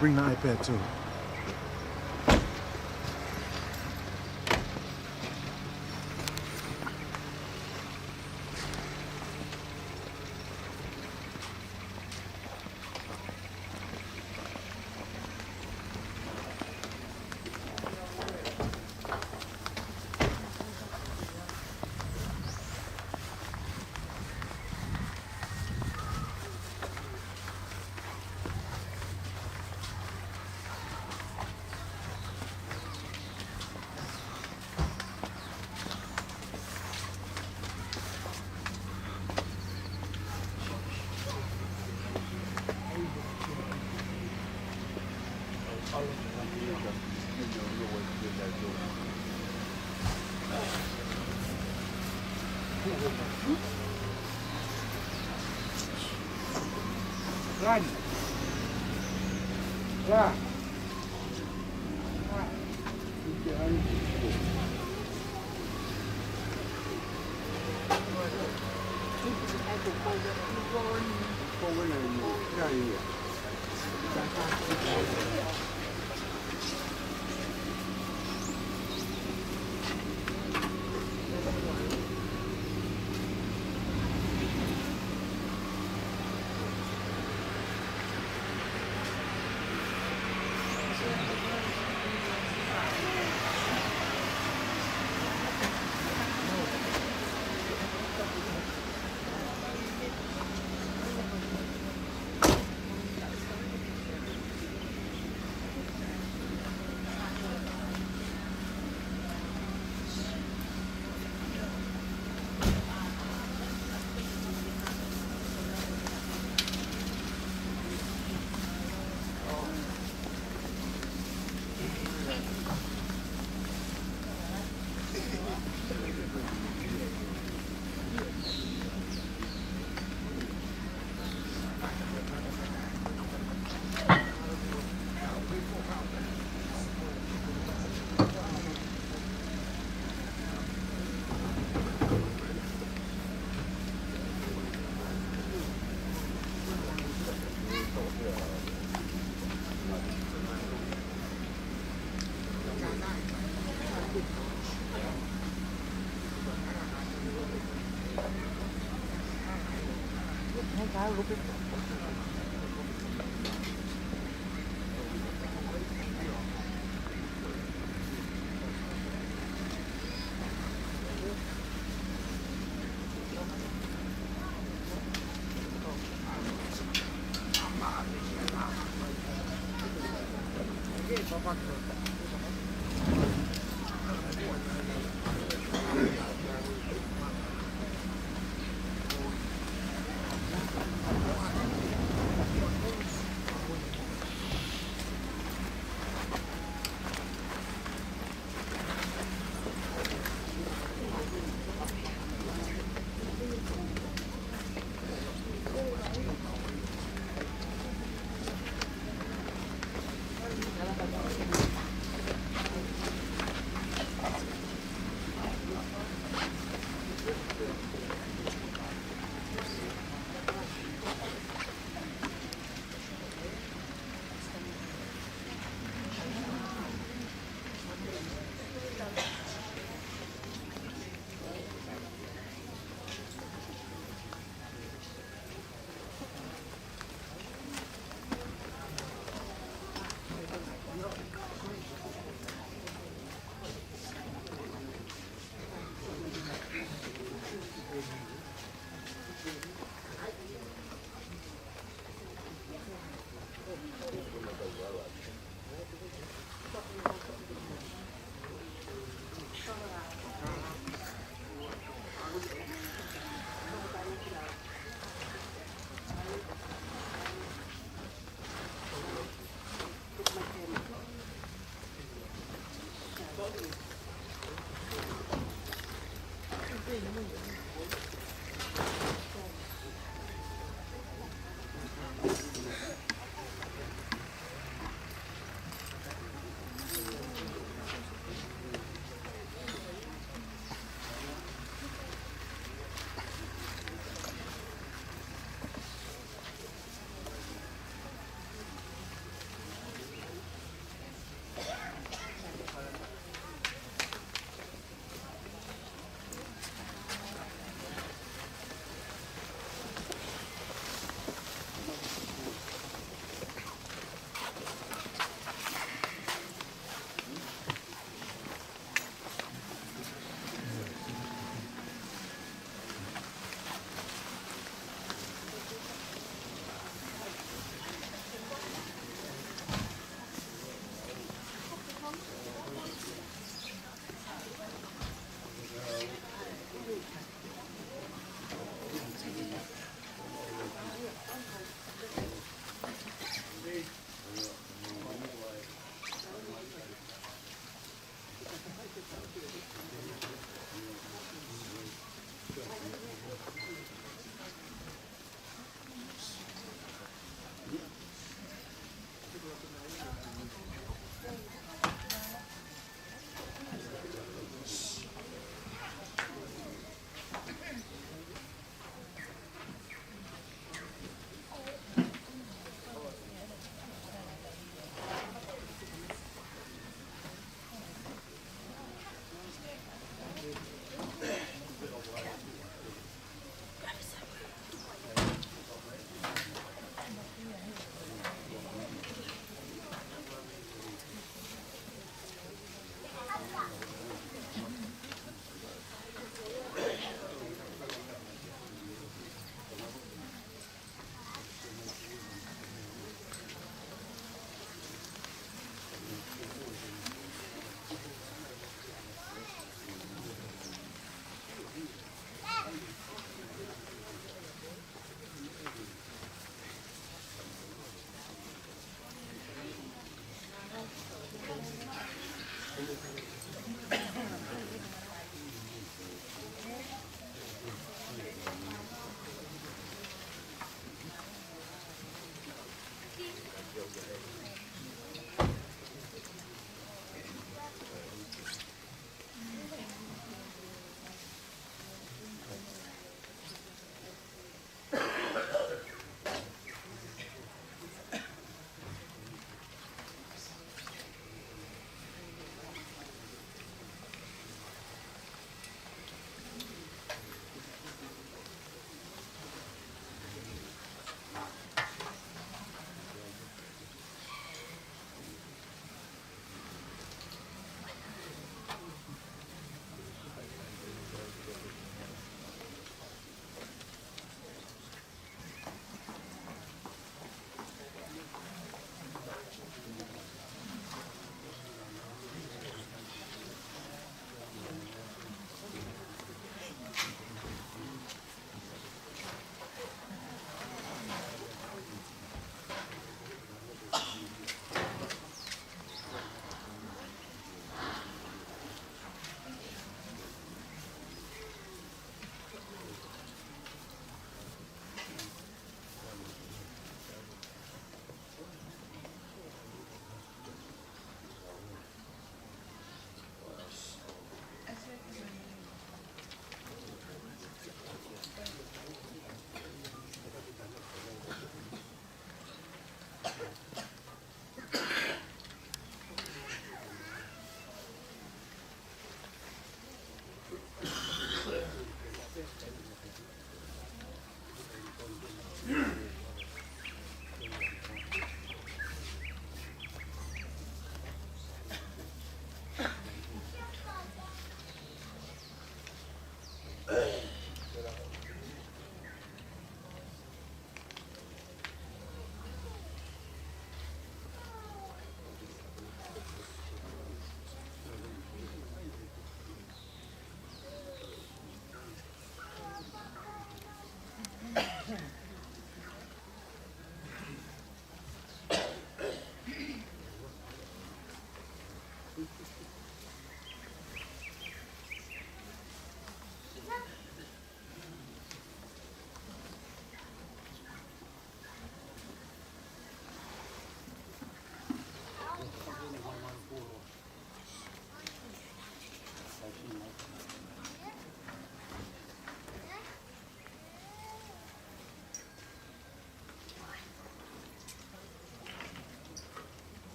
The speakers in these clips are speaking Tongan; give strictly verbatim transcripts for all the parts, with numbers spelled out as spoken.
Bring the iPad too. Run. Run.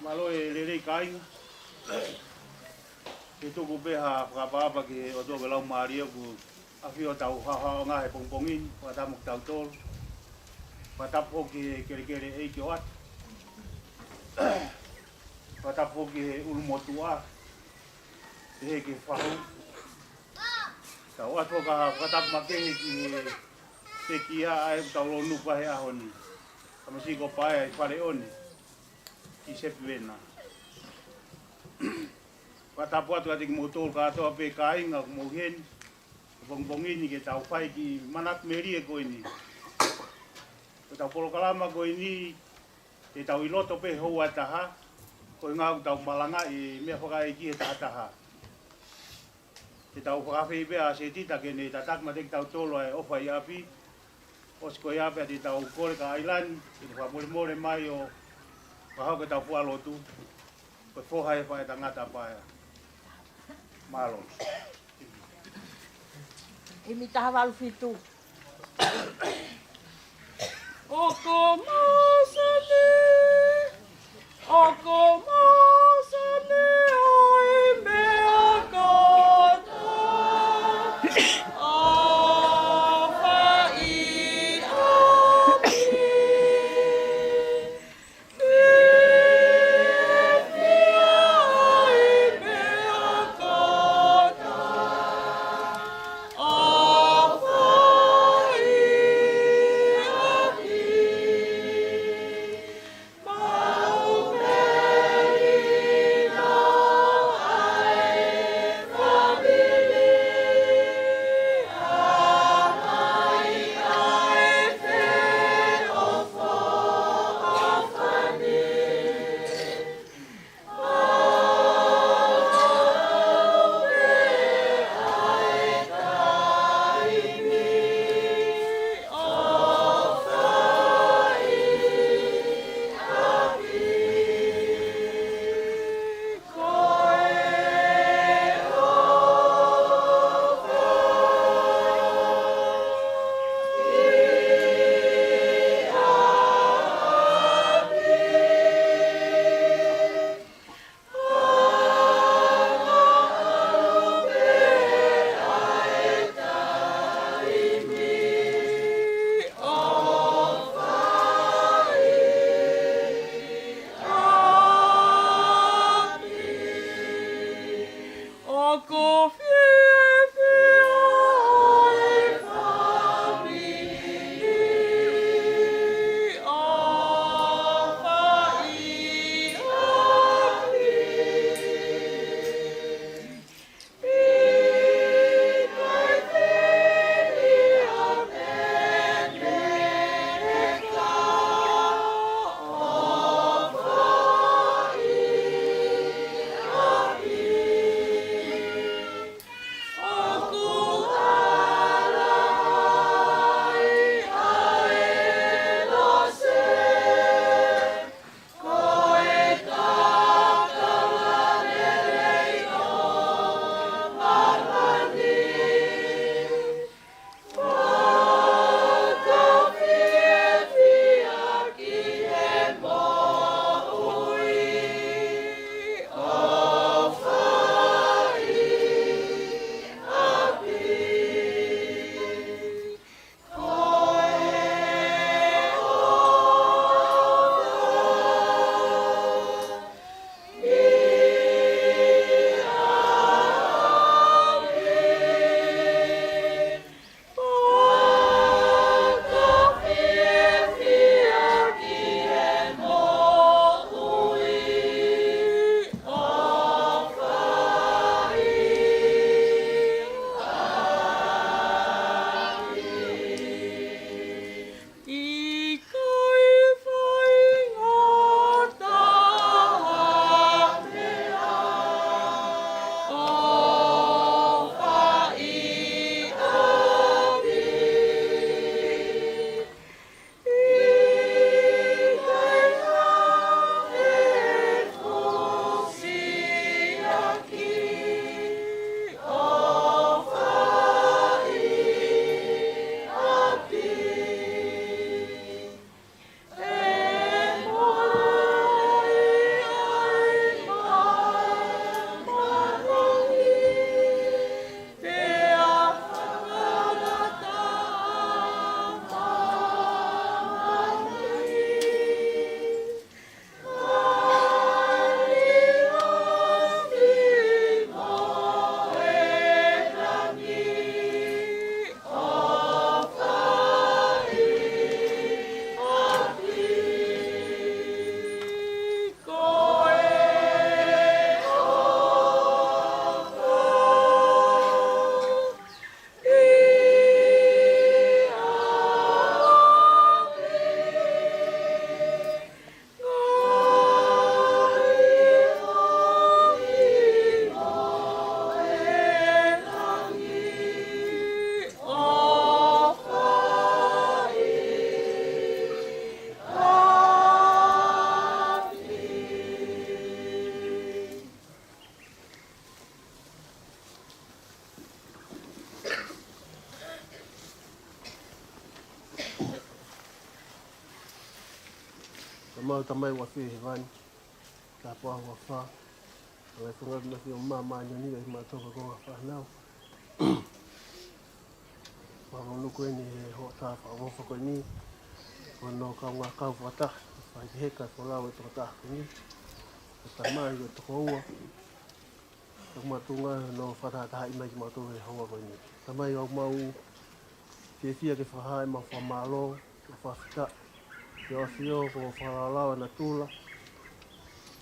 Mālō e lelei kāinga. Ke tuku pē ha fakaʻapaʻapa ki he ʻOtua ko e Laumālie ʻoku ʻafio ʻi hotau haʻohaʻonga he pongipongi ni, fakatapu mo kitautolu. Fakatapu ki he kelekele ʻeiki ʻo ʻAtu. Fakatapu ki he ʻulumotuʻa, pehē ki he fahu. Tau ʻoatu ha fakatapu makehe ki he pekia ʻa ē ʻoku tau lōnuku ai he ʻaho ni. Tamasiʻi ko Paea ʻi Faleʻone, ʻi Sepivena. Fakatapu atu kiate kimoutolu kātoa pē kāinga ʻoku mou ʻi heni he pongipongi ni ke tau fai e kiʻi manatu melie ko eni. Ko ʻetau polokalama ko eni, te tau ʻi loto pē houa ʻe taha, ko e ʻuhinga ʻoku tau malangaʻi e meʻa fakaʻeiki he taha taha. Te tau fakaafeʻi pē ʻa Setita ke ne tataki mai kiate kitautolu ʻa e ʻofa ʻi ʻapi. ʻOsi ko ia pea te tau kole kia ʻAilani ke ne fakamolemole mai ʻo fakahoko ʻetau fuolotu. Ko e foha ʻe fai tangata paea. Mālō. ʻImi taha valu fitu. ʻOku mau sani, ʻoku mau sani ʻo e meʻa kotoa, ʻofa ʻi ʻapi. Ko fiefia e fāmili ʻo Faiʻapi. Tamai, Tamai ʻoku ʻafio ʻi hēvani, ka po ʻa huafa, ʻa e funga na fio mama ni ʻa e mātou ko e fānau. Mālō ko eni he hoʻatā fakaʻofoʻofa ko eni, ko hono kaungā kau fakataha, fai ki he heka folau e tokotaha ko eni, ko e tamai, ko e tokoua, ʻoku mātuʻaki hono fakatahatahaʻi mai kimautolu he houa ko eni. Tamai, ʻoku mau fiefia ke fakahā ʻemau fakamālō, ke fakafetaʻi ki hoʻo ʻAfio, ko hoʻo fakalakalaka natula,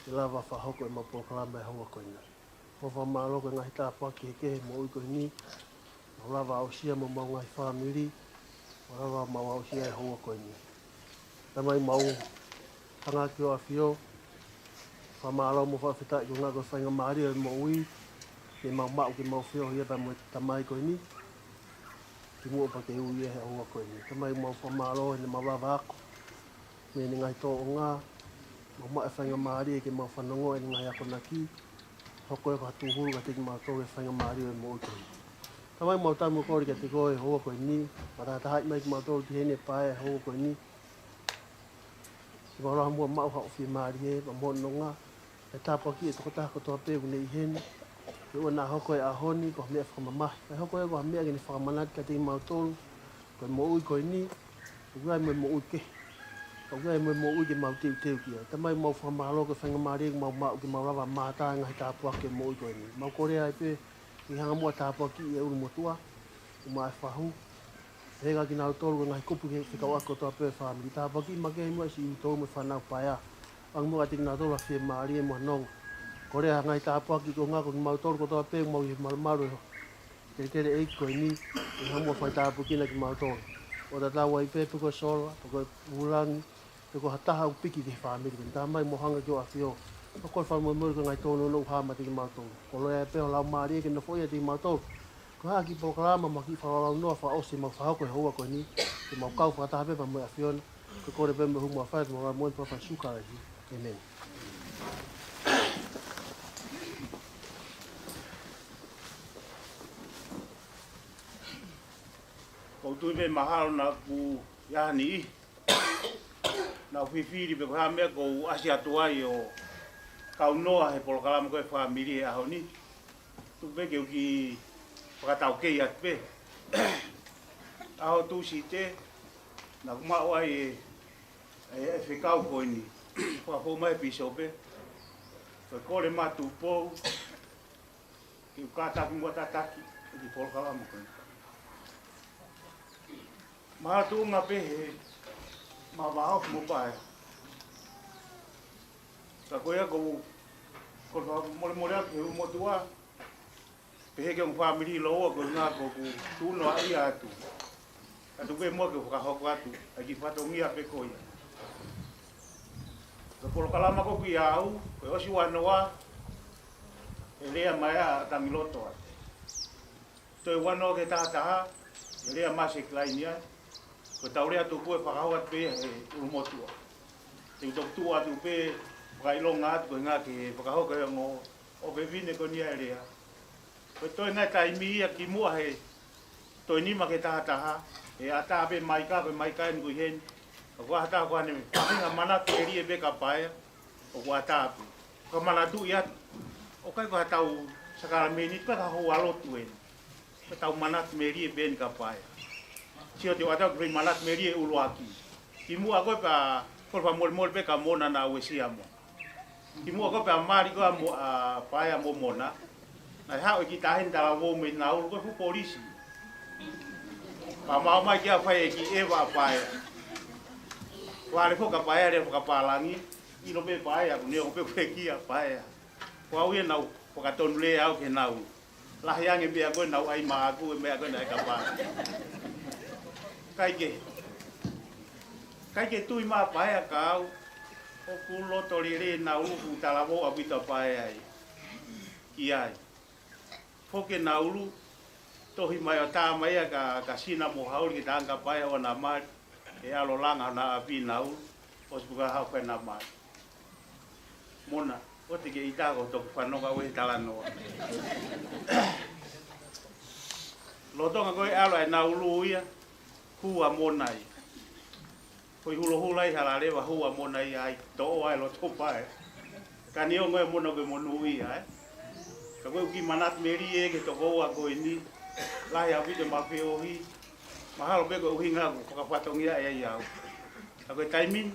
ke lava fakahoko ʻemau polokalama he houa ko eni. Mau fakamālō ko e ngaahi tāpuaki kehekehe he moʻui ko eni, mau lava aʻusia mo homau ngaahi fāmili, mau lava mau aʻusia he houa ko eni. Tamai, mau hanga ki hoʻo ʻAfio, fakamālō mo fakafetaʻi koeʻuhi ko e faingamālie ʻo e moʻui, ke mau maʻu ke mau feohi pea mo e tamai ko eni, kimuʻa pea ke ui ia he houa ko eni. Tamai, mau fakamālō heʻene mau lava ako mei heʻene ngaahi tōʻonga, mau maʻu e faingamālie ke mau fanongo ʻene ngaahi akonaki, hoko ia ko ha tūhulu kiate kimautolu he faingamālie ʻo e moʻui ko eni. Tamai, mau tanu mo kole kiate koe he houa ko eni, fakatahatahaʻi mai kimautolu ki heʻene pae he houa ko eni, ke mau lava muʻa maʻu haʻo fiemālie, pea mo hono nonga, e tāpuaki e tokotaha kotoa pē ʻoku ne ʻi heni, ke ʻoua naʻa hoko e ʻaho ni ko ha meʻa fakamamahi, kae hoko ia ko ha meʻa ke ne fakamanatu kiate kimautolu, ko e moʻui ko eni, ʻoku ʻi ai mo e moʻui kehe, ʻoku ʻi ai mo e moʻui ke mau teuteu ki ai. Tamai, mau fakamālō ko e faingamālie ʻoku mau maʻu ke mau lava mātā e ngaahi tāpuaki ʻo e moʻui ko eni. Mau kole ai pē, ke hanga muʻa ʻo tāpuakiʻi e ʻulumotuʻa, ʻumaʻā e fahu, pehē kia kinautolu ko e ngaahi kupu ke fekauʻaki kotoa pē e fāmili. Tāpuakiʻi makehe muʻa siʻi ʻutoʻu mo e fānau paea. ʻOange muʻa kiate kinautolu ha fiemālie mo ha nonga. Kole ha ngaahi tāpuaki ko e ngaahi ko kimautolu kotoa pē, mau ʻi he malumalu ʻo e kelekele ʻeiki ko eni, ke hanga muʻa ʻo faitāpuekina kimautolu. ʻO tatau ai pē pe ko e sola, pe ko e pūlangi, pe ko ha taha ʻoku piki ki he fāmili ko eni. Tamai, mau hanga ki hoʻo ʻAfio. Mau kole fakamolemole ko e ngaahi tōnounou ʻoku hā meiate kimautolu. Kole ai pē ho Laumālie ke nofoʻia kimautolu. Ko e hā e kiʻi polokalama mo e kiʻi fakalaulaunoa fakaʻosi ʻemau fakahoko he houa ko eni, ke mau kau fakataha pē pea mo e ʻAfiona. Ko e kole pē mo e humu ʻa e ʻAfio, ke mau lau mo e papa suka ai. ʻĒmeni. ʻOku ou tui pē mahalo naʻa ku ʻi ai ha niʻihi naʻa nau fifili pe ko e hā e meʻa ʻoku ou ʻasi atu ai ʻo kaunoa he polokalama ko e fāmili he ʻaho ni. Tuku pē ke u kiʻi fakataukei atu pē. ʻAho Tūsite, naʻa ku maʻu ai e, e, e fekau ko eni. Fakafou mai e pīsope. Ko e kole mai ʻa Tupou ke u kātaki muʻa tataki e kiʻi polokalama ko eni. Mahalo tuʻunga pē he ma vaofi mo paea. Ka ko ia ʻoku ou, ʻoku ou fakamolemole atu ki he ʻulumotuʻa. Pehē ki he ongo fāmili ʻi Loua ko e ʻuhinga ʻoku ou tuʻunoaʻia atu. Ka tuku pē muʻa ke u fakahoko atu ʻa e kiʻi fatongia pē ko ia. Ko e polokalama ko ē ʻoku ʻi ai, ko e ʻosi ua noa, ʻe lea mai ʻa Tangiloto ai. Toe ua noa ki he taha taha, ʻe lea mai ʻa Sekilaini ai. Ko ʻetau lea tuku ʻe fakahoko atu pē ia he ʻulumotuʻa. Te u toki tuʻu atu pē fakaʻilonga atu ko e ʻuhinga ke fakahoko ʻe he ongo ʻofefine ko eni ʻa e lea. Ko e toe ngaahi taimi ia kimuʻa he toe nima ki he taha taha, ʻe ʻatā pē Maika, ko e Maika eni ko ē heni. Ka ko ha taha ko ʻene faʻahinga manatu melie pē kia paea, ʻoku ʻatā pē. Ka manatuʻi atu, ʻoku ʻikai ko haʻatau sākalamēniti, ʻikai ko ha houa lotu eni. Ko ʻetau manatu melie pē eni kia paea. Sio, te u ʻatā ki he foʻi manatu melie ʻuluaki. Kimuʻa ko ē pea, kole fakamolemole pē kia Mona naʻa uesia mo. Kimuʻa ko ē pea mali ko ē ʻa Mo-, ʻa paea mo Mona. Naʻe haʻu e kiʻi taʻahine talavou mei Naulu ko e fuʻu polisi. Pea ma ō mai ke u fai e kiʻi ʻeva ʻa paea. Vale foki ʻa paea lea fakapālangi. ʻIlo pē paea, ʻoku ne ō pē ʻo pekia paea. Ko au ia naʻa ku fakatonu lea au ki he Naulu. Lahi ange meʻa ko ē naʻa ku ʻai maʻaku, e meʻa ko ē naʻe kapā. ʻIkai ke, ʻikai ke tui mai paea kia au, ʻoku loto lelei Naulu, ʻoku talavou ʻaupito paea ai. Ki ai. Foki Naulu, tohi mai ʻo tā mai ia kia, kia Sina mo Hauli ke tangata paea ʻo na mali, ʻe ʻalu ʻo langa hona ʻapi Naulu, ʻosi pē ka haʻu pē na mali. Mona, ʻoua te ke ʻita ko e toki fanongo au he talanoa. Lolotonga ko ē ʻalu ʻa Naulu ia, hū ʻa Mona ia. Ko e hulohula ʻi Halaleva, hū ʻa Mona ia ai, toʻo ai loto paea. Ka neongo ʻa Mona ko e monūʻia, ē. Ka ko e kiʻi manatu melie ki he tokoua ko eni, lahi ʻaupito ʻema feohi, mahalo pē ko e ʻuhinga ʻoku fakafatongia ai au. Ka ko e taimi ni,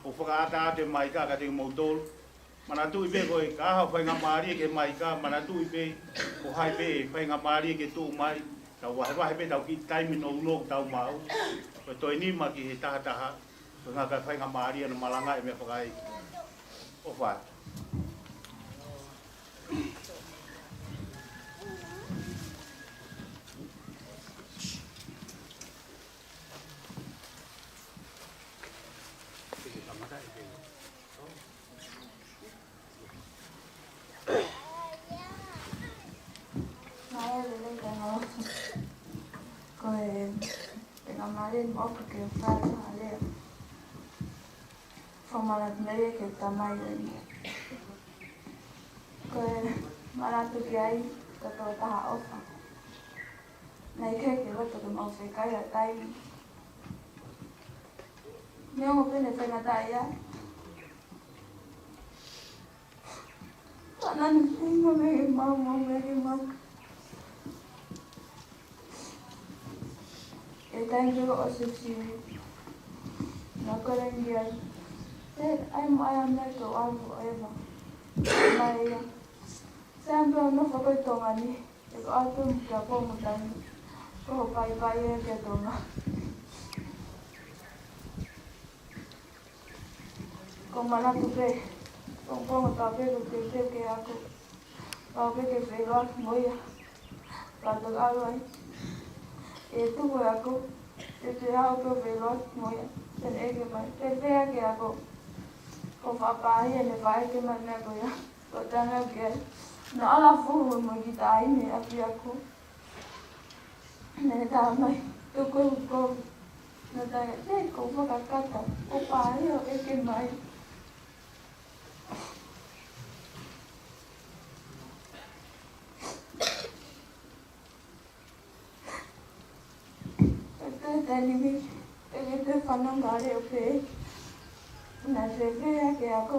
ʻoku fakaʻatā atu ʻe Maika kiate kimoutolu. Manatuʻi pē ko e ka ʻi ai ha faingamālie ki he Maika, manatuʻi pē ko hai pē faingamālie ke tuʻu mai, tau vahevahe pē ʻetau kiʻi taimi nounou ʻoku tau maʻu. Ko e toe nima ki he taha taha, ko e ʻuhinga ko e faingamālie ʻo na malangaʻi e meʻa fakaʻeiki. ʻOfa atu. Mālō e lelei, kāinga. Ko e, faingamālie maʻaku ke fai ha lea fakamanatu melie ki he tamai ko eni. Ko e manatu ki ai, ko e tokotaha ʻofa. Naʻe ʻikai ke loto ke mau fekau ha taimi. Neongo pē ʻene faingataʻaʻia. Ka naʻá ne feinga meʻa ke mau, mau meʻa ke mau. ʻI he taimi ko ē ʻoku sivi, naʻá ku kole ange ai. Te, ʻai mo ʻai ʻa e meʻa ke u ʻalu ʻo ʻeva. Mai ia. Sai ange pē ʻo nofo ko ē ʻi Tonga ni. Ko atu kia Pō mo Taimi, ko e paipai ē kia Tonga. Ko e manatu pē, ko e pongipongi pau pē ko e teuteu ke ako, pau pē ke feʻiloaki mo ia. Ka tau ʻalu ai, ʻe tuku e ako, te te aʻu pē ʻo feʻiloaki mo ia, te ne ʻeke mai, fēfē ʻa e ako? Ko e fakapāhia ʻene faʻa ʻeke mai e meʻa ko ia. Ko e tanga ki ai. Naʻa ala fuhu mo e kiʻi taʻahine ʻapiako. Naʻe talamai, tuku e kovi. Naʻe talamai, ē, ko e fakakata, ko e pāhia ʻo ʻeke mai. Ko e taimi, ʻikai ke te fanongo ʻa e leʻo pē. Naʻe fēfē ʻa e ako?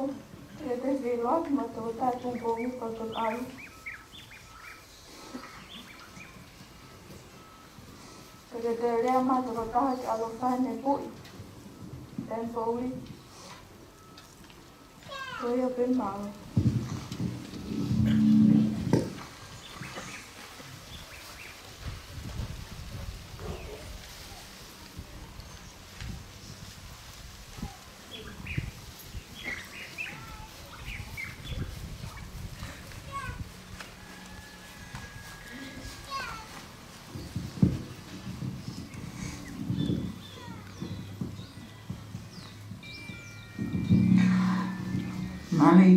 ʻIkai ke te feʻiloaki mo e tokotaha pongipongi ko ē ʻalu? ʻIkai ke te lea mo e tokotaha ke ʻalu ʻo fai ʻene puʻi, ʻene poʻuli? Ko ia pē maʻu. Mālie,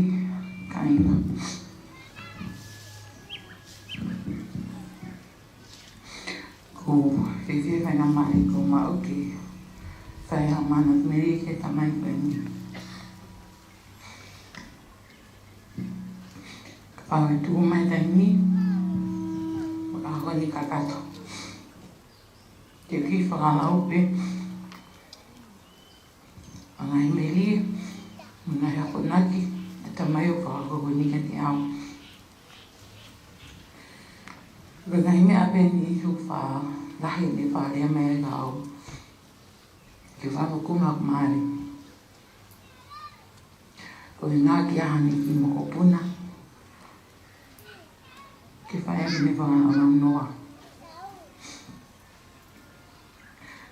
kāinga. ʻOku ou fie faingamālie ko ē maʻu ke fai ha manatu melie ki he tamai ko eni. Kapau ʻe tuku mai e taimi, ʻoku ou kole ke kakato ke u kiʻi fakalau pē ʻa e ngaahi melie mo e ngaahi akonaki ʻa e tamai ʻoku fakakoloa ni kiate au. Ko e ngaahi meʻa pē eni ʻoku faʻa lahi ʻene faʻa lea mai kiate au ke u faʻa mokopuna ʻo mālie. Ko e ngaahi ʻaho ni ki mokopuna ke fai ʻene fakanonga noa.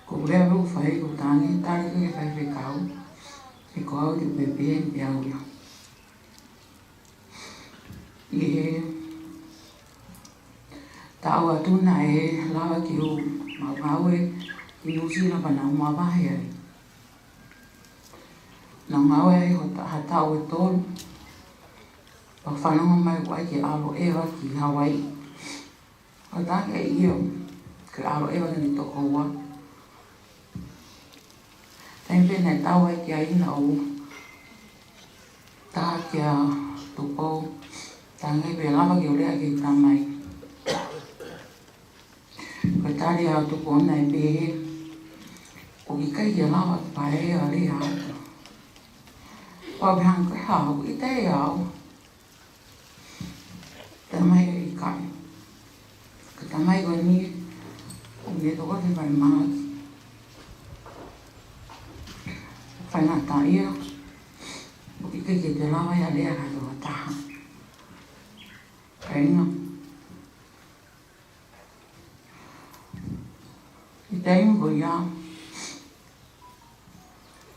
Ko e lea ʻoku fai ko e tangi tali ke fai fekau, he ko au te u pehē pē au ia. ʻI he taʻu atu naʻe lava ke u maʻu ngāue ʻi Nuʻusila pea naʻa ku mavahe ai. Naʻa ku ngāue ai ha ta-, ha taʻu ʻe tolu, pea fanongo mai ʻoku ʻai ke ʻalu ʻo ʻeva ki Hawaiʻi. ʻO tangi ʻio, ke ʻalu ʻo ʻeva ki he toko ua. Taimi pē naʻe tau ai ki ai naʻa ku tā kia Tupou, tangi pē lava ke u lea ki he tamai. Ko e tali ʻa Tupou naʻe pehē, ʻoku ʻikai ke lava ke paea ʻa e lea atu. Pea u pehē ange ko e hā, ʻoku ʻita ʻe au? Tamai ʻikai. Ko e tamai ko eni, ʻoku ne toko te fai mahaki. Faingataʻaʻia, ʻoku ʻikai ke te lava ia lea ka tokotaha. Kāinga. ʻI he taimi ko ia,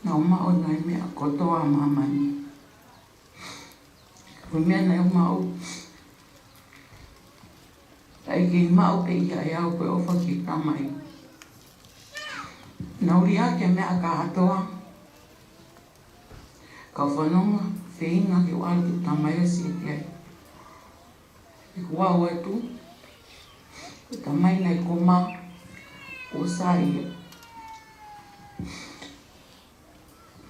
naʻa ku maʻu ʻa e ngaahi meʻa kotoa ʻa māmani. Ko e meʻa naʻa ku maʻu, ʻikai ke maʻu pē ia ʻe au ko e ʻofa ki he tamai. Naʻa ku liʻaki ʻa e meʻa kātoa, ka u fanongo feinga ke u ʻalu ki he tamai ʻo sio ki ai. ʻI heʻeku aʻu atu, ko e tamai naʻe koma ʻo sai.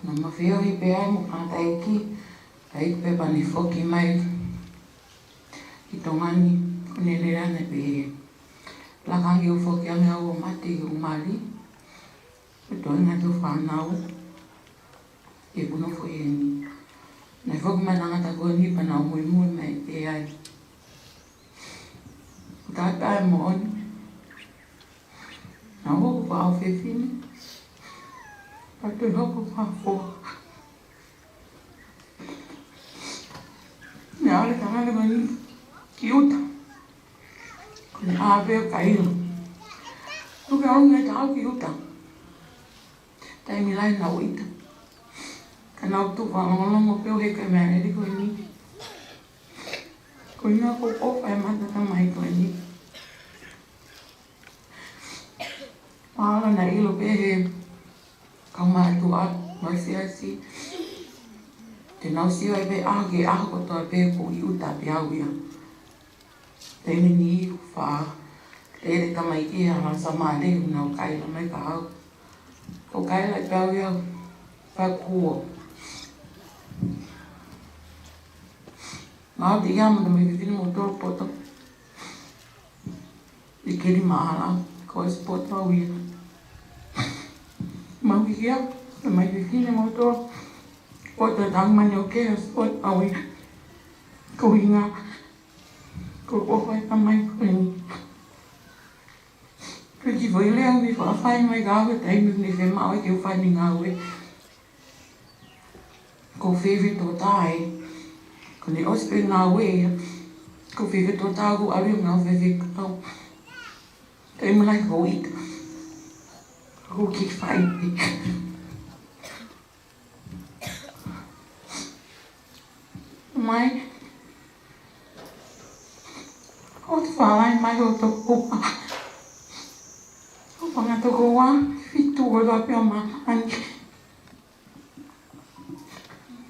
Naʻa ma feohi pē ai mo e kataiki, kae ʻikai pē pea ne foki mai ki Tonga ni, ʻo ne lea ʻo ne pehē, laka ange ʻo foki ange au ʻo mate ʻi hoku mali, ʻo toenga ʻeku fānau, ʻi heʻeku nofo ʻi heni. Naʻe foki mai e tangata ko eni pea naʻa ku muimui mai pē ai. Tata e moʻoni. Naʻa ku hoko ko ha ʻofefine. Pea toe hoko ko ha foha. Naʻe ʻalu e tangata ko eni ki ʻuta. Naʻe ʻā pē ʻo kaila. Tuku ke ʻalu mai ka ʻalu ki ʻuta. Taimi lahi naʻa ku ʻita. Ka naʻa ku tuʻu fakalongolongo pē ʻo heka mei he lele ko eni. Ko e ʻuhinga ʻoku ou ʻofa he mata tamai ko eni. Mahalo naʻe ʻilo pē he kau mātuʻa, māsiasi. Te nau sio ai pē ʻa e ʻaho kotoa pē ʻoku ou ʻi ʻuta pē au ia. Taimi ni ʻoku faʻa lele tamai ki he hala Samoa, naʻa nau kaila mai kia au. ʻOku ou kaila pē au ia, fakuo. Mau te ia mo tamai fefine mo tolo poto. ʻI Keli Maʻala, ko e sport au ia. Mau ia, tamai fefine mo tolo poto, tau mani ʻo ke sport au ia. Ko e ʻuhinga, ʻoku ou ʻofa he tamai ko eni. Ko e kiʻi foʻi lea ʻoku ne faʻa fai mai kia au he taimi ʻoku ne fiemaʻu ai ke u fai ʻene ngāue. Ko e fefine tokotaha ē. Ko ʻene ʻosi pē ngāue ia. Ko e fefine tokotaha ʻoku ʻalu ʻo ngāue fefine kau. Taimi lahi ʻoku ou ʻita. ʻOku ou kiʻi fai pē. Mai. ʻOku te falai mai ʻo tokoua. ʻO panga tokoua, fitu ʻo lua pē ʻo māmani.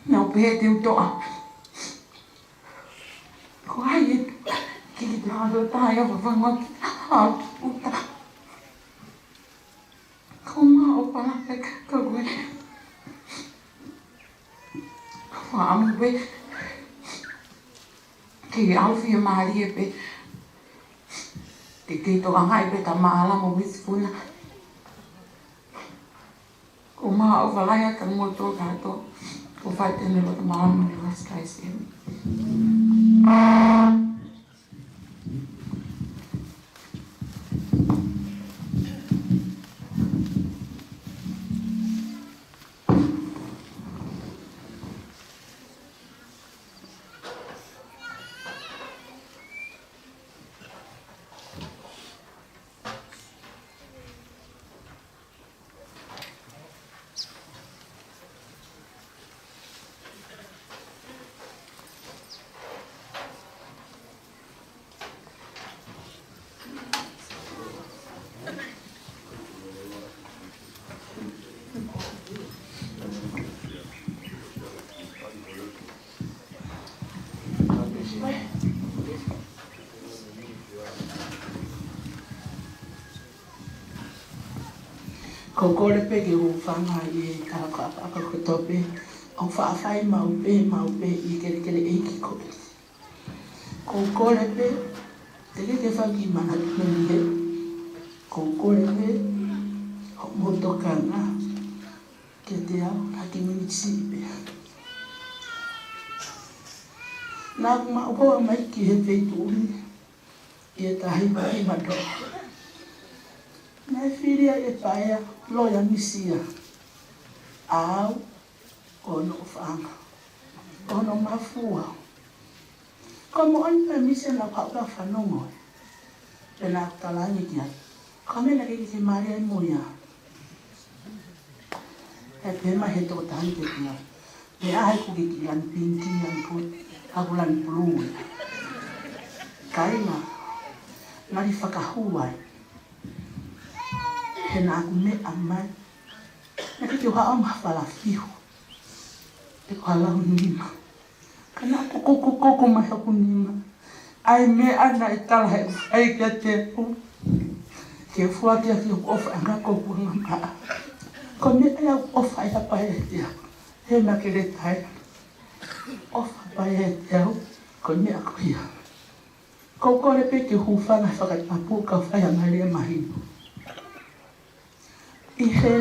Naʻa ku pehē te u toʻa. Ko hai e kiʻi toʻa ʻo taha ia ʻo fafangu ki ʻuta. Ko e ʻofa lahi pē ka ko e. Fakaʻamu pē. Ke ʻalu fiemālie pē. Ke ke tokangaʻi pē ta mālama mo Misi Puna. Ko e ʻofa lahi atu mo toka to. Ko e fai tene lo ta mālama mo Misi Kaisi. ʻOku ou kole pē ke u hūfanga ʻi he kau ʻakaʻaka kotoa pē ʻoku faʻa fai maʻu pē, maʻu pē ʻi he kelekele ʻeiki ko ē. ʻOku ou kole pē, te ke ke fai ki mana ki meni he. ʻOku ou kole pē, hoʻomou tokanga kiate au, ha kiʻi miniti siʻi pē. Naʻa ku maʻu hoa mai ki he feituʻu ni, ʻi he taha hiva hiva noa. Naʻe fili ai e paea, loea Misi ia. ʻA au, ko hono ʻofaʻanga. Ko hono mafua. Ko e moʻoni pē Misi naʻa ku haʻu pē ʻo fanongo. Pea naʻa ku talaange ki ai, ko e meʻa naʻe ʻikai ke ke mālie ai mo ia. Pea pehē mai he tokotaha ni kiate au, meʻa ai ko e kiʻi lanu pinki, lanu put-, ʻaku lanu pulū. Kāinga, mali fakahū ai. He naʻa ku meʻa mai. Naʻe ʻikai ke u haʻu mo ha falafihu. Pe ko ha lau nima. Ka naʻe ko, ko, ko, ko, ko mai hoku nima. ʻA e meʻa naʻe tala he ʻoku fai kiate au. Ke foaki ʻaki hoku ʻofaʻanga ko hoku anga maʻa. Ko e meʻa ia ʻoku ʻofa ai ʻa paea ʻiate au. He naʻa ke lea tae. ʻOfa paea ʻiate au. Ko e meʻa ko ia. ʻOku ou kole pē ke u hūfanga he fakatapu ka fai ʻa e lea mahino. ʻI he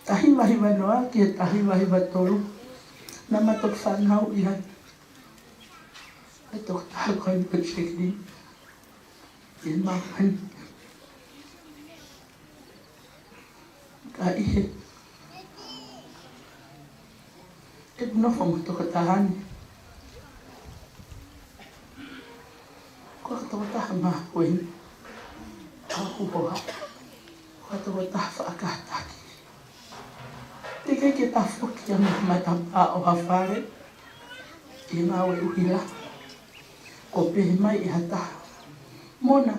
taha hiva hiva noa ki he taha hiva hiva tolu, naʻa ma toki fanauʻi ai e tokotaha ko eni ko Jacqueline. ʻI māmani. Ka ʻi he, ʻeku nofo mo e tokotaha ni. Ko e tokotaha mā ko eni. Ka kuo hā, ko ha tokotaha faʻa kātaki. Teʻeki ke ta foki ia mei he matapā ʻo ha fale, ʻi he ngāue ʻuhila. Ko pehē mai ʻe ha taha, Mona,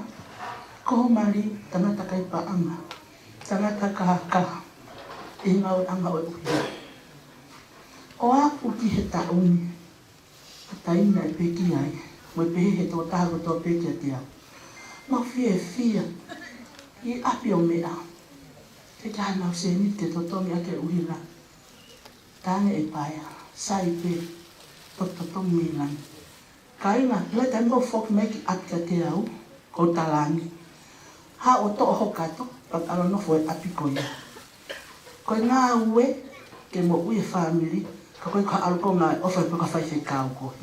ko ho mali, tangata kai paʻanga, tangata kākā, ʻi he ngāueʻanga ʻo e ʻuhila. ʻO aʻu ki he taʻu ni, ʻa e taimi naʻe pekia ai, mo e pehē he tokotaha kotoa pē kiate au, mau fiefia ʻi ʻapi ʻo meʻa, teʻeki ai haʻanau sēniti ke totongi ʻaki e ʻuhila. Talaange ʻe Paea, sai pē, tototongi mei langi. Kāinga, ʻi he taimi ʻoku foki mai ki ʻapi kiate au, ʻoku ou talaange, haʻu ʻo toʻo ho kato, pea ʻalu ʻo nofo he ʻapi ko ia. Ko e ngāue ke moʻui e fāmili, ka ko e ka ʻalu ko e ngāue ʻofa pē ka faifekau koe.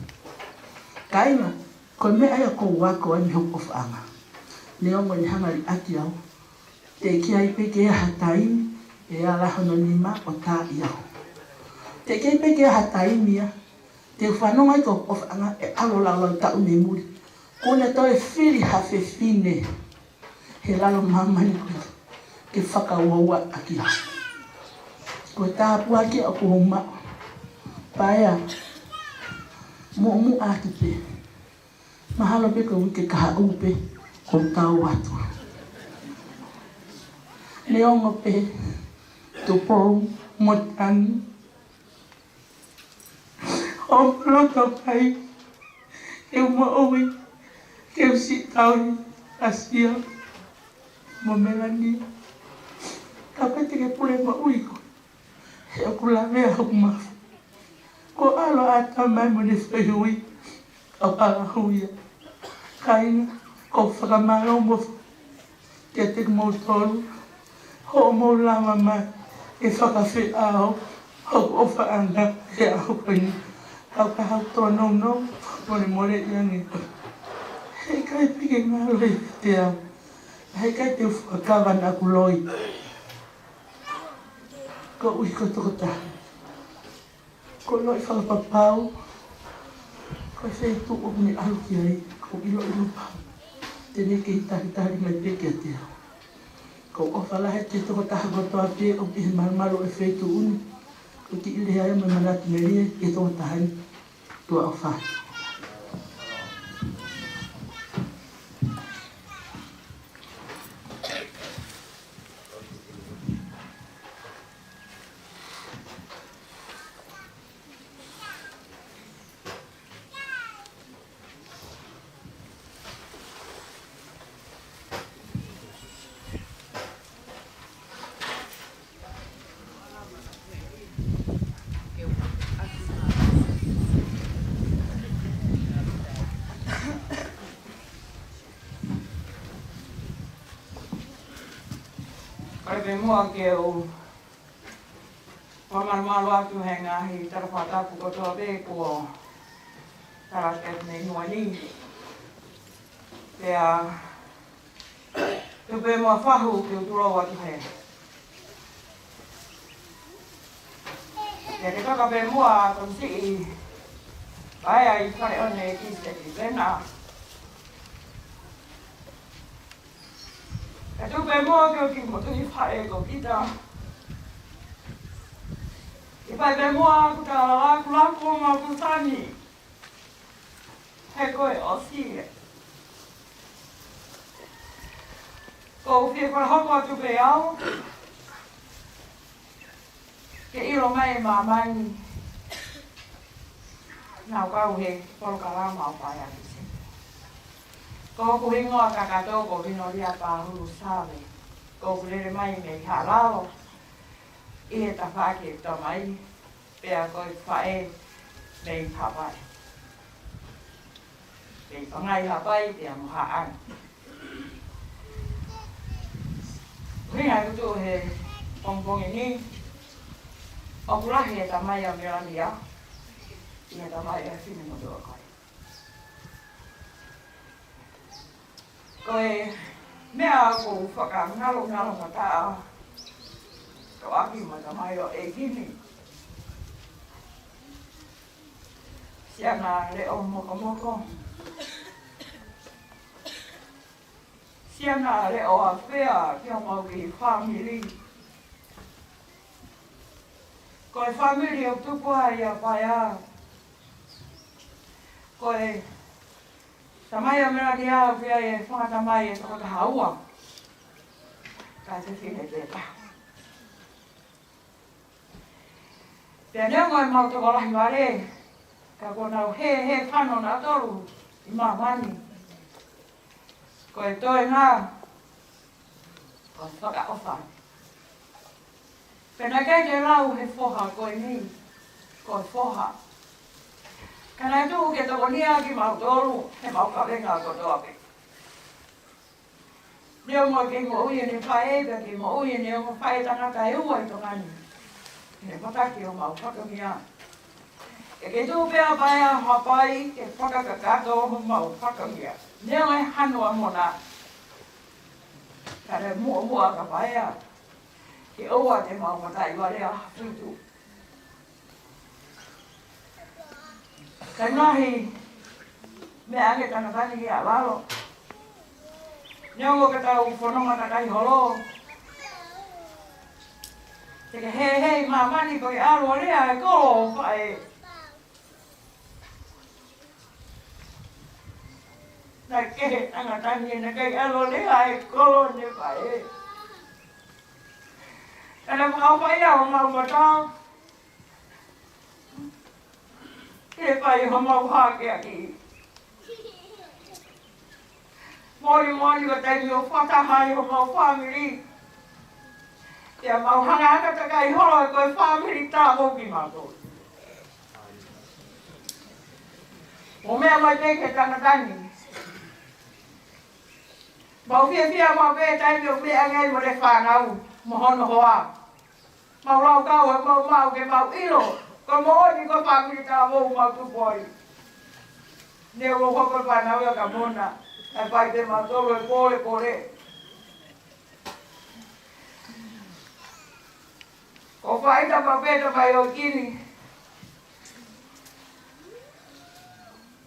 Kāinga, ko e meʻa ia ʻoku ou ako ai mei hoku ʻofaʻanga. Neongo ʻene hanga liʻaki au, teʻeki ai pē ke ʻi ai ha taimi ʻe ala hono nima ʻo tā ʻi au. Teʻeki ai pē ke ʻi ai ha taimi ia te u fanongo ai ki hoku ʻofaʻanga ʻe ʻalu ʻo laulau taʻu mei muli, kuo ne toe fili ha fefine he lalo māmani ko ē ke fakauaua ʻaki au. Ko e tāpuaki ʻoku ou maʻu, Paea, muʻomuʻa atu pē. Mahalo pē ko e uike kahaʻu pē ʻoku tau atu. Neongo pē Tupou mo Tangi, ʻoku ou loto kai ke u moʻui, ke u siʻi tauhi ʻa Sia mo Melania. Kapau te ke pule moʻui koe, he ʻoku lavea hoku mafu. Ko e ʻalo ʻa e tamai mo ʻene fehuʻi, ka pala huia. Kāinga, ʻoku ou fakamālō mo kiate kimoutolu hoʻomou lava mai ʻo fakafeʻao hoku ʻofaʻanga he ʻaho ko eni. Kau ka hau tōnounou mo e moleʻi ange. Heʻikai pē ke ngalo ʻiate au. Heʻikai te u fakakava naʻa ku loi. Koeʻuhi ko e tokotaha, ko e loi fakapapau, ko e feituʻu ʻoku ne ʻalu ki ai, ʻoku ou ʻiloʻilo pau te ne kei talitali mai pē kiate au. ʻOku ou ʻofa lahi ki he tokotaha kotoa pē ʻoku ʻi he malumalu ʻo e feituʻu ni. ʻOku ou kiʻi lea ai mo e manatu melie ki he tokotaha ni. Tuʻa ʻofa. Kae pē muʻa ke u fakamalumalu atu he ngaahi tala fakatapu kotoa pē kuo tala atu mei muʻa ni. Pea tuku pē muʻa fahu ke u tulou atu hē. Pea ke toka pē muʻa ʻa Tongisiʻi Paea ʻi fale ʻo ʻene kiʻi seti pena. Ka tuku pē muʻa ke u kiʻi motuhi faʻē ko kita. Ke fai pē muʻa ʻeku tala ʻaku laku mo ʻeku sani. He ko e ʻosi ē. ʻOku ou fie fakahoko atu pē au ke ʻilo mai ʻe māmani naʻa ku kau he polokalama ʻo Paea Kiseni. Ko hoku hingoa kakato ko Vinolia Pahulu Save. ʻOku ou lele mai mei Haʻalalo ʻi he tafaʻaki ʻo e tamai, pea ko e faʻē mei Haʻapai. Mei Pangai, Haʻapai pea mo Haʻano. ʻUhinga ʻeku tuʻu he pongipongi ni, ʻoku lahi e tamai ʻa Melania ʻi he tamai ʻa e finemotuʻa ko ē. Ko e meʻa ʻoku ou fakangalongalo ngataʻa, ko ʻaki mo e tamai ʻo e kini. Siana Leʻo Mokomoko. Siana Leʻoafea ki homau kiʻi fāmili. Ko e fāmili ʻoku tupu ai ʻa Paea. Ko e tamai ʻa Melania ʻoku ʻi ai e fanga tamai ʻe toko taha ua. Kae fefine pē taha. Pea neongo ʻemau tokolahi vale, ka kuo nau hē, hē fano nautolu ʻi māmani. Ko e toenga, ko e fakaʻofa. Pea naʻe ʻikai ke lau he foha ko eni, ko e foha. Ka naʻe tuʻu ke tokonia kimautolu, heʻemau kavenga kotoa pē. Neongo ʻikai moʻui ʻene faʻē, pea ʻikai moʻui ʻene ongo faʻētangata ʻe ua ʻi Tonga ni. He mataki ʻo homau fatongia. ʻE kei tuʻu pē ʻa Paea ʻo hapai ke fakakakato homau fatongia. Neongo e hanu ʻa Mona. Ka naʻe muʻomuʻa ʻa Paea. Ke ʻoua te mau mataʻi vale ʻa Hafitu. Ka ʻi he ngaahi meʻa ange tangata ni ʻi ʻAvalo. Neongo ke tau fononga kakai holo. Te ke hē, hē ʻi māmani ko e ʻalu ʻo lea e kolo ʻo faʻē. Naʻe kehe tangata ni naʻe ʻikai ʻalu ʻo lea e kolo ʻene faʻē. Ka naʻe fakaʻofaʻia homau mata. Ke fai homau hākeakiʻi. Moʻoni moʻoni ko e taimi ʻoku fakataha ai homau fāmili. Pea mau hanga hanga takai holo ko e fāmili taʻofi mautolu. Mo meʻa mai pē ki he tangata ni. Mau fiefia maʻu pē taimi ʻoku meʻa ange ai mo e fānau, mo hono hoa. Mau lau kau ʻe mau maʻu ke mau ʻilo. Ko e moʻoni ko e fāmili taʻofi mau tupu ai. Neongo ko e fānau ia ka Mona. ʻE fai pē mautolu e pole pole. Ko e faʻē ta pea pē ta mai ʻo kini.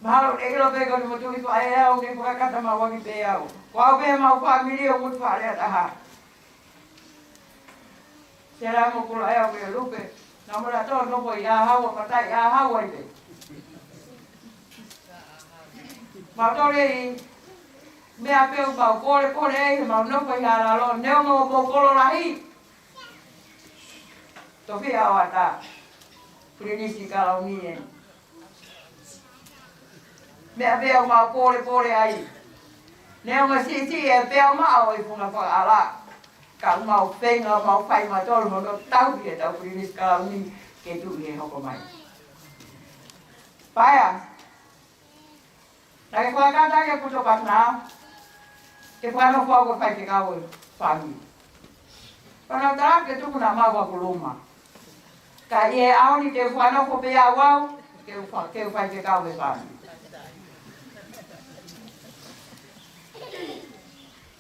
Mahalo ʻe ʻilo pē ko e motuʻi faʻē au, ke fakakata mau ʻaki pē au. Ko au pē mau fāmili ʻo mutu faʻē taha. Sela mo Kula ʻe au pē Lupe. Naʻa mo la tō nofo ʻi ʻAhau, ʻo mataʻi ʻAhau ai pē. Mau tole ʻi meʻa pē ʻoku mau pole pole ai, mau nofo ʻi ʻAlalo, neongo mo kolo lahi. Tofiʻa ʻOata, Pilinisi Kalauni ē. Meʻa pē ʻoku mau pole pole ai. Neongo siʻisiʻi e peau maʻa ʻo e funga fakaʻala. Ka ʻoku mau feinga, mau fai mautolu hono tauhi ʻetau Pilinisi Kalauni ke tuʻu he hoko mai. Paea. Naʻe fakakata ke puto patna, ke fakanofo au ko e faifekau ʻo e fāmili. Pea naʻa ku talaatu ke tuku naʻa mau ʻaku luma. Ka ʻi he ʻaho ni te u fakanofo pē au au, ke u fa-, ke u faifekau ʻo e fāmili.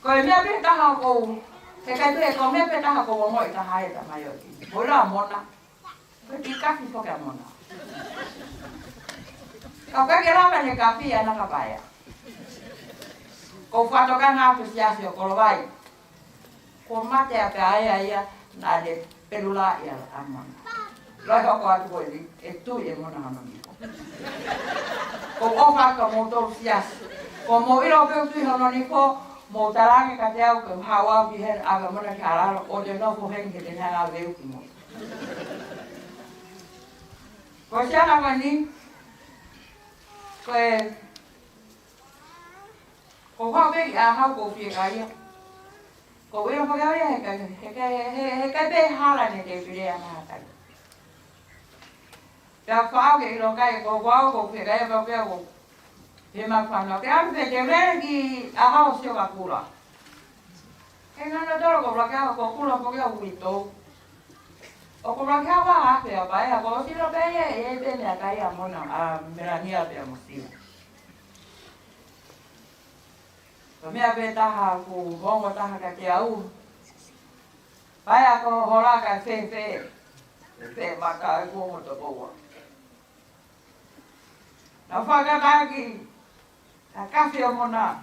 Ko e meʻa pē taha ʻoku, he ʻikai pē, ko e meʻa pē taha ʻoku ou ongoʻi taha ʻe tamai ʻo ki. Mo ila Mona. Ko e kiʻi kafi foki ʻa Mona. Ka ʻoku ʻikai ke lava ʻene kafi ʻana ka Paea. Ko e fakatokanga atu siasi ʻo Kolovai. Kuo mate ʻa Paea ia naʻa ne pelula ia ʻa Mona. Loi hoko atu ko eni, ʻe tui ʻe Mona hono nifo. Ko e ʻofa atu ka mou tolu siasi. Ko mou ʻilo pē ʻoku tui hono nifo, mou talaange kiate au ke u haʻu au ki heni ʻave ʻa Mona ki ʻAlalo, ʻo te nofo heni he te ne hanga ʻo veuki mo. Ko e siana ko eni, ko e, ko e hau pē ʻi ʻAhau ko e fiekaia. Ko e ʻilo pē ʻa ia he ʻikai, he ʻikai, he, he, he ʻikai pē hala ne te pile ʻa mahatai. Pea fau ke ʻilo kai ko e hau ko e fiekaia pea pea ko e he mau fānau ke ʻalu pē ke u lele ki ʻAhau ʻo sio kia Kula. Ke ngana tolo ko Kula ke ʻalu ko Kula ko ke ʻalu uitou. ʻO ko Kula ke ʻalu ʻa pea Paea ko sila pē ia, ʻe pē meʻakai ʻa Mona, ʻa Melania pea mo Sila. Ko e meʻa pē taha ʻoku ongo taha kiate au. Paea ko hola ka fefe. Fefe maka e kuo mo tokoua. Naʻa fakataki, ka kafi ʻa Mona.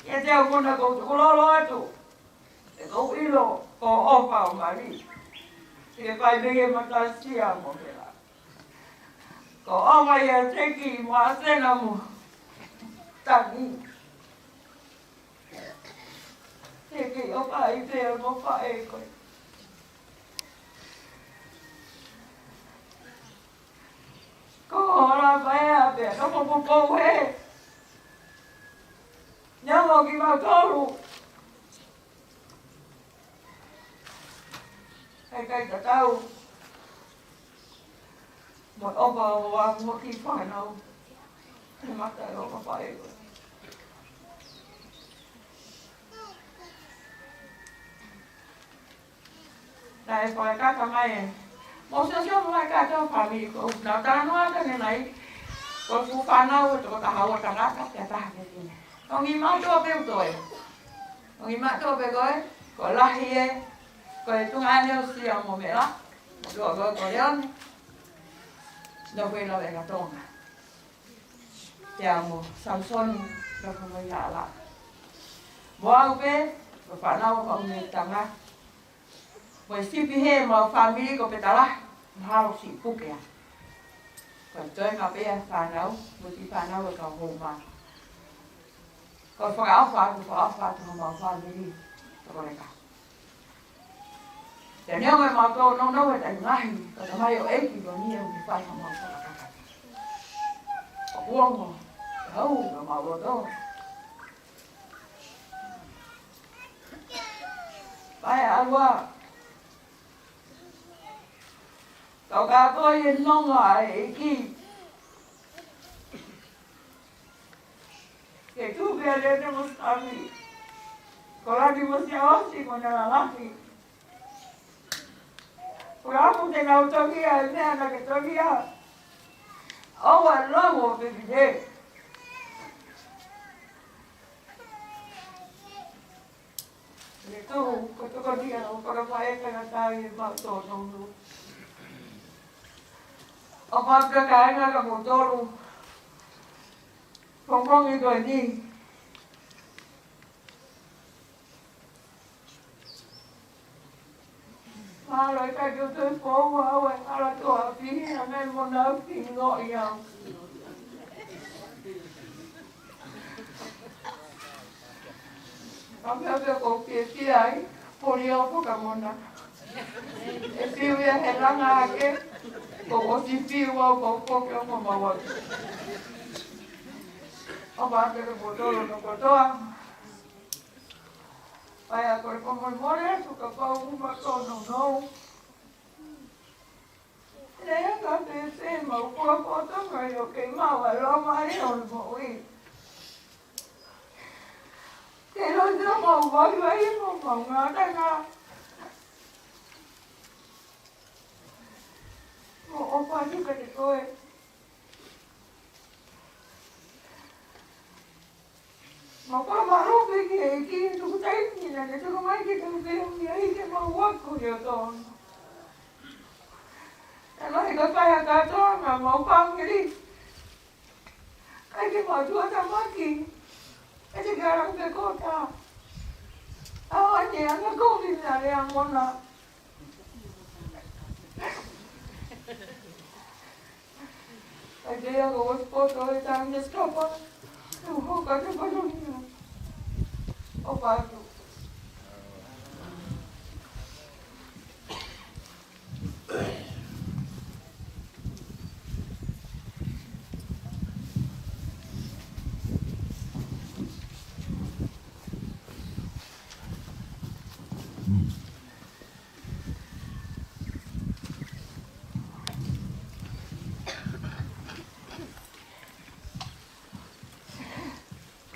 ʻIate au, Mona, ʻoku ou tukulolo atu. ʻOku ou ʻilo ko e ʻofa ʻo Mali. Ke fai mei he matasia mo Mela. Ko e ʻofa ia Teki mo ʻAsena mo Tani. Teki, ʻofa ʻi he ʻofa ʻe koe. Ko e ʻofa ia pē, ka poupou he. Neongo kimautolu ʻikai tatau mo e ʻofa ʻo hoʻo kiʻi fānau. He mata ʻo e ʻofa ʻe koe. Naʻe fai kaka mai ē. Mou sio, sio mai kātoa fāmili ko ē. Naʻa tau talanoa atu ʻanenai. Ko e fuʻu fānau ʻe toko taha ua tangata, pea taha fefine. Ongi mātuʻa pē ʻoku toe. Ongi mātuʻa pē ko ē. Ko e lahi ē. Ko e tuongaʻane ʻo Sia mo Mela. Mātuʻa ko ē ko Leone. Nofo ʻi Laveʻanga Tonga. Pea mo Samisoni, nofo mo ia ʻAla. Mo au pē, ko e fānau ʻa Faʻunetanga. Mo e sipi he mau fāmili ko Petala, mahalo siʻi puke ā. Ko e toenga pē ʻa e fānau, mo e kiʻi fānau ʻa e kau Houma. Ko e fakaʻofa atu, fakaʻofa atu homau fāmili, Tokoleka. Pea neongo ʻemau tōnounou he taimi lahi, ko e tamaioʻeiki ko eni ʻoku fai homau fakakakato. ʻOku ongo, ʻe hau, ʻemau loto. Pea ʻalu ā. Kau kātoa ʻi he nonga ʻa e ʻEiki. Ke tuku ʻa Lene mo Sami. Ko Lani mo Siaosi mo ʻena lalafi. Ko e ʻamu te nau toki ʻa e meʻa naʻa ke toki ʻa. ʻOua ʻe lau ʻo pepile. Ke tuku, ko e tokoni ʻa e ʻofa ʻa e tangata ʻi heʻemau tōnounou. ʻOfa atu ki he kāinga, kimoutolu. Pongipongi ko eni. Mālō e kai o te fou au e ala tō a pini a me mo nau pini no i au. A me a me ko pie pie ai, poli o poka mona. E fiu ia he langa ake, ko o si fiu au ko poke o mo mau atu. O ma ake ke potolo no kotoa. Pea ko e komoe mole atu ka pau uma tōnounou. Lea ka pēpē mau kua kōtonga ʻio ke mau ʻa loma ʻi o moʻui. Ke loi na mau vai vai mo mau ngata na. Mo o pati ka te koe. Mau fakamālō pē ki he ʻEiki he tuku taimi naʻa ne tuku mai ke tau feʻunga ai ke mau ako ʻi o tōna. Talo he ka fai a kātoa na mau pangili. Kai ke mau tuatamaki. E te gara pe kota. Awa ne ana kovi na lea mona. Ai te ia ko wasu poto e tang ne skapa. Tau hoka te panonia. O pato.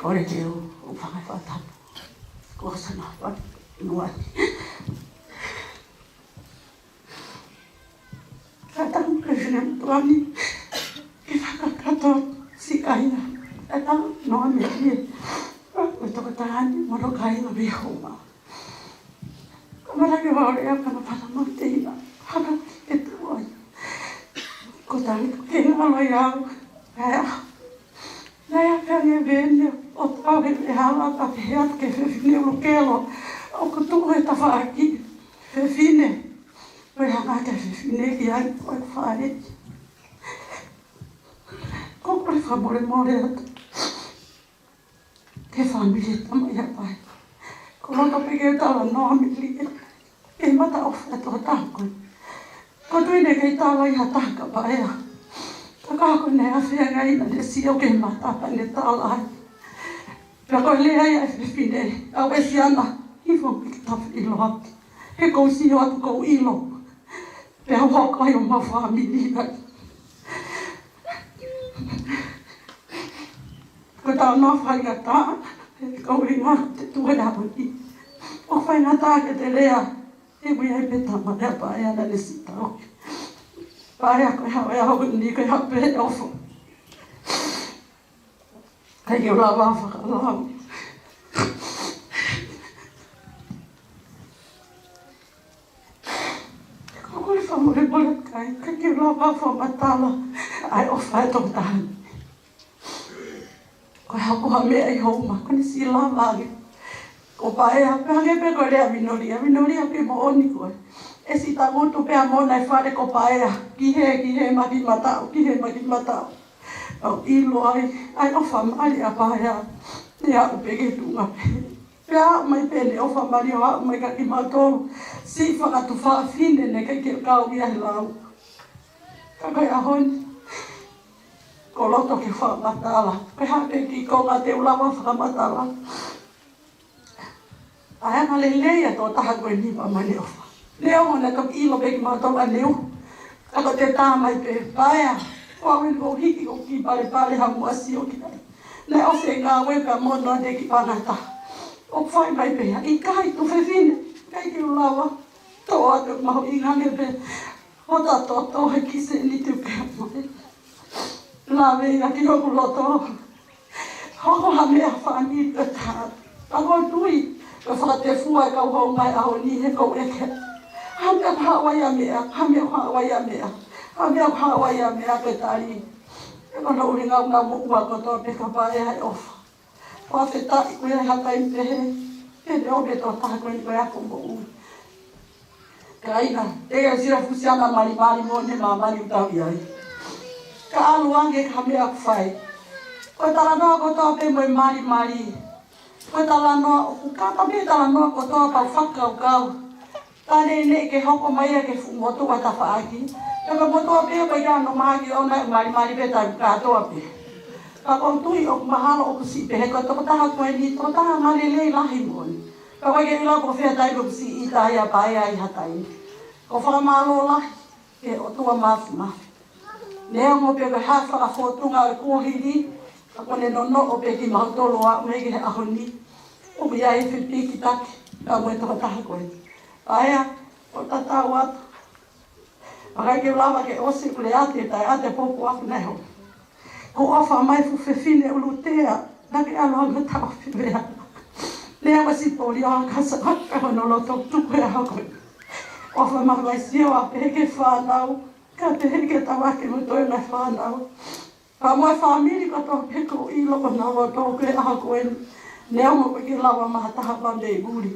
Kore te u, u fanga fakatapu. Ko sana fa, no ai. Ka tau ke fina tuani. Ke fakakakato si aia. Ka tau no ane fie. Ko tokatangani, mo no kai no vihoma. Ka mara ke vau lea ka na fana mate ina. Haka ke tuai. Ko tali ke ngalo ia. Ea. Naʻe aka nge vene o tau he mea Ala ta pehē atu ki he fefine ʻulu kelo ʻoku tuʻu he tafaʻaki. Fefine, ko e hanga ki he fefine ki ai ko e faʻē. Ko e kole fakamolemole atu ki he fāmili ʻa e tamai ʻa Paea. Ko e loto pē ke talanoa mai ʻi he mataʻofa ʻa e tokotaha ko ē. Ko e tuʻi naʻe ʻikai tala ai ha taha kia Paea. Ka ko ʻene ʻafeangai naʻa ne sio ki he mata pea ne tala ai. Pea ko e lea ia ʻa e fefine, ʻa ʻEsiana, ʻi he foʻi tafa ʻilo atu. He ʻoku ou sio atu ʻoku ou ʻilo. Pea u hoko ai ʻo mau fāmili ai. Ko e talanoa faingataʻa, he ko e ʻuhinga ko e tuʻu he ʻaho ni. ʻOku faingataʻa ke te lea, he ʻoku ʻi ai pē tama ʻia Paea naʻa ne sitau. Paea ko e hā ʻa e ʻaho ni, ko e hā pē ʻofa. ʻIkai ke u lava fakalau. Ko e kole fakamolemole atu ki ai, ʻikai ke u lava fakamatala ʻa e ʻofa ʻa e tokotaha ni. Ko e hā ko ha meʻa ʻi hoʻo uma, ko ʻene siʻi lava ange. Ko Paea, pea hangē pē ko e lea ʻa Vinolia, Vinolia ke moʻoni ko ē. ʻE siʻi tangutu pē ʻa moʻona ʻi fale ko Paea, ki hē, ki hē maki mataʻu, ki hē maki mataʻu. ʻOku ou ʻilo ai, ʻa e ʻofa mali ʻa Paea, ʻe aʻu pē ki he tuʻunga pē. Pea aʻu mai pē ʻene ʻofa mali ʻo aʻu mai kia kimautolu siʻi fakatuofefine naʻe ʻikai ke kau ia he lau. Ka ko e ʻaho ni, ʻoku ou loto ke fakamatala. Ko e hā pē kiʻi konga te u lava fakamatala. ʻA e anga lelei ʻa e tokotaha ko eni pea mo ʻene ʻofa. Neongo naʻe toki ʻilo pē kimautolu ʻa ʻene ʻuhu. Ka ko e tā mai pē, Paea, ko au eni ʻoku ou hiki ʻo kiʻi palepale ha muʻa sio ki ai. Naʻe ʻosi e ngāue pea mo ʻene kiʻi pangata. ʻOku fai mai pē ia, ʻikai tuofefine, ʻikai ke u lava. Toʻo atu mahuʻinga ange pē hota toto he kiʻi sēniti ʻoku ke ʻomai. Lave ia ki hoku loto. Hoko ha meʻa fāmili pē taha. Ka ʻoku ou tui, ko e fakatefua e kau hounga he ʻaho ni he ʻoku ou ʻeke. Hā meʻa ʻoku haʻu ai ʻa meʻa, hā meʻa ʻoku haʻu ai ʻa meʻa, hā meʻa ʻoku haʻu ai ʻa meʻa pē tali. He ko hono ʻuhinga ʻoku nau moʻua kotoa pē kia Paea he ʻofa. Fakafetaʻi ko ia he hā taimi pehē, he neongo e tokotaha ko eni ko e ako moʻui. Kāinga, te u sio fusi ana malimali mo ʻene māmani ʻoku tau ʻi ai. Ka ʻalu ange ki ha meʻa ʻoku fai. Ko e talanoa kotoa pē mo e malimali. Ko e talanoa ʻoku kata pē talanoa kotoa pau fakakaukau. Ka neʻineʻi ke hoko mai ia ke fuʻu motuʻa tafaʻaki. Pea ko e motuʻa pē ko ia ʻoku nau mahaki ʻo nau malimali pē taimi kātoa pē. Ka ʻoku ou tui ʻoku mahalo ʻoku siʻi pehē ko e tokotaha ko eni, tokotaha anga lelei lahi moʻoni. Ka ʻoku ʻikai ke ʻilo pe ko e fē taimi ʻoku siʻi ʻita ai ʻa Paea ʻi ha taimi. Ko e fakamālō lahi ki he ʻOtua Māfimafi. Neongo pe ko e hā e fakafōtunga ʻo e kuohili, ka ko ʻene nonoʻo pē kimautolu ʻo aʻu mai ki he ʻaho ni. ʻOku ʻi ai e fepikitaki pea mo e tokotaha ko eni. Paea, ʻoku tatau atu. ʻIkai ke u lava ke ʻosi ʻeku lea ʻi he taʻe ʻi ai e pōpoaki naʻe hoko. Ko e ʻofa mai e fuʻu fefine ʻUlutea, naʻa ke ʻalu ange ʻo taʻofi pea. Lea ʻa Sipoli ʻo ʻAkasa, ka ko hono loto tuku e ʻaho ko ē. ʻOfa mai mai sio ʻa pehē ki he fānau, kae pehē ki he tafaʻaki mo e toenga e fānau. Pea mo e fāmili kotoa pē ʻoku ou ʻilo ʻoku nau loto ki he ʻaho ko eni. Neongo ʻoku ʻikai ke lava mai ha taha pea mei muli.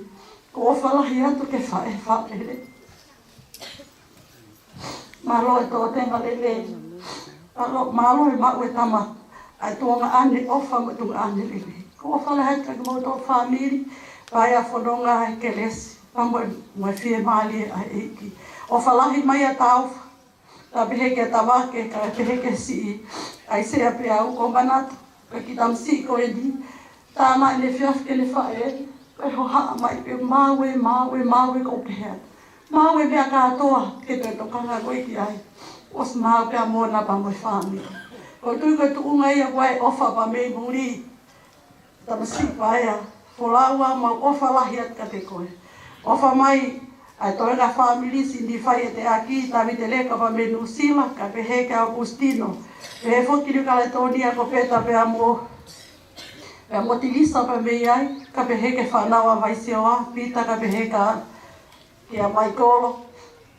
Ko e ʻofa lahi atu ki he faʻē faʻē. Mālō e tō tenga lelei. Mālō, mālō e maʻu e tama ʻa e tuongaʻane ʻofa mo e tuongaʻane lelei. Ko e ʻofa lahi atu kia kimoutolu fāmili, Paea, fononga e kelesi, pea mo e, mo e fiemālie ʻa e ʻEiki. ʻOfa lahi mai ʻa Taufa, kae pehē kia Tavake, kae pehē kia siʻi ʻAisea pea u ko manatu, ka kiʻi tamasiʻi ko eni, tā mai ʻene efiafi ki heʻene faʻē, ko e hohaʻa mai pē maue, maue, maue ko pehē. Maue meʻa kātoa ke toe tokanga ko ē ki ai. ʻOsi maau pē ʻa Mona pea mo e fāmili. ʻOku ou tui ko e tuʻunga ia ko ē ʻofa pea mei muli. Tamasiʻi Paea, folau ā mau ʻofa lahi atu kiate koe. ʻOfa mai ʻa e toenga fāmili, Sini Fai ʻEteʻaki, Tavite Leka pea mei Nuʻusila, kae pehē kia ʻAukusitino. Pehē foki Niu Kaletonia ko Peta pea mo, pea mo Tilisa pea mei ai, kae pehē ki he fānau ʻa Vaisioa, Pita kae pehē kia kia Maikolo,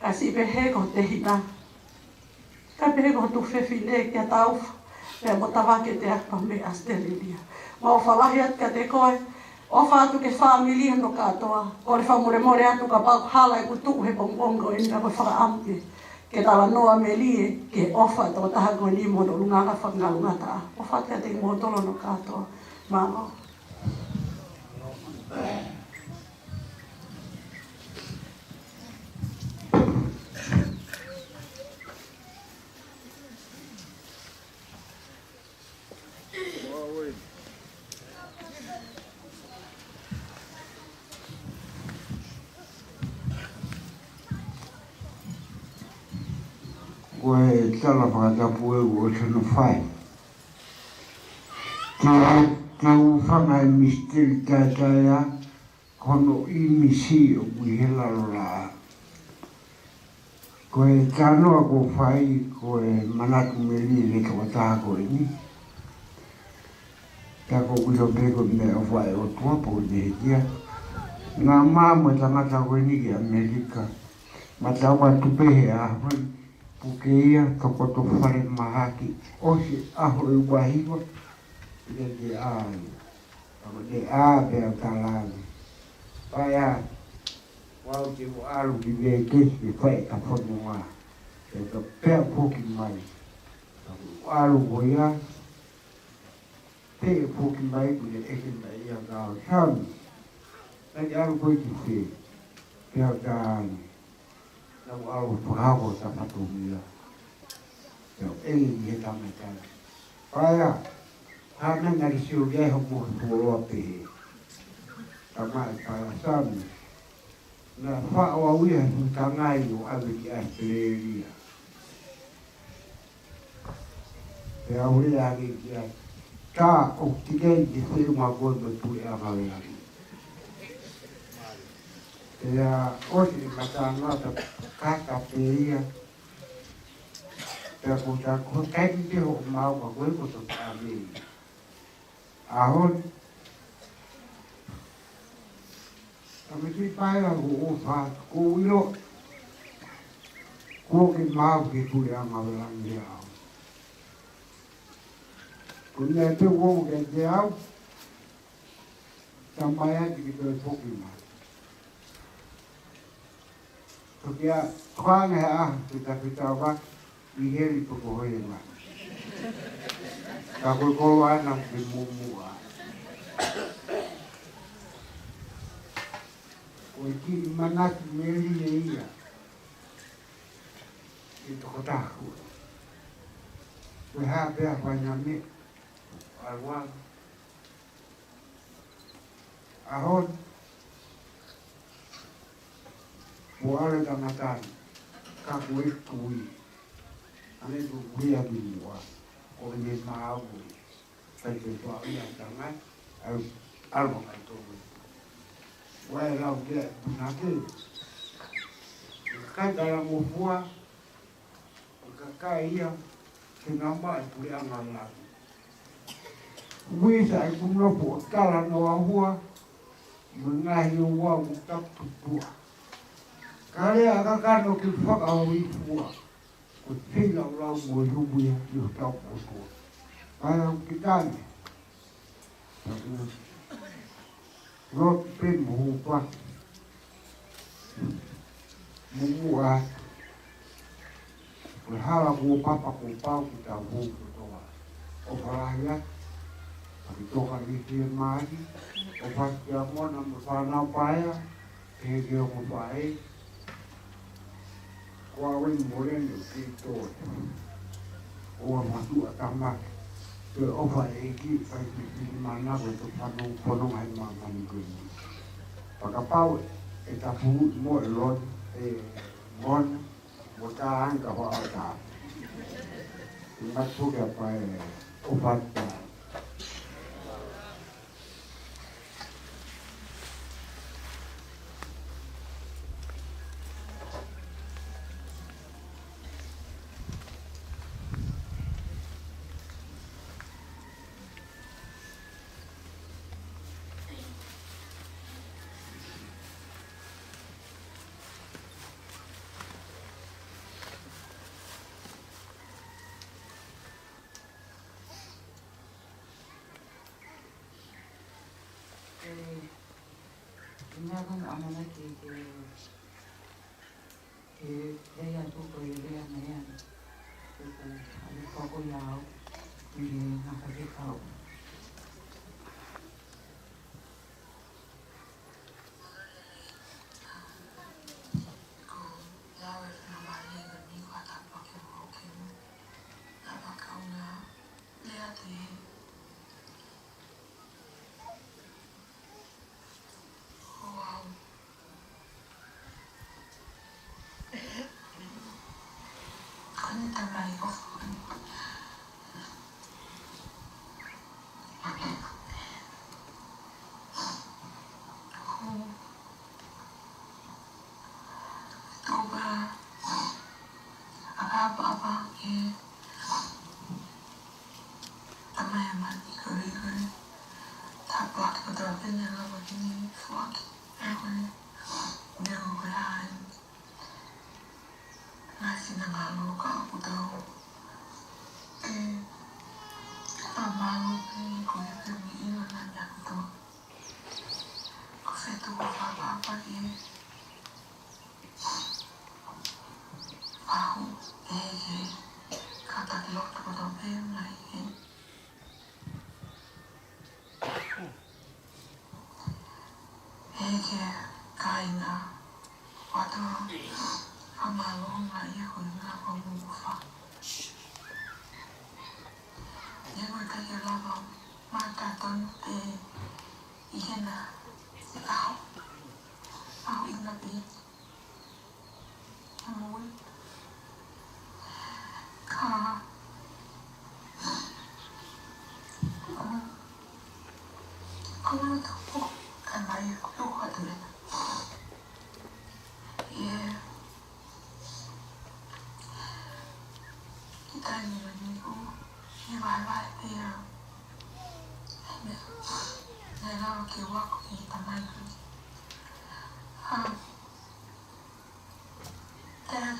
kae siʻi pehē ko Tehina. Kae pehē ko e tuofefine kia Taufa, pea mo Tavake Teapa mei ʻAositelēlia. Mau ʻofa lahi atu kiate koe, ʻofa atu ki he fāmili hono kātoa. Kole fakamolemole atu kapau ko e hala ʻeku tuʻu he pongipongi ko eni ka ko e fakaʻamu pē ke talanoa melie ki he ʻofa ʻa e tokotaha ko eni mo hono ʻulungaanga fakangalongataʻa. ʻOfa atu kiate kimoutolu hono kātoa. Mālō. Ko e tala fakatapu ʻoku ou tonu fai. Te, te u hūfanga he misiteli taʻetaʻe ʻa ko hono ʻīmisi ʻoku ʻi he lalo laʻā. Ko e talanoa ʻoku ou fai, ko e manatu melie ki he tokotaha ko eni. Ka ʻoku ou ʻilo pē ko e meʻaʻofa ʻa e ʻOtua pea ʻoku ne hiki atu. Naʻa ma mo e tangata ko eni ki ʻAmelika. Ma tau atu pē he ʻaho ni, puke ia, tokoto falemahaki, ʻosi ʻaho ʻe uahiva, ʻi he ʻaho. Pea ko e ʻā pea u tala ange, Paea, ʻoua te u ʻalu ki Vekesi ke fai ʻeta fononga. Pea u pehē, pea u foki mai. Pea u ʻalu ko ia, pea u foki mai, kuo ne ʻeke mai ia kia au, Sami, naʻa ke ʻalu koe ki fē? Pea u tala ange, naʻa ku ʻalu ʻo fakahoko ʻeta fatongia. Pea u ʻeke ki he tangata ni, Paea, ko e hā e meʻa naʻa ke sio ki ai hoʻo mohe fuoloa pehē? Talamai ʻe Paea, Sami, naʻe faʻo au ia he fuʻu tangai ʻo ʻave ki ʻAositelēlia. Pea u lea ange ki ai, tā, ʻoku teʻeki ai ke feʻunga koe mo e Puleʻanga ʻo e Langi. Pea ʻosi ʻema talanoa, ta kata pē ia. Pea ko e taimi pē hoʻo maau ka ko e ko e tō taʻame ia. ʻAho ni, ka me ki Paea, ʻoku ou ʻofa atu, ʻoku ou ʻilo kuo ke maau ki he Puleʻanga ʻo e Langi ʻia au. Ko e meʻa pē ʻoku ou ʻoange kiate au, tā mai atu ke toe foki mai. Toki ʻā, toki ʻā ange he ʻaho, ke ta fetaulaki ʻi heli pe ko hē mai. Ka ko e koloa ʻana ke muʻomuʻa. Ko e kiʻi manatu melie ia ki he tokotaha ko ē. Ko e hā pē ha faʻahinga meʻa, ʻalu ange. ʻAho ni, kuo ʻalu e tangata ni, ka ko e kui. ʻAne tu kuia ki muʻa, ko e meʻa maau ko ē. Kai te tua ia tangata, ʻalu, ʻalu ʻo kai tō. Ua e lau kia punake. Kai talangofua, ʻo kakai ia, ke nau maʻu e Puleʻanga ʻo e Langi. Uisa e kunopu ʻo talanoa hua, mo e ngaahi ouau mo tapu tupuʻa. Ka lea ʻa kakano ke fakahoifua, ko e feilaulau mo e humu ia, ʻi hotau ʻOtua. Paea, ʻoku ke tali. Lotu pē mo hūfaki. Muʻomuʻa atu. Ko e hala kuo papa kuo pau ke tau hū kotoa. ʻOfa lahi atu. Ka ke toka ni ki he mali. ʻOfa atu kia Mona mo e fānau Paea. Pehē ki he ongo faʻē. Ko au eni Moleni ʻo Kito. ʻOua matuʻa tamaki. Ko e ʻofa ʻa e ʻEiki, fai ki he finemānako ʻo e fononga, fononga he māmani ko eni. Pea kapau ʻe tapu mo e lon, ʻe Mona, mo tā ange ka hoa ata. ʻI matuke apa e ʻofa atu. ʻI he meʻa ko ē ʻamanaki ke, ke lea atu ko e lea meʻa. Ke ko e ʻalu koko ia au, ke ngaka ke kau. Ko ʻene tamai ʻofa ko eni. Ko Toba, ʻakaʻapaʻapa ki he tamai ʻa Mani ko ē, ko e tāpuaki kotoa pē naʻe lava ke ne foaki. ʻA ia ko e, ne ko e hā eni. Ngaahi finangalo ka ʻoku tau ke fakamālō pē ko e pē mi ila na nya kuto. Ko fetu ko fakaʻapaʻapa ki he fahu, ʻe he kātaki lotu kotoa pē mai he ʻe he kāinga, ʻoatu ʻa e mālō ngā ia ko e ngā ko mufa. ʻE ko e kai ke lava, mā ka tonu te ʻi hena, ʻaho, ʻaho ʻi ngā pē. Mui. Ka. Ka. Ka mulu tupu. Ka mai ko tuku atu ena. Ia. Ki taimi ni ko. Ia vaevae pea. Ia. Ia lau ke wako ki tamai ko. Ha. Dad,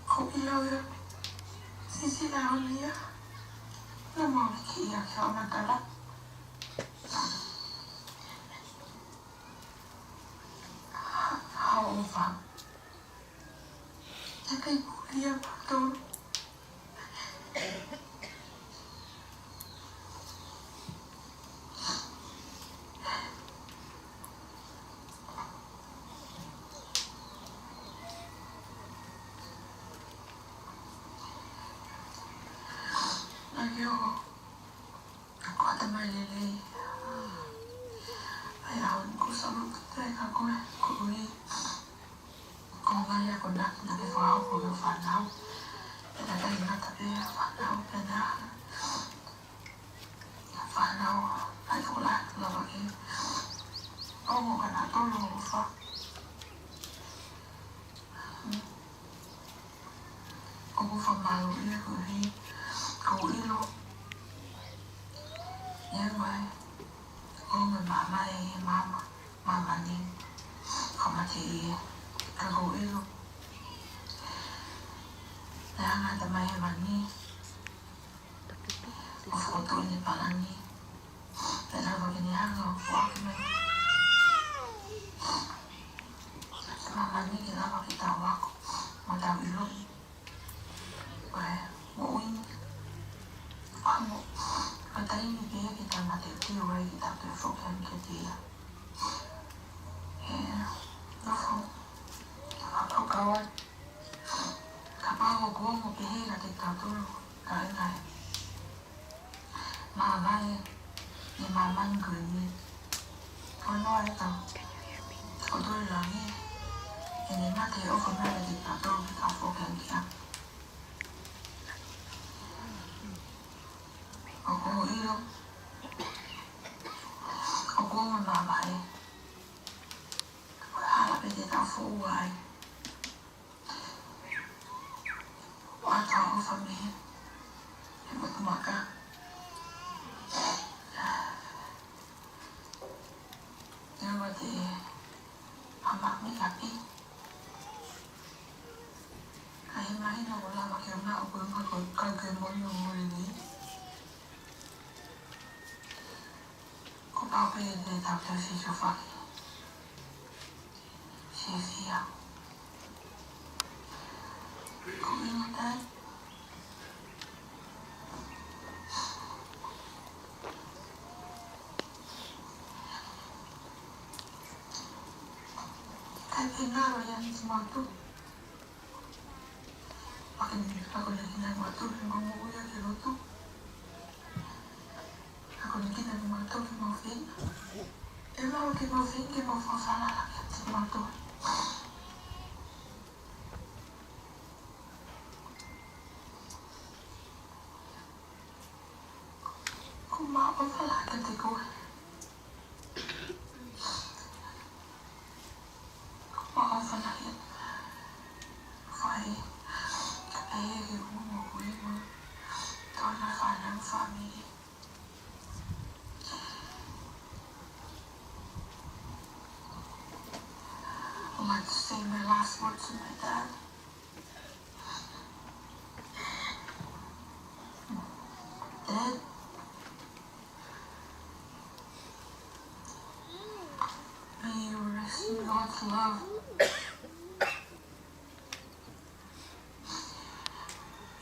ko ʻilo ia, sisi la olia, na mau ki ia ke ona tala. Hao fa. Te kai pulia pato. Naʻa ke ʻoho, ko ʻata mai lelei. ʻAi au ni ko salu te ka koe, ko ui. Ko ngai ia ko na, naʻa ke fao ko ke fanau. Pena kai ngata pē fanau, pena. Fanau, ʻai ko la, lava ke. ʻO mo kana tolo fa. ʻOku fakamālō ia ko e hei, ko ʻilo. Ia mai, ʻo me mama e mama, mama ni, ko mate ia, ka ko ʻilo. Naʻe anga tamai he mani, ʻo fokotuʻu ni palani. Pea lava ke ne hanga ʻo foaki mai. Māmani ke lava ke tau ako, mo tau ʻilo. Ko e moʻui ni. Ko e mo-, ko e taimi pē ke tau mateuteu ai ke tau toe foki ange kiate ia. ʻE, nofo. Fakakaukau ai. Kapau ʻoku ongo pehē kiate kitautolu, kāinga ē. Māmani, ʻi māmani ko eni. Ko noa e tau. Ko toi langi. ʻE ne mate ʻo ko mea te tatou ki ka foki ange kia. ʻOku ʻilo. ʻOku ongo māmani. Ko e hala pē te tau foʻu ai. ʻOatu ʻofa mei he motu maka. Neongo te ama mi api. Ka he mahino ko lava ke ona ʻo ko e ma ko ka ke moni ʻo moni ni. Au pē te tau tau si so fai. Si si au. Ko ina tai. Kai te ngaro ia ni si mātou. Ako ni, ako ni kina mātou, he mau moʻui ʻaki e lotu. Ako ni kina mātou, he mau feinga. ʻE mau ke mau feinga, ke mau fafalala, ke te mātou. Ko mau fafalala, ke te koe. Ko mau fafalala, ia. Fai, ka e he ʻumo kui mo. Tona fana family. I'd like to say my last words to my dad. Dad, may you rest in God's love.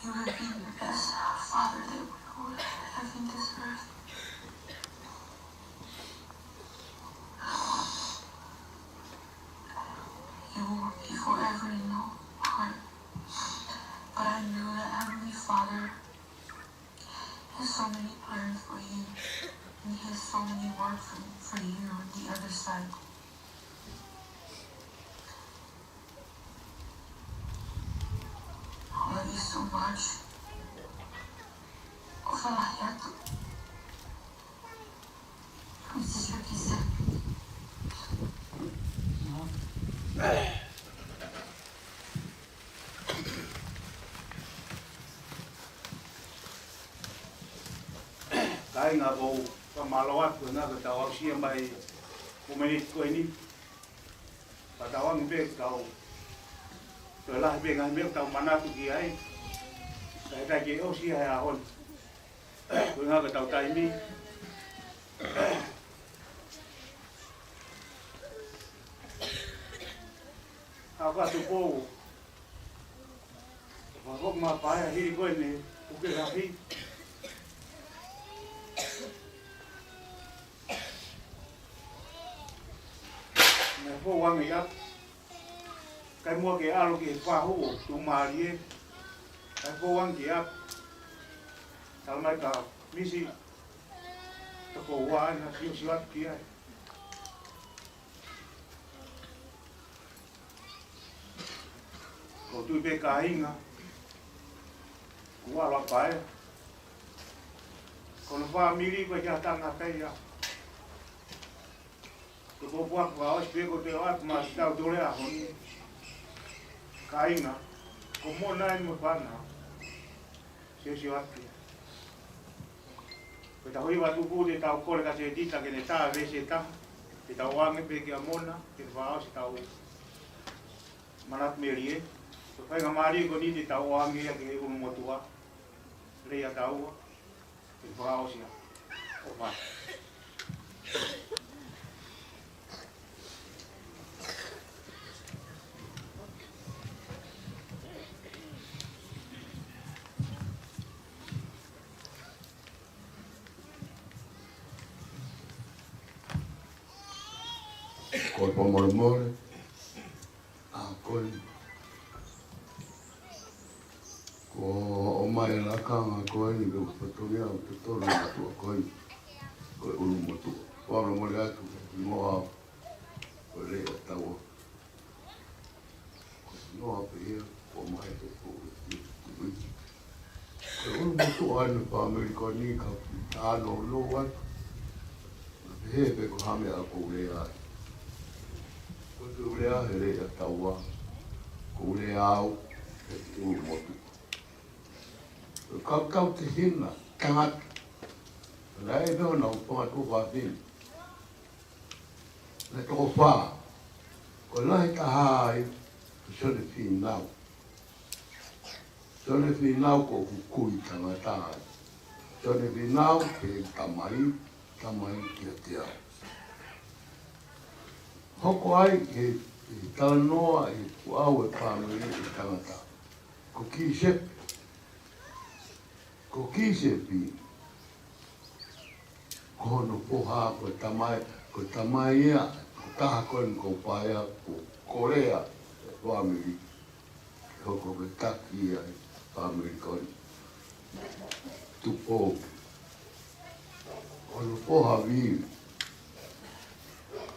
You have been the best father that we will have in this earth. You will be forever in our heart. But I know that Heavenly Father has so many plans for you, and He has so many work for, for you on the other side. I love you so much. ʻOfa lahi atu. Missus Rikise. Kāinga, ʻoku ou fakamālō atu he ngaahi tau aʻusia mai e momeniti ko eni. Pea tau angi pē tau, toe lahi pē ngaahi meʻa tau manatu ki ai. Ka ʻe ʻikai ke ʻosi ia he ʻaho ni. Ko e ngaahi tau taimi. Ka ko atu pou. Fakahoko mai pea hili ko eni, ʻoku ke hahi. Naʻe fou ange ia. Kai muʻa ke ʻalu ki he fahu ʻo tuʻumālie. Naʻe fou ange ia. Tala mai ka misi. Toko ua na siosio atu ki ai. Ko tui pē kāinga, kuo ala pae. Ko hono fāmili ko e kia tangata ia. Ko ko pua pua ʻosi pē ko te ʻoatu ma tau tole a honi. Kāinga, ko mo nai mo fana. Siosio atu. Ko e taha ʻi Vatupu te tau kole ka se tita ke ne tā vese taha. Te tau ange pē kia Mona, ke ne fakaʻosi tau manatu melie. Ko e faingamālie ko eni te tau ange ia ki he ʻulumotuʻa. Lea taua. Ke ne fakaʻosi ia. ʻOfa. Ko e fakamolemole, a ko e, ko e ʻomai e lakanga ko eni, ko e fatongia ʻo e totonu atu ko eni, ko e ʻulumotuʻa. Fakamolemole atu, mo au, ko e lea taua. Ko e noa pē ia, ko mai ko ko ko ko ko. Ko e ʻulumotuʻa ʻa e fāmili ko eni ka tano lo atu. Na pehē pē ko e hā e meʻa ʻoku ou lea ai. Ko e ʻoku ou lea he lea taua. ʻOku ou lea au, he ʻulumotuʻa. Ko e kau tau te hina, tangata. Naʻe ʻi ai pē hona ʻuhinga tuʻa fāfine. Naʻe toko fā. Ko e lahi taha ai, ko Sione Fīnau. Sione Fīnau ko ʻeku kui tangata ai. Sione Fīnau, ko e tamai, tamai kiate au. Hoko ai ʻe he talanoa ʻi he tuʻu ʻa e fāmili ʻo e tangata. Ko Kīsepe, ko Kīsepe, ko hono foha ko e tamai, ko e tamai ia, ko e taha ko eni ko Paea, ko Kolea, fāmili. Hoko ko e taki ia ʻi he fāmili ko eni. Tupou. Ko hono foha vili.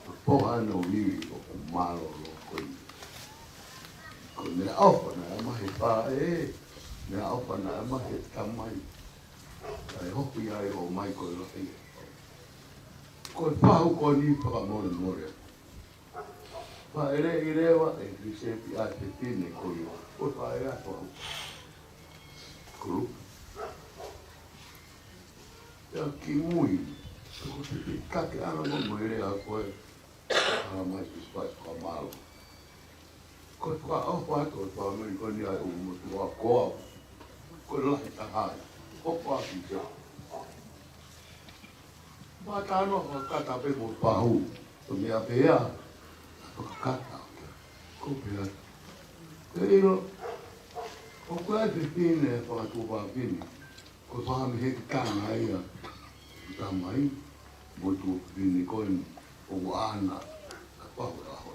Ko e foha ʻo e vili ʻoku mālōlō ko eni. Ko e meʻaʻofa naʻe ʻomai he faʻē, meʻaʻofa naʻe ʻomai he tamai. Kae hoko ia ʻo ʻomai ko e lahi. Ko e fahu ko eni fakamolemole. Faʻeleʻi leva ʻe Kīsepe ʻa e fefine ko ia. Ko e faʻē ʻa e fahu. Kulupu. Pea kimui, ko e fefine taki ʻana mo e lea ko ē. ʻA mai ki fai fakamālō. Ko e fakaʻofa atu ʻo e fāmili ko eni ʻa e ʻulumotuʻa ko au. Ko e lahi taha ia. Ko e faʻē ia. Mātano fakakata pē mo e fahu. Ko e meʻa pē ia. Fakakata. Ko e pehē. Pea ʻilo. ʻOku ʻi ai e fefine fakatuofāfine. Ko e faʻa mehekitanga ia ʻa e tamai mo e tuofāfine ko eni ʻoku ʻaʻana ʻa e fahu ʻaho.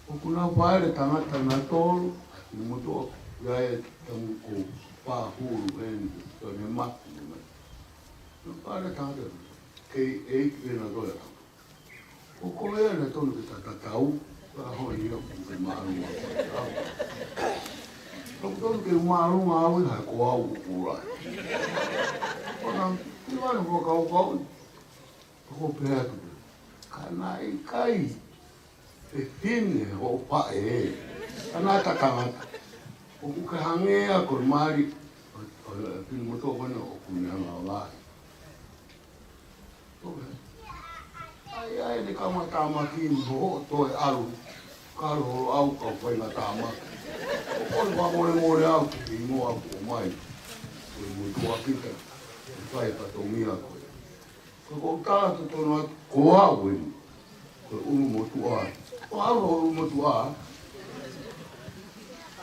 ʻOku nau faʻele tangata nautolu, ʻulumotuʻa, ʻa ia ʻa e tamu ko Pahulu eni, ko e ne maki ne mai. Nau faʻele tangata, kei ʻeiki pē nautolu ʻa e tangata. Ko e koe naʻe tonu ke ta tatau, ka honi ia ʻoku ke māʻolunga au. Ka ʻoku tonu ke māʻolunga au ʻi he ko au ʻoku ʻi ai. Ko na, ʻi vana ko kau kau. Ko e pehē atu. Ka naʻe ʻikai fefine hoʻo faʻē. Ka naʻa ta tangata. ʻOku ke hangē ia ko e mali. ʻO, ʻo, ʻo, pini moto ko ena ʻoku ne hanga ʻo lahi. ʻAi, ʻai, ne kamatamaki mo hoʻo toe ʻalu. Kalo holo au kau fai ngā tāmaki. ʻOku ou fakamolemole au ki he hingoa kuo ʻomai. Ko e motuʻa kita. ʻE fai fatongia ko ē. Ko e tala totonu atu ko au eni. Ko e ʻulumotuʻa. Ko au ʻulumotuʻa.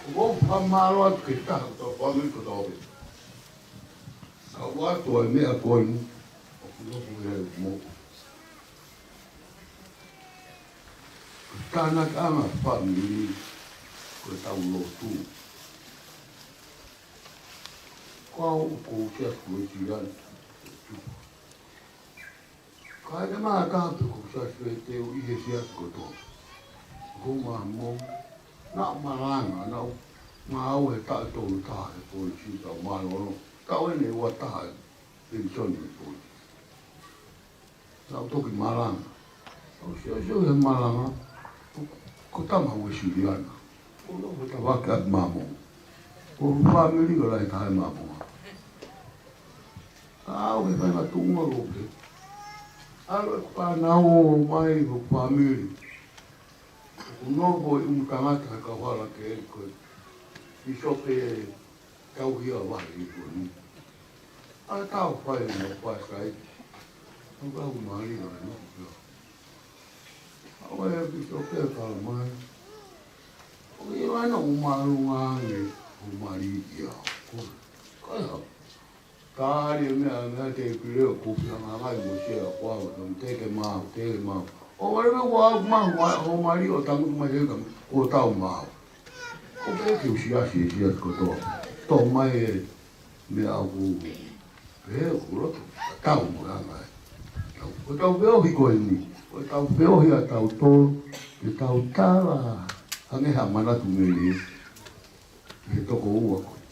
ʻOku ou fakamālō atu ki he taha ko e fāmili ko e tau pē. Ka ʻoatu ʻa e meʻa ko eni, ʻoku nofo ia ʻi he moʻui. Ko e tānaki ʻa e fāmili, ko e tau lotu. Ko au ʻoku ou kia ko e tian. Ka ʻi he mā taha pē ko Sasue te u ʻi he siasi kotoa. Ko Māmonga, naʻa ku malanga, naʻa ku ngāue he taʻu tolu taha he polisi tau mālōlō. Taʻu ʻeni ua taha he penisoni he polisi. Naʻa ku toki malanga. Naʻa ku siosio he malanga, ko, ko e tama Uēsiliana. Ko e lau he tavake ʻa Māmonga. Ko e fāmili ko e lahi taha ʻi Māmonga. Au he fai ngā tuʻunga ko pē. ʻAlu e fānau ʻo mai ko e fāmili. Ko e nofo ʻi ʻumu tangata he kauhala ke ko e pīsope tauhi ʻa e vahe ko eni. ʻA e tau fai mo fai sai. Au ka u mali ʻa e nofo pē. Au e pīsope ka mai. ʻO ia ʻana ʻo māʻolunga ange ʻo mali ia. Ko, ko ia. Tali e meʻa, meʻa te pile ʻo kupi anga ngai mo sia ko au, tau te ke mau, te ke mau. ʻO wale me ko au mau, ma, ʻo mali ʻo tangutu mai he ka, ko tau mau. Ko pē ke u siasi, siasi kotoa. Tō mai e meʻa ʻoku, pē ʻoku loto, tau mo anga e. Tau, ko tau feohi ko eni, ko tau feohi ʻa tautolu, ke tau tala, hangē ha manatu mei he, he toko ua ko ē.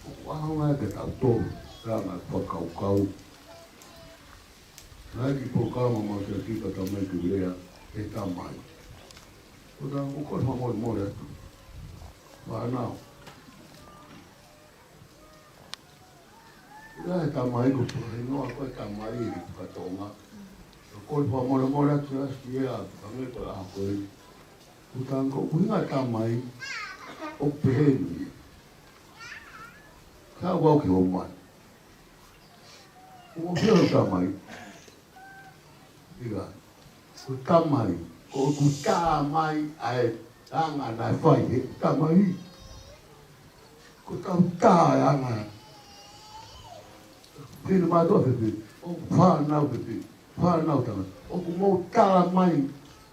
ʻOku ʻaonga ke tau tō, ka ngā fakakaukau. Naʻe ki polokalama mau siasi ka tau mai ki lea, ʻe tamai. Ko tau, ʻoku ou fakamolemole atu. Fānau. Ia e tamai ko e hingoa ko e tamai ʻi fakatonga. ʻOku ou fakamolemole atu siasi ia, hangē ko e ʻaho ko ē. Ko tau ko e ʻuhinga tamai, ʻoku pehē ni. Ka wau ke o mai. Ko e ʻuhinga ʻo e tamai. ʻIa. Ko e tamai. Ko ʻeku tā mai ʻa e anga naʻe fai he tamai. Ko ʻetau tā ʻa e anga. Finemātuʻa pē pē. ʻO fānau pē pē. Fānau tama. ʻOku mou tala mai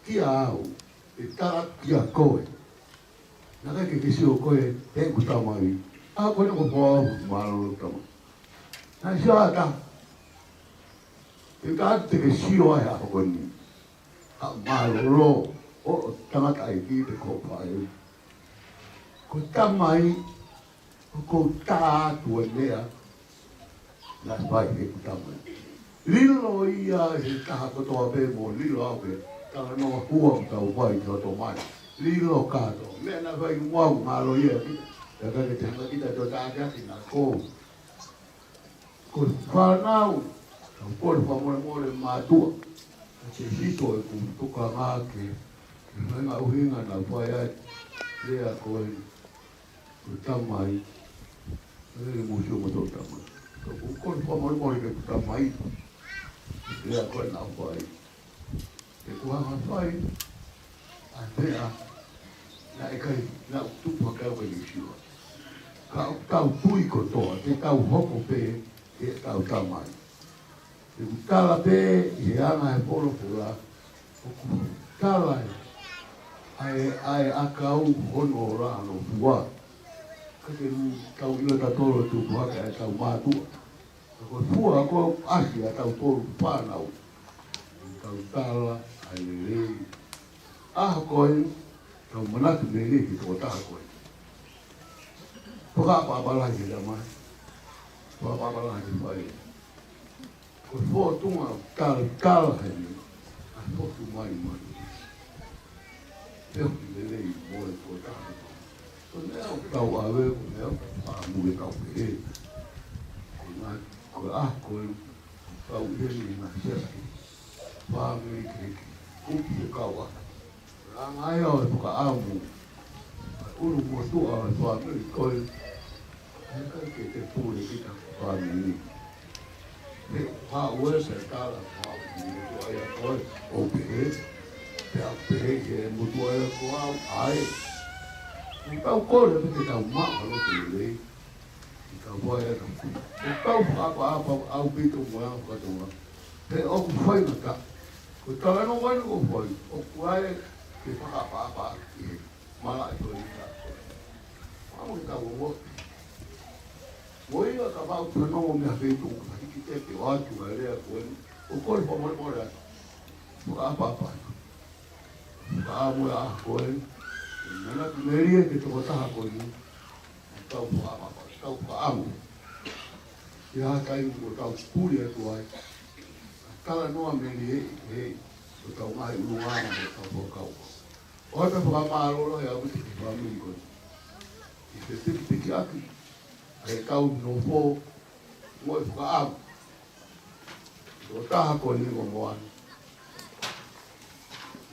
kia au. ʻE tala kia koe. Naʻe ʻikai ke ke sio koe, he ʻoku tamai. ʻA ko ena ko e foʻi mālōlō tamai. Naʻe sio ata. He ka te ke sio ai ʻa ko eni. ʻA mālōlō, ʻo tangataʻeiki pe ko e faʻē. Ko e tamai, ʻoku ou tā atu e meʻa, naʻe fai he ʻeku tamai. Lilo ia he taha kotoa pē mo lilo au pē, talanoa hua ʻoku tau fai ki hoto mali. Lilo kātoa. Meʻa naʻe fai muʻa ʻoku mālō ia ki. Ka ka ke te hanga kita ʻo tākiekina ko. Ko e fānau, tau kole fakamolemole mātuʻa. Ka te sio ʻeku tokanga ke, ke fai ngaahi ʻuhinga naʻe fai ai. Lea ko eni. Ko e tamai, ʻe lele mo sio mo tō tamai. Ka ʻoku ou kole fakamolemole ki he tamai, lea ko ē naʻe fai. He ʻoku hanga fai, ʻa e meʻa, naʻe ʻikai, naʻe tupu hake au ke sio. Ka ʻoku tau tui kotoa, te tau hoko pē, he ʻetau tamai. He ʻoku tala pē ʻi he anga he folofola, ʻoku tala ʻe, ʻa e, ʻa e ʻakau hono ʻola hono fua. Ka ke tau ʻilo tautolu ʻoku tupu hake ʻa ʻetau mātuʻa. Ka ko e fua ko e ʻasi ʻa tautolu fānau. Tau tala ʻa e lelei. ʻA ko ē, tau manatu lelei ki he tokotaha ko ē. Fakaʻapaʻapa lahi ki he tamai. Fakaʻapaʻapa lahi ki he faʻē. Ko e fōtunga talatala heni, ʻa e fōtunga mai mai. Pea ʻoku lelei mo e tokotaha. Ko e meʻa ʻoku tau ʻave, ko e meʻa ʻoku tau faʻa mui ʻetau pehē. Ko e ngaahi, ko e ʻaho ko ē, tau ʻi heni ngaahi siasi. Fāmili kehekehe. Kupu ʻo kau ʻa. Langa ia ʻo e fakaʻamu. ʻUlu motuʻa ʻo e fāmili ko ē. ʻE ʻikai ke te pule kita fāmili. He haʻu ē se tala, haʻu ʻi motuʻa ia ko ē, ʻo pehē. Pea pehē ke motuʻa ia ko au, ʻai. ʻOku tau kole pē ke tau maʻu ha loto lelei. ʻI ka wai atu. ʻOku tau fakaʻapaʻapa ʻaupito mo e anga fakatonga. He ʻoku faingataʻa. Ko e talanoa ko eni ʻoku fai, ʻoku ʻai ke fakaʻapaʻapa ki he malaʻe ko eni ka ko ē. Maʻu e tau ongo. Mo ia kapau te nau meʻa feituʻu ka hiki teke ʻo ʻatu ʻa e lea ko eni. ʻOku ou kole fakamolemole atu. Fakaʻapaʻapa atu. Ka ʻamu ia ko ē. Nana ki melie ke tokotaha ko eni. Tau fakaʻapaʻapa, tau fakaʻamu. ʻI ha taimi ʻoku tau puli atu ai. Talanoa melie, he, ko ʻetau ngaahi ʻulungaanga mo ʻetau fakakaukau. ʻOua te fakamālōlō he ʻaupito ki he fāmili ko ē. ʻI he pikipiki ʻaki, ʻa e kau nofo, mo e fakaʻamu. Ko e taha ko eni ko Moana.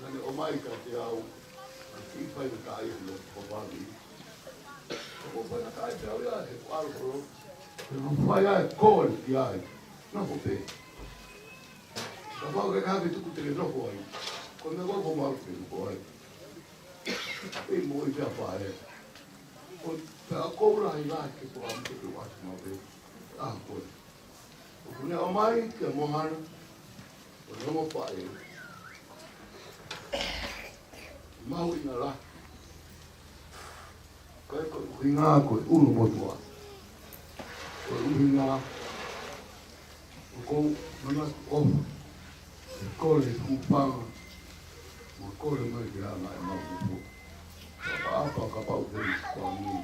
Naʻa ne ʻomai kiate au, ʻa e kiʻi faingataʻa ia ʻi loto ko Pami. Ko e faingataʻa ia he ko alo holo. Ko e fai ai, ko e ki ai. Nofo pē. Kapau ke kapi tuku te ke nofo ai. Ko e meʻa ko ē ko mau ke nofo ai. ʻE mo i te apa e. Ko e pea ko ula i la ke ko am te ke watu mau pē. ʻA ko ē. ʻOku ne ʻomai kia Moana, ʻo ne ʻomai pē. Mahuʻinga lahi. Ka ko e ʻuhinga ko e ʻulu motuʻa. Ko e ʻuhinga, ʻoku ou manatu ʻofa. ʻE kole hūfanga, mo kole mai ke hanga ʻe mau upo. Fakaʻapaʻapa kapau te i kua mui.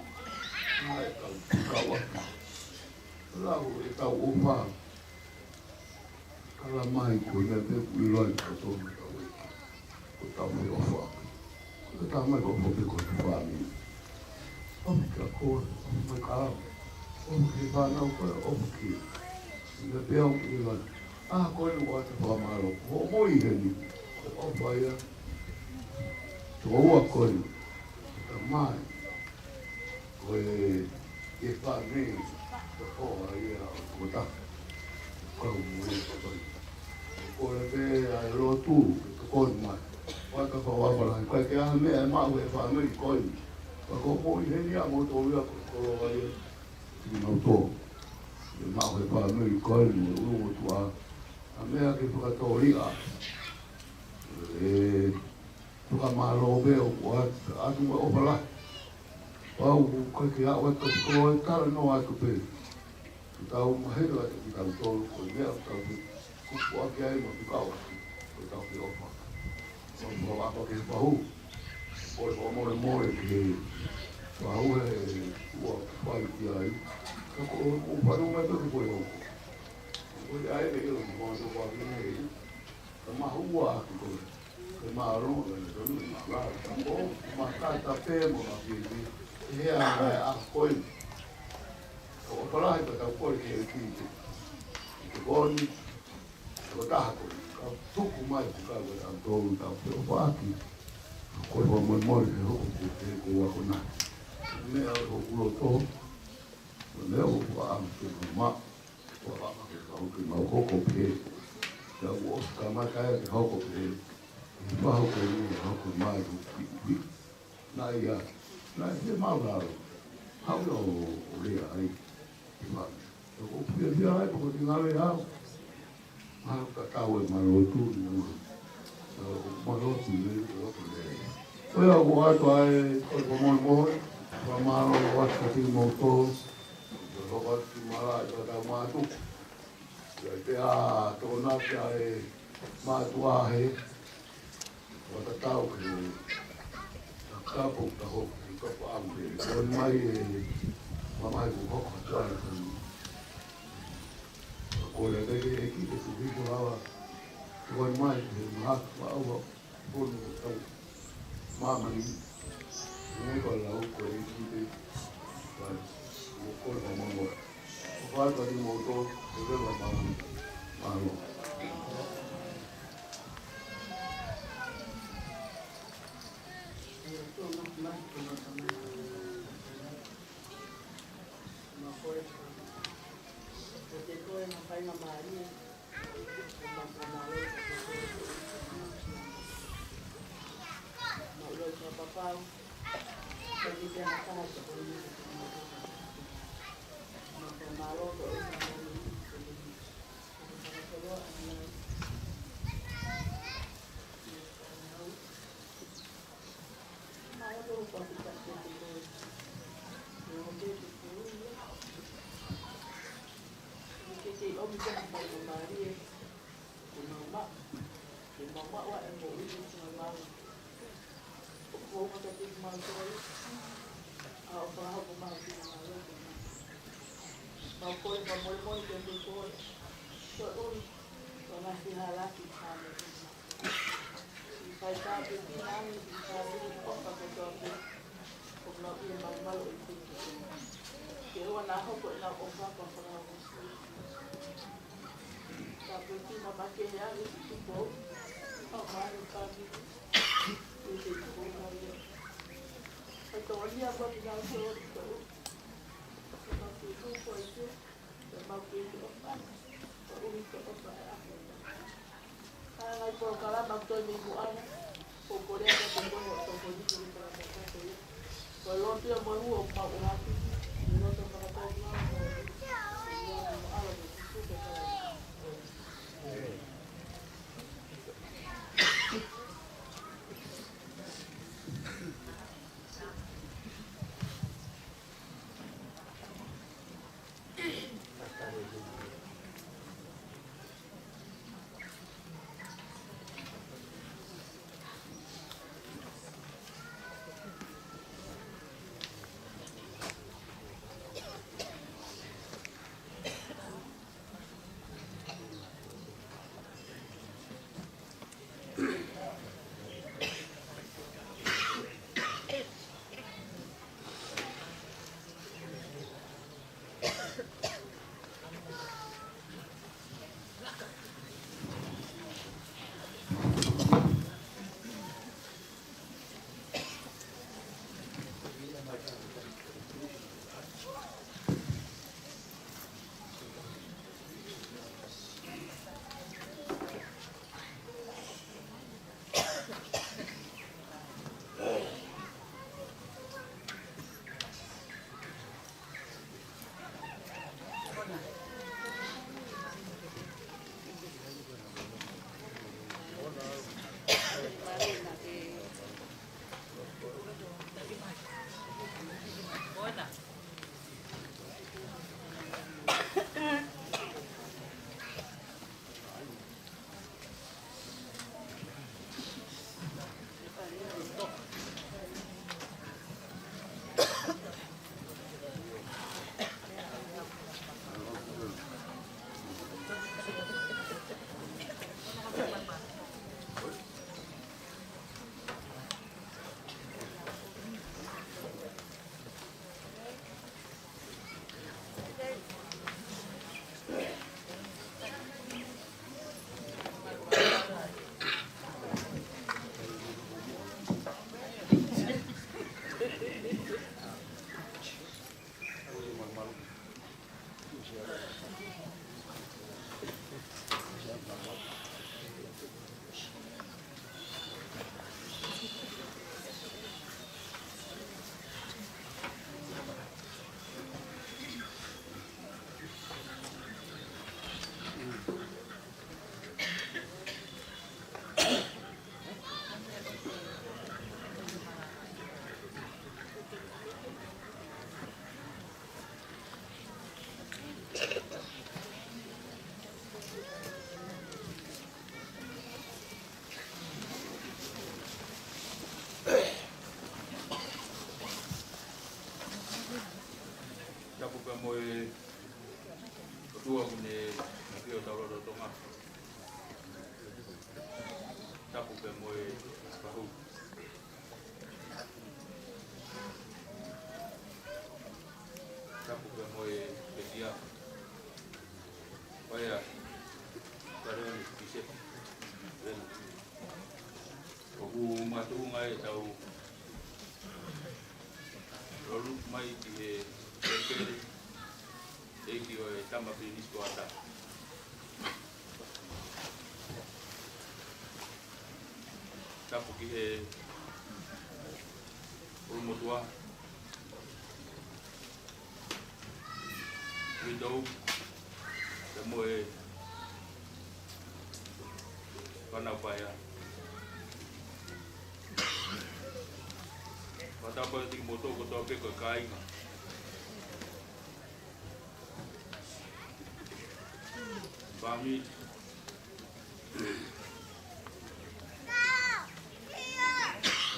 Naʻe kau, kau atu. Lau ʻetau ʻofa. Kala mai ko e meʻa pē ʻoku ʻilo ai ka tonu ka weki. Ko ʻetau feʻofa. Ko e tamai ko e ʻofa pē ko e fāmili. ʻOfa kia koe, ʻofa mai ka. ʻOfa ki he fānau ko ē, ʻofa ki. Meʻa pē ʻoku ʻilo ai. ʻA ko eni ʻoku ʻata fakamālō. Hoʻo moʻui heni. Ko e ʻofa ia. Tokoua ko eni. Tamai. Ko e, e fāmili, ko e hoa ia, ko ta. Kole pē ʻa e lotu, ke tokoni mai. Faka fakaʻapaʻapa lahi, ʻikai ke ʻi ai ha meʻa ʻe maʻu ʻe he fāmili ko eni. Ka ko e moʻoni heni ʻa moutolu ia ko e koloa ia. Kimoutolu. ʻE maʻu ʻe he fāmili ko eni, ʻulumotuʻa. ʻA e meʻa ke fakatōliʻa. ʻE fakamālō pē ʻoku ʻoatu, ʻoatu mo e ʻofa lahi. Pau ʻoku ʻikai ke aʻu atu ka ko e talanoa atu pē. Ke tau mahino atu kitautolu, ko e meʻa ʻoku tau kupu ʻaki ai mo e kau ʻofa. Ko ʻetau feʻofa. Mo e fakaʻapaʻapa ki he fahu. Ko e fakamolemole ki he fahu he ua fai ki ai. Ka ko e, ʻoku ou fanongo mai pē ko e hoko. Ko e ʻai ke ʻilo mo e fakaʻapaʻapa ki he, ka mahua ʻaki ko e. Ke mālō, ke tonu, mālō. Ko e makata pē mo e mafieki. He anga e ʻaho ko eni. Ko e ʻofa lahi ka tau kole ki he ʻEiki ke, ke tokoni, ko e taha ko eni. Ka tuku mai ki he kau ʻofa ʻoku tau feʻofaʻaki. Ko e fakamolemole he hoko ko e ko ua ko ena. Meʻa ʻoku ou loto, meʻa ʻoku ou fakaʻamu ke mau maʻu. Ko e fakaʻamu ke mau hoko pē. Ka ʻoku ʻosi kamata ia ke hoko pē. Ke hoko pē, ke hoko mai, ko e kiʻi. Naʻe ʻi ai, naʻe ʻi ai e mālalo. Haʻu ʻo, ʻo lea ai. Ke ma, ʻoku ou fiefia ai, ko e ngāue au. Mau ka tau e mālō tu, ʻo mālō tu, ʻo lea. Ko ia ʻoku ʻoatu ai, ko e fakamolemole, fakamālō ʻoatu kiate kimoutolu, ʻo ʻoatu ki mālō, ʻo tau mātuku. Ia pea tokona ki ai mātuʻa he, ʻo tatau ki he, ka kapo ka hoko, ka fakaʻamu ke, ko e mai e, mamahi ko hoko, ko e, ko e lele ke eki ke suhi ko hawa, ko e mai ke maha, maha, Pono tau. Māmani. Nei ko lau ko e kipe. Vai. Mo ko la mamo. Vai vai mo to. Ko la mamo. Mamo. Tua ku ne na pio tau loto Tonga. Tapu pē mo e pahu. Tapu pē mo e pekia. Paea. Kare oni, Pise. Lena. ʻOku makatuʻunga ʻetau lōloa mai ki he pēpele, ʻEiki ʻo e Tama Pilinisi ko Ata. Tapu ki he ʻulumotuʻa. Uitou, pea mo e fānau paea. Fakatapu atu kiate kimoutolu kotoa pē ko e kāinga. Fāmili.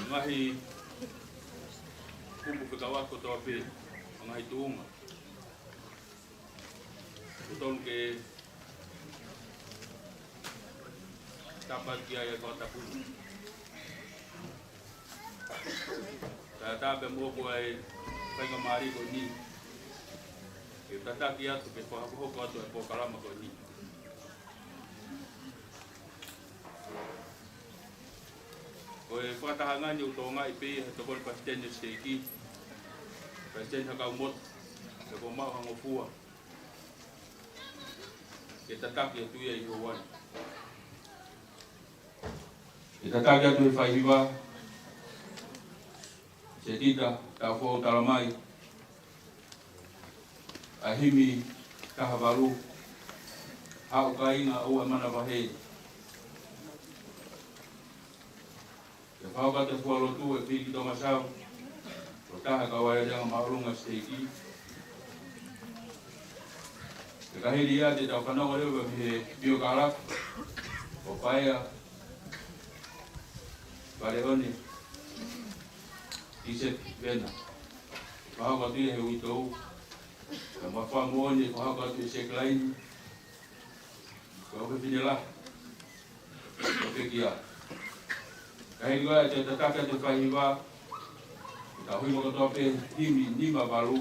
Ngaahi kupu fekauʻaki kotoa pē, ngaahi tuʻunga. Kutonu ke tāpuaki ai ʻa e fakatapu. Kae ʻatā pē mo ko e faingamālie ko eni ke tataki atu, ke fakahokohoko atu e polokalama ko eni. Ko e fakatahaʻanga ni ʻoku tokangaʻi pē ʻe he Tokoni Palesiteni ʻo e Siteiki, Palesiteni Hakaumotu, pea ʻoku ou maʻu ha ngofua ke tataki atu ia ʻi he ʻaho ni. Ke tataki atu ʻe he faihiva, Setita Taufou Talamai, ʻa e himi taha valu, Haʻu Kāinga ʻOua ʻe Manavahē. Ke fakahoko atu e fua lotu ʻe Fili Tongasau, ko e taha kau alēlea māʻolunga siteiki. Pea ka hili ia te tau fanongo leva mei he piokalafi, ko Paea Paleone Tisepi Vena. Fakahoko atu ia ʻe he uitou. Pea mo e fakamoʻoni, fakahoko atu ʻe Sekilaini. Ko e fefine lahi ʻo e pekia. Ka hili ko ia te u tataki atu e faihiva, ke tau himi kotoa pē himi nima valu,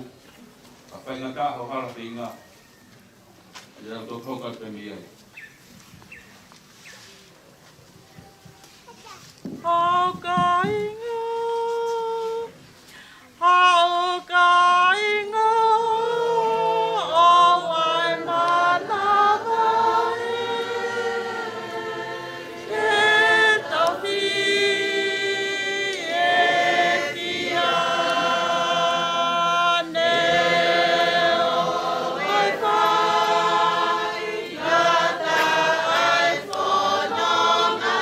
ʻa Faingataʻa Hohala Feinga. Ia tau toki hoko atu pē mei ai. Haʻu Kāinga, Haʻu Kāinga, ʻOua ʻe Manavahē, ke tau fie ki ʻAne ʻo e faingataʻa ʻa e fononga.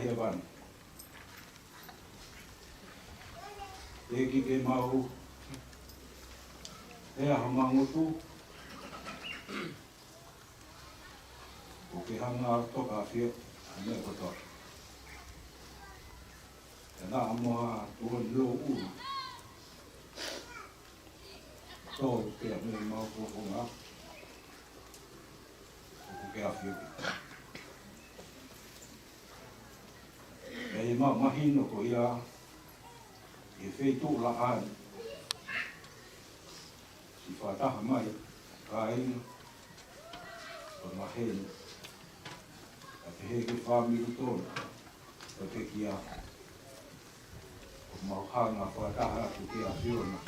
Hēvani. Teʻeki ke mau hea ha mangutu, ʻo ke hanga ʻo toka ʻafio ʻa e meʻa kotoa. Ke naʻa mo ha tuʻoni louʻulu tō pea mei mau fofonga, ʻoku ke ʻafio. ʻE mau mahino ko ia, ʻi he feituʻu laʻā ni, siʻi fakataha mai, kāinga, ʻo maheni, ʻa pehē ki he fāmili tonu, ʻo pekia, ʻo mau hanga fakataha atu ki he ʻAfiona,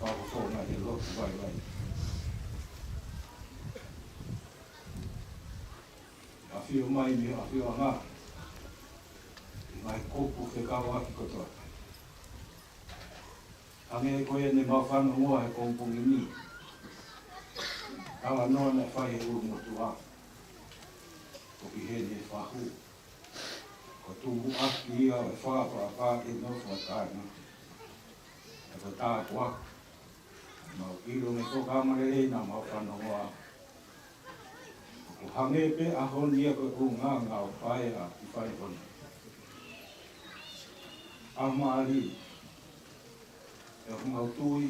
fakafofonga he lotu vaivai. ʻAfio mai mei he ʻafioʻanga, ʻi he ngaahi kupu fekauʻaki kotoa. Hangē ko ia ne mau fanongoa he pongipongi ni. Talanoa naʻe fai he ʻulumotuʻa. Ko ki heni fahu. Ko tumu ʻaki ia ʻo e fakaʻapaʻapa ʻi he nofo ʻa e kāinga. ʻA e ko e tāpuaki. Mau ʻilo mei he polokalama lelei naʻa mau fanongoa. ʻOku hangē pē ʻaho ni ia ko e ʻulungaanga ʻo Paea ʻi Faleʻone. ʻA mālie, ʻoku mau tui,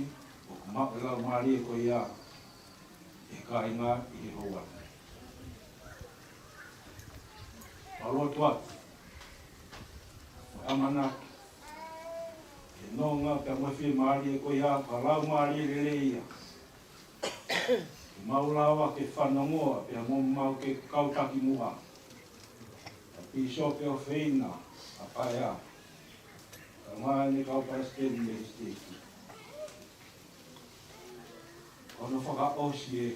ʻoku maʻu e laumālie ko ia, ʻe kāinga ʻi he houa ni. Mau lotu atu, ʻo ʻamanaki, ʻe nonga pea mo e fiemālie ko ia, ko e laumālie lelei ia. Ke mau lava ke fanongoa, pea mo mau ke kau taki muʻa. ʻA Pīsope ʻofeina, ʻa Paea. Ka mai ne kau palesiteni mei he siteiki. Ko hono fakaʻosi ē,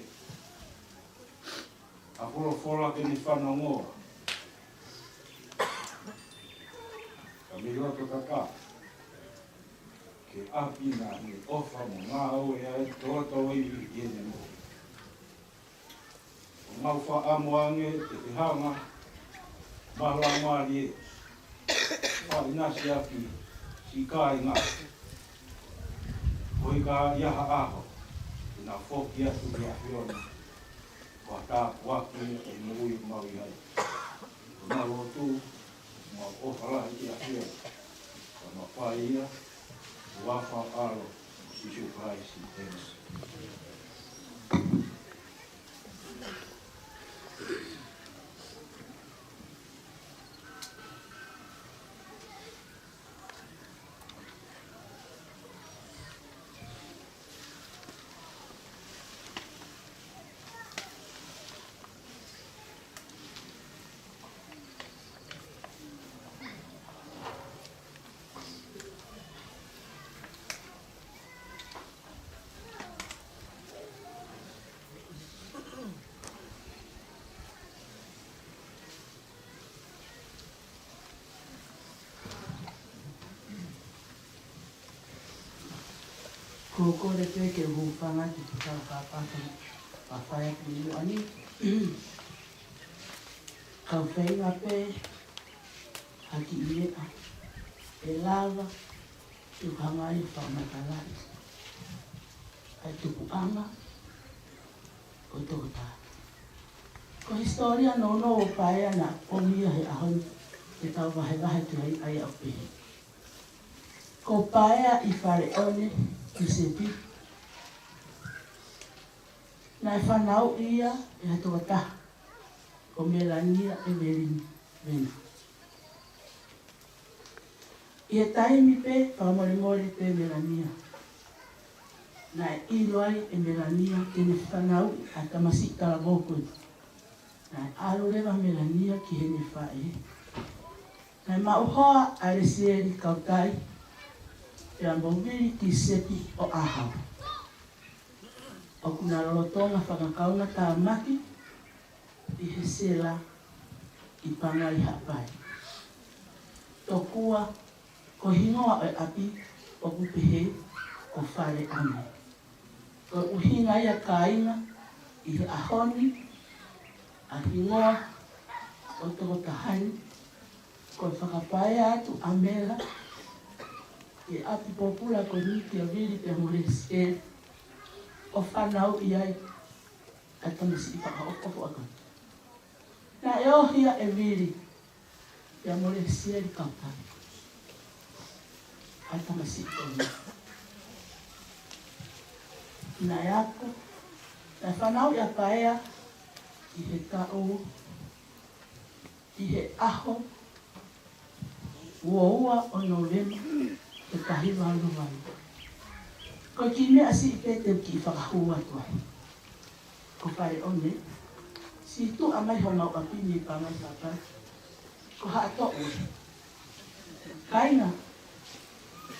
ʻa e folofola ke ne fanongoa. Ka mei loto kaka. Ke ʻapi na he ʻofa mo ngāue ʻa e toto ivi ʻi heʻene moʻui. ʻOku mau fakaʻamu ange ke ke hanga, maʻu laumālie, faʻinasi ʻaki siʻi kāinga. Koeʻuhi ka ʻi ha ʻaho, te nau foki atu ki he ʻAfiona. Ko e tāpuaki ʻi he moʻui ʻoku mau ʻi ai. Ko ʻemau lotu, mau ʻofa lahi ki he ʻAfiona. Ko ʻemau fai ia, huafa ʻo e ʻAlo, Sīsū Kalaisi, ʻēmeni. Ko e kole pē ke u hūfanga ki he tau kāpasa ʻa e fai atu ʻi muʻa ni. Kau feinga pē ha kiʻi meʻa ʻe lava ke u hanga ai ʻo fakamatalaʻi ʻa e tupuʻanga ʻo e tokotaha. Ko e hisitōlia nounou ʻo Paea naʻa ʻomi ia he ʻaho ni ke tau vahevahe ki ai ʻa ia ʻoku pehē. Ko Paea ʻi Faleʻone ʻi Sepi, naʻe fanauʻi ia ʻe ha tokotaha ko Melania ʻEvelini Vena. ʻI he taimi pē, fakamolemole pē Melania. Naʻe ʻilo ai ʻe Melania te ne fanauʻi ʻa e tamasiʻi talavou ko ē. Naʻe ʻalu leva Melania ki heʻene faʻē. Naʻe maʻu hoa ʻa Lesieli Kautai, pea mo Vili Kīsepi ʻo ʻAhau. ʻOku na lolotonga fakakaungatāmaki ʻi he sela ʻi Pangai Haʻapai. Tokua ko e hingoa ʻo e ʻapi ʻoku pehē ko Faleʻone. Ko e ʻuhinga ia kāinga ʻi he ʻaho ni ʻa e hingoa ʻo e tokotaha ni Ko e fakapaea atu ʻa Mela ki he ʻapi pōpula ko eni kia Vili pea mo Lesieli ʻo fanauʻi ai ʻa e tamasiʻi fakaʻofoʻofa ko eni. Naʻe ohi ia ʻe Vili pea mo Lesieli Kautai ʻa e tamasiʻi ko eni. Naʻe ako, naʻe fanauʻi ʻa Paea ʻi he taʻu, ʻi he ʻaho ua ua ʻo Nōvema ʻi he taha hiva ono valu. Ko e kiʻi meʻa siʻi pē te u kiʻi fakahū atu ai. Ko Faleʻone, sītuʻa mai homau ʻapi ni Pangai Haʻapai, ko Haʻatoʻu. Kāinga,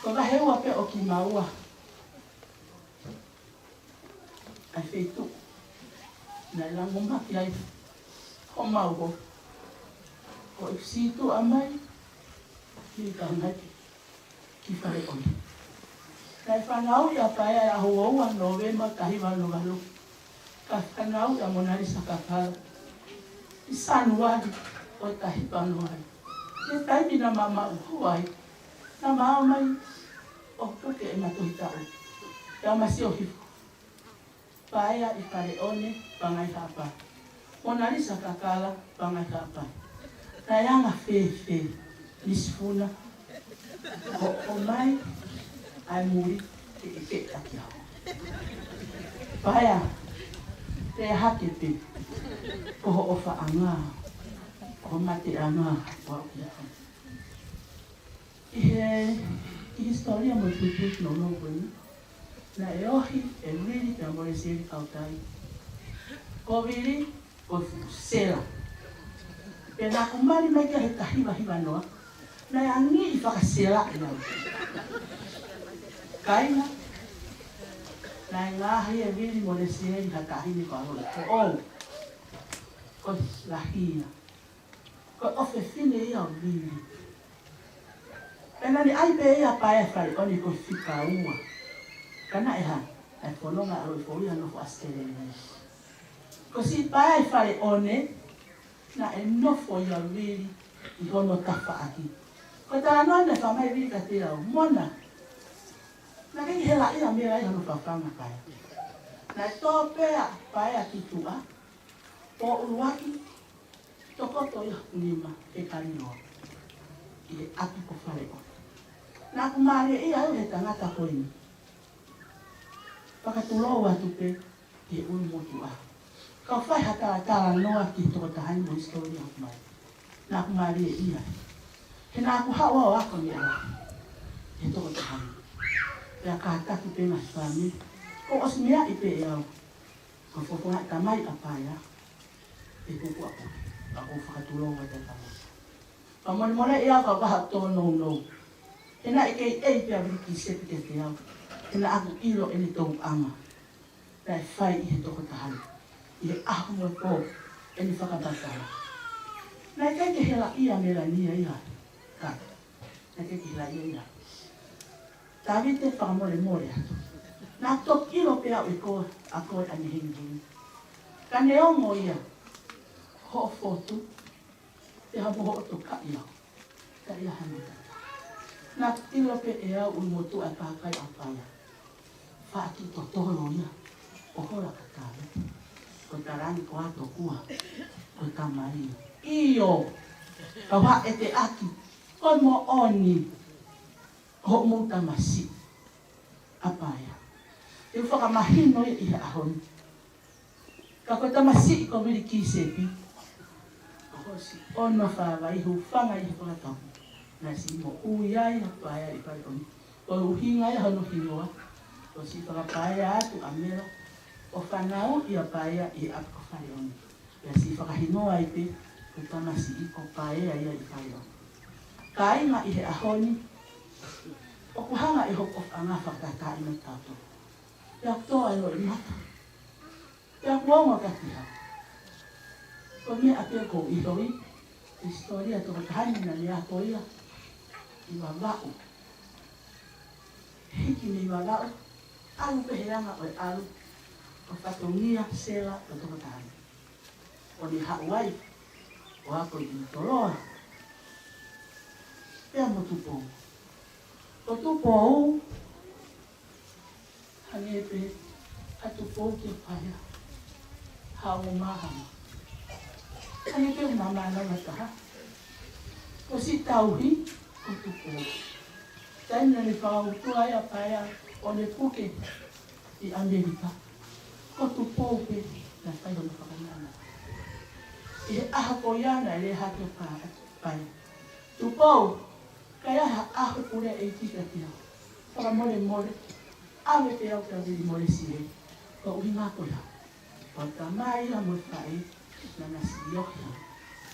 ko e vahe ua pē ʻo Kimaua ʻa e feituʻu naʻe langomaki ai homau hoko. Ko e sītuʻa mai ki Pangai ki Faleʻone. Naʻe fanauʻi ʻa Paea ʻi he ʻaho ua ua Nōvema taha hiva ono valu. Ka fanauʻi ʻa Monalisa Kakala ʻi Sānuali ʻo e taha hiva ono valu. Ko e taimi naʻa ma maʻu hou ai, naʻa ma ō mai ʻo puke ʻema tohi taʻu. Pea ma sio hifo. Paea ʻi Faleʻone, Pangai Haʻapai. Monalisa Kakala, Pangai Haʻapai. Naʻe anga fēfē, Misi Funa, hoʻo ʻomai ʻa e muli ke ʻeke ʻaki au? Paea, te hake pē, ko hoʻo faʻanga, ko ho mateʻanga, ʻo aʻu ki he ʻaho ni. ʻI he, ʻi he hisitōlia mo e puipuituʻa nounou ko eni, naʻe ohi ʻe Vili pea mo Lesieli Kautai. Ko Vili, ko e fuʻu sela. Pea naʻa ku mali mai ki ai he taha hiva hiva noa, naʻe angi ʻi fakasela ʻi au. Kāinga, naʻe ngaohi ʻe Vili mo Lesieli ha taʻahine ko ʻAlo ʻi Koʻou. Ko Lahia. Ko e ʻofefine ia ʻo Vili. Pea naʻe ʻai pē ia ʻa Paea ʻi Faleʻone ko e fika ua. Ka naʻe hā, naʻe fononga ʻa ʻAlo ʻi Koʻou ia nofo ʻAositelēlia. Ko siʻi Paea ʻi Faleʻone, naʻe nofo ia Vili ʻi hono tafaʻaki. Ko e talanoa naʻe fai mai Vili kiate au, Mona, naʻe ʻikai helaʻia Mela ʻi hono fafanga Paea. Naʻe tō pē ʻa Paea ki tuʻa, pō ʻuluaki, tokoto ia hoku nima he kaliloa ʻi he ʻapi ko Faleʻone. Naʻa ku mālieʻia au he tangata ko eni. Fakatulou atu pē ki he ʻulumotuʻa. Kau fai ha talatalanoa ki he tokotaha ni mo e hisitōlia ʻoku mai. Naʻa ku mālieʻia. He naʻa ku haʻu au ʻo ako meʻa lahi he tokotaha ni. Pea kātaki pē ngaahi fāmili. Kuo ʻosi meaʻi pē ʻe au ko e fofonga ʻa e tamai ʻa Paea, ʻe kuku aku, ka ʻoku ou fakatulou atu ʻa e tamai. Ka molemole ia ka vaha tō nounou. He naʻe kei ʻei pē ʻa Vili Kīsepi kiate au. He naʻa ku ʻilo ʻene tōʻonga naʻe fai ʻi he tokotaha ni, ʻi he ʻaho mo e pō ʻene fakamatala. Naʻe ʻikai ke helaʻia Melania ia. Ka naʻe ʻikai ke helaʻia ia. Tavite, fakamolemole atu. Naʻa ku toki ʻilo pē au ʻe koe, ʻa koe ʻa ne hengihengi. Ka neongo ia hoʻo fotu, pea mo hoʻo tokaʻi au, ka ʻi ai hano tata. Naʻa ku ʻilo pē ʻe au ʻulumotuʻa ʻa e kakai ʻa Paea. Faʻa kiʻi totolo ia ʻo hola ka tale. Ko e talange ko ā tokua, ko e tamaia. ʻIo, ka vaʻe te ʻaki, ko e moʻoni hoʻomou tamasiʻi ʻa Paea. Te u fakamahino ia ʻi he ʻaho ni. Ka ko e tamasiʻi ko Vili Kīsepi, ko hono siʻi ʻono fāvai, hūfanga ʻi he fakatapu, naʻe siʻi moʻui ai ʻa Paea ʻi Faleʻone. Ko e ʻuhinga ia hono hingoa, ko e siʻi fakapaea atu ʻa Mela ʻo fanauʻi ʻa Paea ʻi he ʻapi ko Faleʻone. Pea siʻi fakahinoa ai pē ko e tamasiʻi ko Paea ia ʻi Faleʻone. Kāinga, ʻi he ʻaho ni, ʻoku hanga ʻe hoku ʻofaʻanga ʻo fakatātaaʻi mai kitautolu. Pea tō ai loʻimata. Pea kuo ongo kiate au. Ko e meʻa pē ʻoku ou ʻiloʻi, ko e hisitōlia ʻo e tokotaha ni, naʻa ne ako ia ʻi Vavaʻu. Hiki mei Vavaʻu, ʻalu pē he anga ʻo e ʻalu, ʻo fatongia sela ʻo e tokotaha ni. ʻO ne haʻu ai ʻo ako ʻi ʻItoloa. Pea mo Tupou. Ko Tupou, hangē pē ha Tupou kia Paea. Haʻu mo Mahama. Hangē pē mo Mahama nana taha. Ko siʻi tauhi, ko Tupou. Taimi naʻa ne fakautua ai ʻa Paea ʻo ne puke ʻi ʻAmelika, ko Tupou pē naʻe fai hono fakanana. ʻI he ʻaho ko ia naʻe lea hake ʻa Paea, Tupou, ka ʻi ai ha ʻaho ʻoku lea ʻEiki kiate au, fakamolemole, ʻave pē au kia Vili Molesile, ko e ʻuhinga ko ia, ko e tamai ia mo e faʻē naʻa na sio ki ai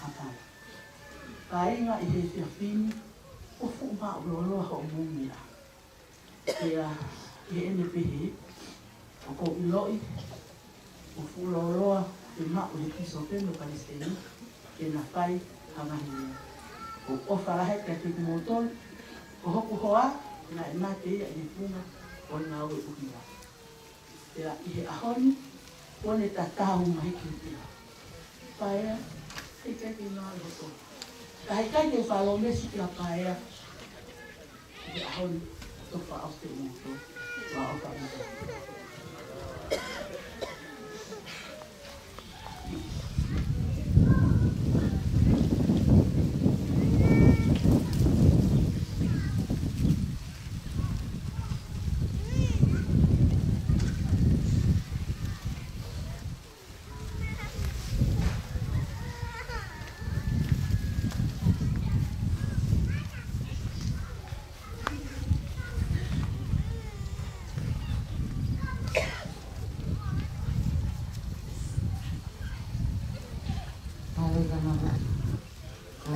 ʻa Paea. Kāinga, ʻi he efiafi ni, ʻoku fuʻu māʻulōloa hoʻomou meʻa. Pea ʻi heʻene pehē, ʻoku ou ʻiloʻi ʻoku fuʻu lōloa ke maʻu ʻe he pīsope mo e palesiteni ke na fai ha ngaahi meʻa. ʻOku ou ʻofa lahi kiate kimoutolu, ko hoku hoa naʻe mate ia ʻi he funga ʻo e ngāue ʻuhinga. Pea ʻi he ʻaho ni, kuo ne tatau mai ki he ʻuhinga. Paea, heʻikai ke ngalo hoto. Ka heʻikai ke palōmesi kia Paea. ʻI he ʻaho ni, ʻoku ou fakaʻosi atu kimoutolu. Ua ʻofa atu. Haleluia. Ko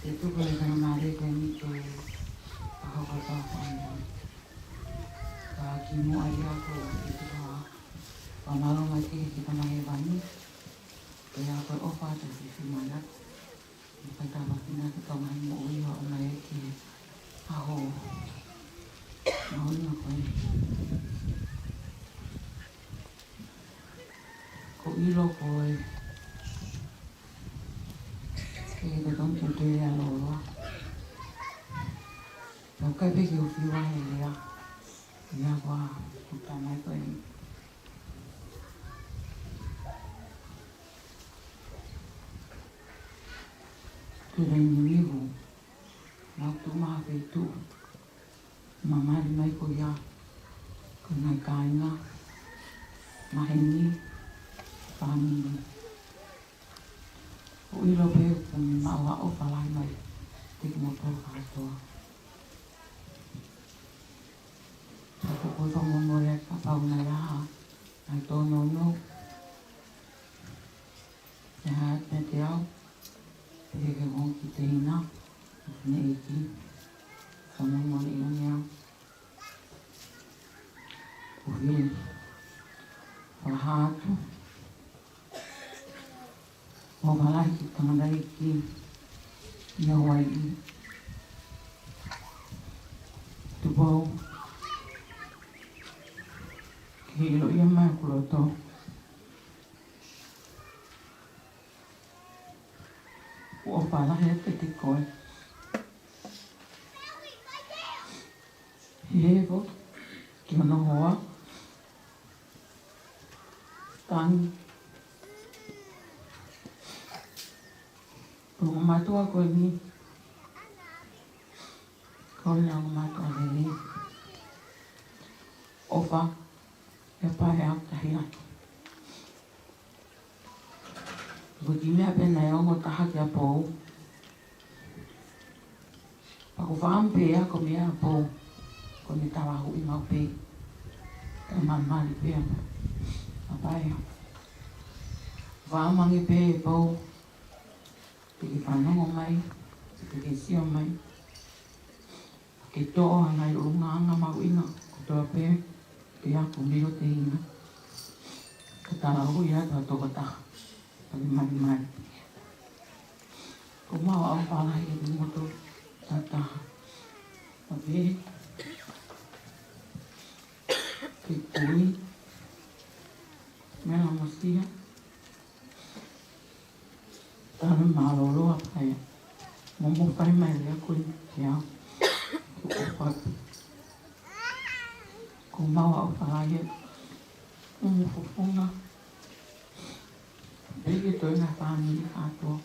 e tuku e faingamālie ko eni ke ʻaho kotoa ko eni. Ka kimuʻa ia ʻoku ou tuku ha fakamālō mai ki he Tamai Hēvani. Ko ia ko e ʻofa atu ʻa e fiefia mai atu. ʻOku ʻikai tāpuekina ke tau ngaahi moʻui ʻo aʻu mai ki he ʻaho mahuʻinga ko eni. ʻOku ou ʻilo ko e, ʻe totonu ke u toe lea lōloa. Pea ʻoku ʻikai pē ke u fiu he lea. Ia ko e kuta mai ko eni. Ko e lea ni ʻoku mau tuʻu mai ha feituʻu. Mali mai ko ia, ko e ngaahi kāinga, maheni, fāmili. ʻOku ou ʻilo pē ʻoku ne maʻu ha ʻofa lahi meiate kimoutolu kātoa. Ka ʻoku ou fakamolemole atu kapau naʻe ʻi ai ha ngaahi tōnounou naʻe hā atu meiate au, pe ko hoku kiʻi tehina, ʻo fineʻeiki, fakamolemole ʻiloange au. ʻOku ou fie fakahā atu ʻa e ʻofa lahi ki he tangataʻeiki ʻi Hawaiʻi, Tupou, ke ʻilo ia mei hoku loto. ʻOku ou ʻofa lahi atu kiate koe. He foki ki hono hoa, Tangi. Ko e ongo mātuʻa ko eni. Ko e ongo mātuʻa lelei. ʻOfa, ʻe Paea, au tahi atu. Ko e kiʻi meʻa pē naʻe ongo taha kia Pou. Pea ʻoku ou fakaʻamu pē ʻa e ako meʻa ʻa Pou. Ko ʻene talahuʻi maʻu pē. Ka malimali pē ʻa Paea. Fakaʻamu ange pē ʻe Pou. Te ke fanongo mai, te ke sio mai. Ke toʻo ʻa e ngaahi ʻulungaanga mahuʻinga kotoa pē, ke ako mei ho tehina. Ke talahuʻi atu ha tokotaha, pea ke malimali. ʻOku mau ʻofa lahi atu kimoutolu kātoa. Pea pehē ki he kui, Mela Mosia, talu mālōlō ʻa Paea. Mo mou fai mai lea ko eni kiate au. Ko e ʻofa atu. Ko mau ʻofa lahi ʻa e ʻumu fofonga. Pea ki he toenga fāmili kātoa.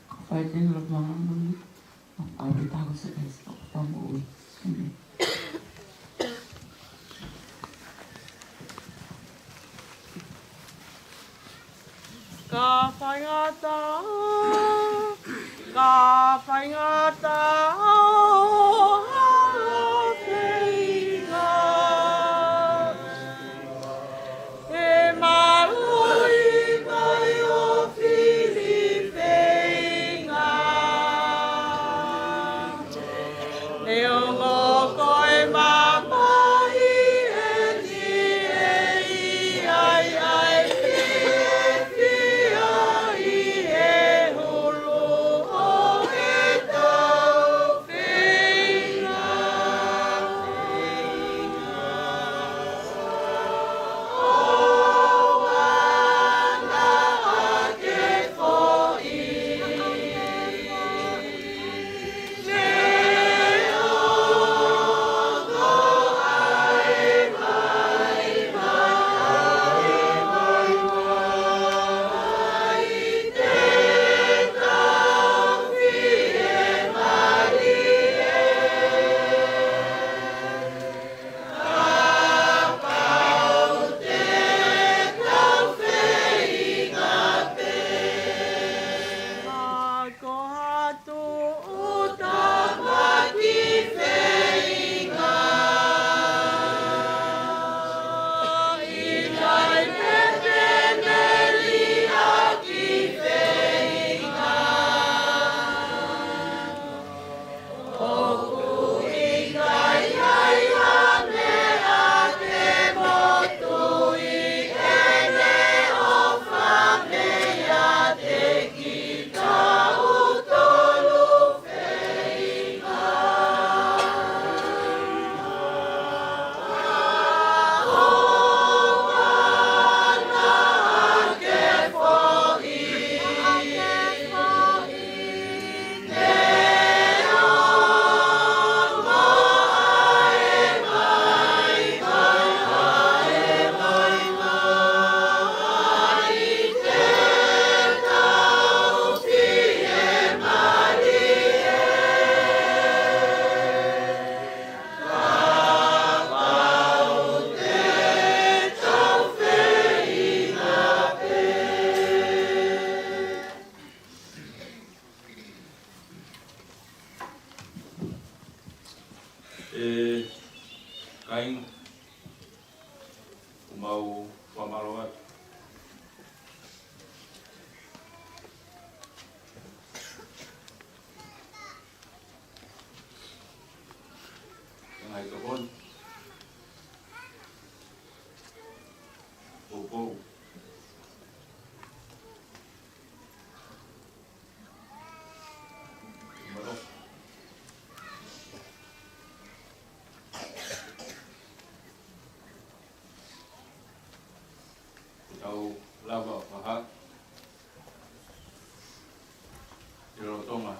Ko e faʻē tenu lo mama moni. ʻAupito Sīsū Kalaisi, ʻofa mo e ʻEiki. ʻĒmeni. Ka faingataʻa, ka faingataʻa ʻa e feinga. He mālohi mai ʻo fili feinga. Neongo ko e mamahi ʻeni ʻe ʻi ai ʻa e fiefia ʻi he hulu ʻo ʻetau Ko hatu utamaki feinga. ʻIkai pehē ne liʻaki feinga. ʻOku ʻikai ha meʻa ke motuʻi ʻene ʻofa meiate kitautolu feinga. ʻOua naʻa ke foʻi. ʻE kāinga, ʻoku mau fakamālō atu. Ngaahi tokoni. Poupou. Malo. Tau lava ʻo fakahā ʻi lolotonga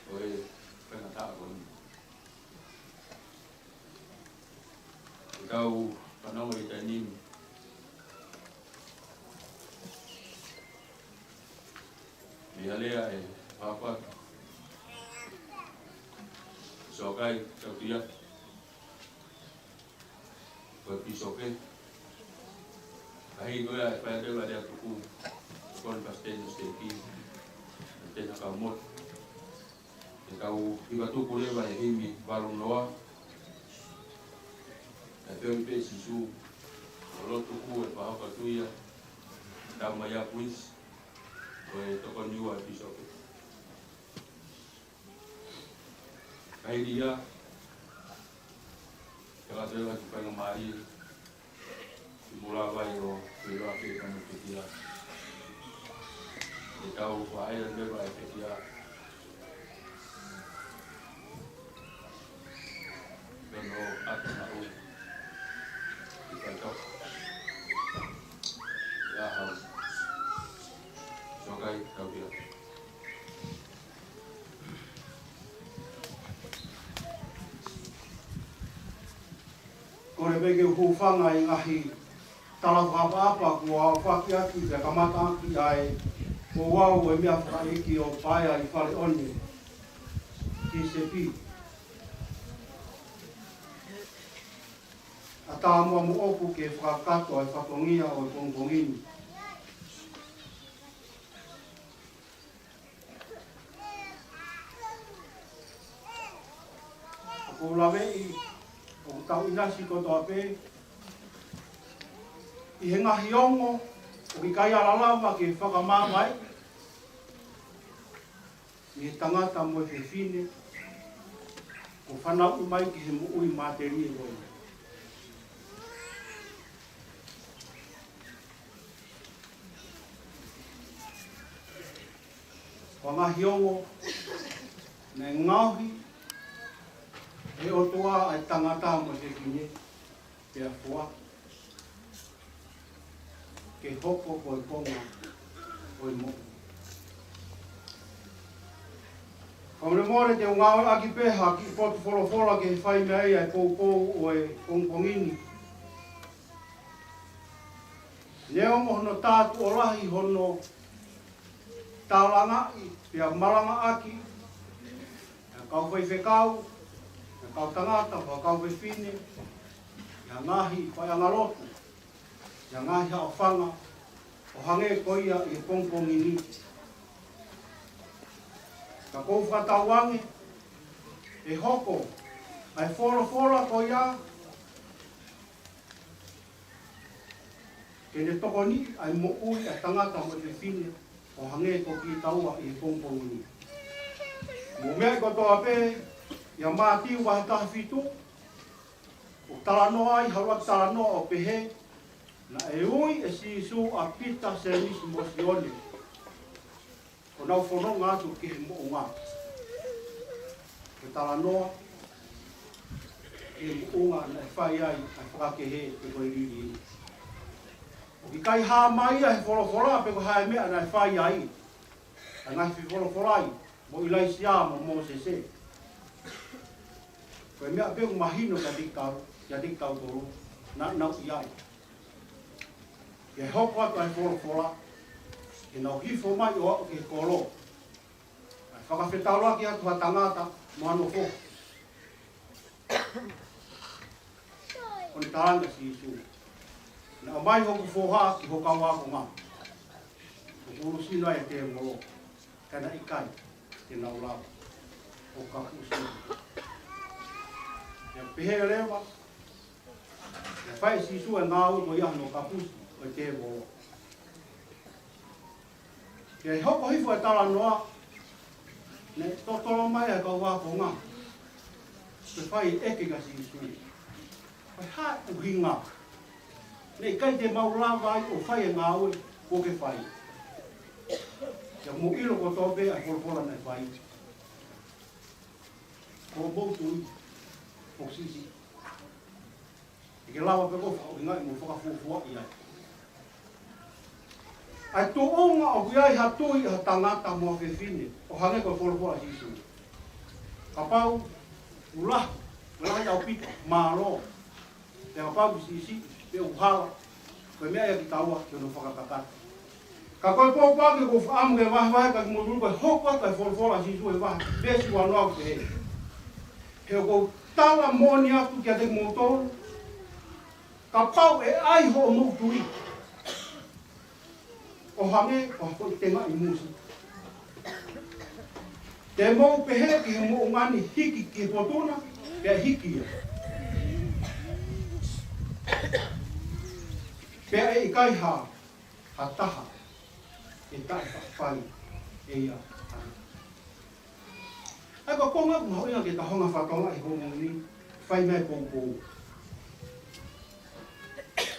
ʻo e faingataʻa ko eni. Tau fanongo ʻi he taimi ni. Mei he lea ʻe papa. Sokai, tau tia. Ko e pīsope. Kahi ko ia ʻe fai atu ʻa e lea tuku. Ko e palesiteni ʻo e siteiki. Palesiteni Hakamoto. Ke tau hiva tuku leva e himi valu noa. ʻE feohi pē Sīsū. ʻO lotu tuku e pāhoka tuia. Tau mai a puisi. Ko e tokoni ua e pīsope. Kae ʻi ai, ke la tela ki painga mālie, ki mula vai o te loa ke ka mo te kia. Ke tau faʻaea leva e te kia. Ke no atu na u. Ki kai tau. Ke u hūfanga ʻi he ngaahi tala fakaʻapaʻapa kuo aofaki ʻaki pea kamata ʻaki ʻa e ouau ʻo e meʻa fakaʻeiki ʻo Paea ʻi Faleʻone, T C P. ʻAtā muʻa moʻoku ke fakakakato ʻa e fatongia ʻo e pongipongi ni. ʻOku ou laveʻi ʻoku tau ʻinasi kotoa pē ʻi he ngaahi ongo ʻoku ʻikai ala lava ke fakamāvae ʻi he tangata mo e fefine kuo fanauʻi mai ki he moʻui matelie ko eni. Ko e ngaahi ongo naʻe ngaohi ʻe he ʻOtua ʻa e tangata mo e fefine pea foaki ke hoko ko e konga ʻo e moʻui. Fakamolemole te u ngāueʻaki pē ha kiʻi potu folofola ke fai mei ai ʻa e poupou ʻo e pongipongi ni. Neongo hono tā tuʻo lahi hono tālangaʻi pea malangaʻaki ʻa e kau faifekau, ʻa e kau tangata, ʻa e kau fefine, ʻa e ngaahi faiʻanga lotu, ʻa e ngaahi haʻofanga ʻo hangē ko ia ʻi he pongipongi ni. Ka ʻoku ou fakatauange ʻe hoko ʻa e folofola ko ia ke ne tokoniʻi ʻa e moʻui ʻa e tangata mo e fefine ʻo hangē ko kitaua ʻi he pongipongi ni. Mou meaʻi kotoa pē ʻia Mātiu vahe taha fitu, ʻoku talanoa ai ha ʻuluaki talanoa ʻo pehē, naʻe ui ʻe Sīsū ʻa Pita, Sēmisi mo Sione ʻo nau fononga atu ki he moʻunga ke talanoa ki he moʻunga naʻe fai ai ʻa e fakakehe pe ko e liliu. ʻOku ʻikai hā mai ia he folofola pe ko e hā e meʻa naʻe fai ai ʻa e ngaahi fefolofolai mo ʻIlaisiā mo Mōsese. Ko e meʻa pē ʻoku mahino kiate kitautolu, kiate kitautolu, naʻa nau ʻi ai. Ke hoko atu ʻa e folofola, ke nau hifo mai ʻo aʻu ki he kolo. ʻA e fakafetaulaki atu ha tangata mo hono foha. Ko e tala ʻa Sīsū, naʻe ʻomai hoku foha ki ho kau ākonga, ʻo kulusino ai ʻa e tēvolo, ka naʻe ʻikai te nau lava ʻo kapusi. Pea pehē leva, pea fai ʻe Sīsū ʻa e ngāue ko ia hono kapusi ʻo e tēvolo. Pea ʻi he hoko hifo ʻa e talanoa, naʻe totolo mai ʻa e kau ākonga, pea fai ʻeke kia Sīsū, ko e hā e ʻuhinga naʻe ʻikai te mau lava ai ʻo fai ʻa e ngāue kuo ke fai? Pea mou ʻilo kotoa pē ʻa e folofola naʻe fai. Ko hoʻomou tui ʻoku siʻisiʻi, ʻe ke lava pē koe ʻo fakaʻuhingaʻi mo fakafuofuaʻi ai. ʻA e tuʻunga ʻoku ʻi ai ha tui ʻa ha tangata mo ha fefine, ʻo hangē ko e folofola ʻa Sīsū, kapau ʻoku lahi, ʻoku lahi ʻaupito, mālō. Pea kapau ʻoku siʻisiʻi pe ʻoku hala, ko e meʻa ia kiate kitaua ke hono fakakakato. Ka ko e pōpoaki ʻoku ou fakaʻamu ke vahevahe kia kimoutolu, ko e hoko atu ʻa e folofola ʻa Sīsū he vahe, veesi ua noa ʻoku pehē, he ʻoku ou tala moʻoni atu kiate kimoutolu, kapau ʻe ʻai hoʻomou tui ʻo hangē ko ha foʻi tengaʻi mūsika, te mou pehē ki he moʻunga ni, hiki ki he potu na, pea hiki ia. Pea ʻe ʻikai ha, ha taha ʻe taʻe fai ʻe ia. ʻA ia ko e konga ʻoku mahuʻinga ke tau hanga ʻo fakatokangaʻi he pongipongi ni, fai mei ai e poupou.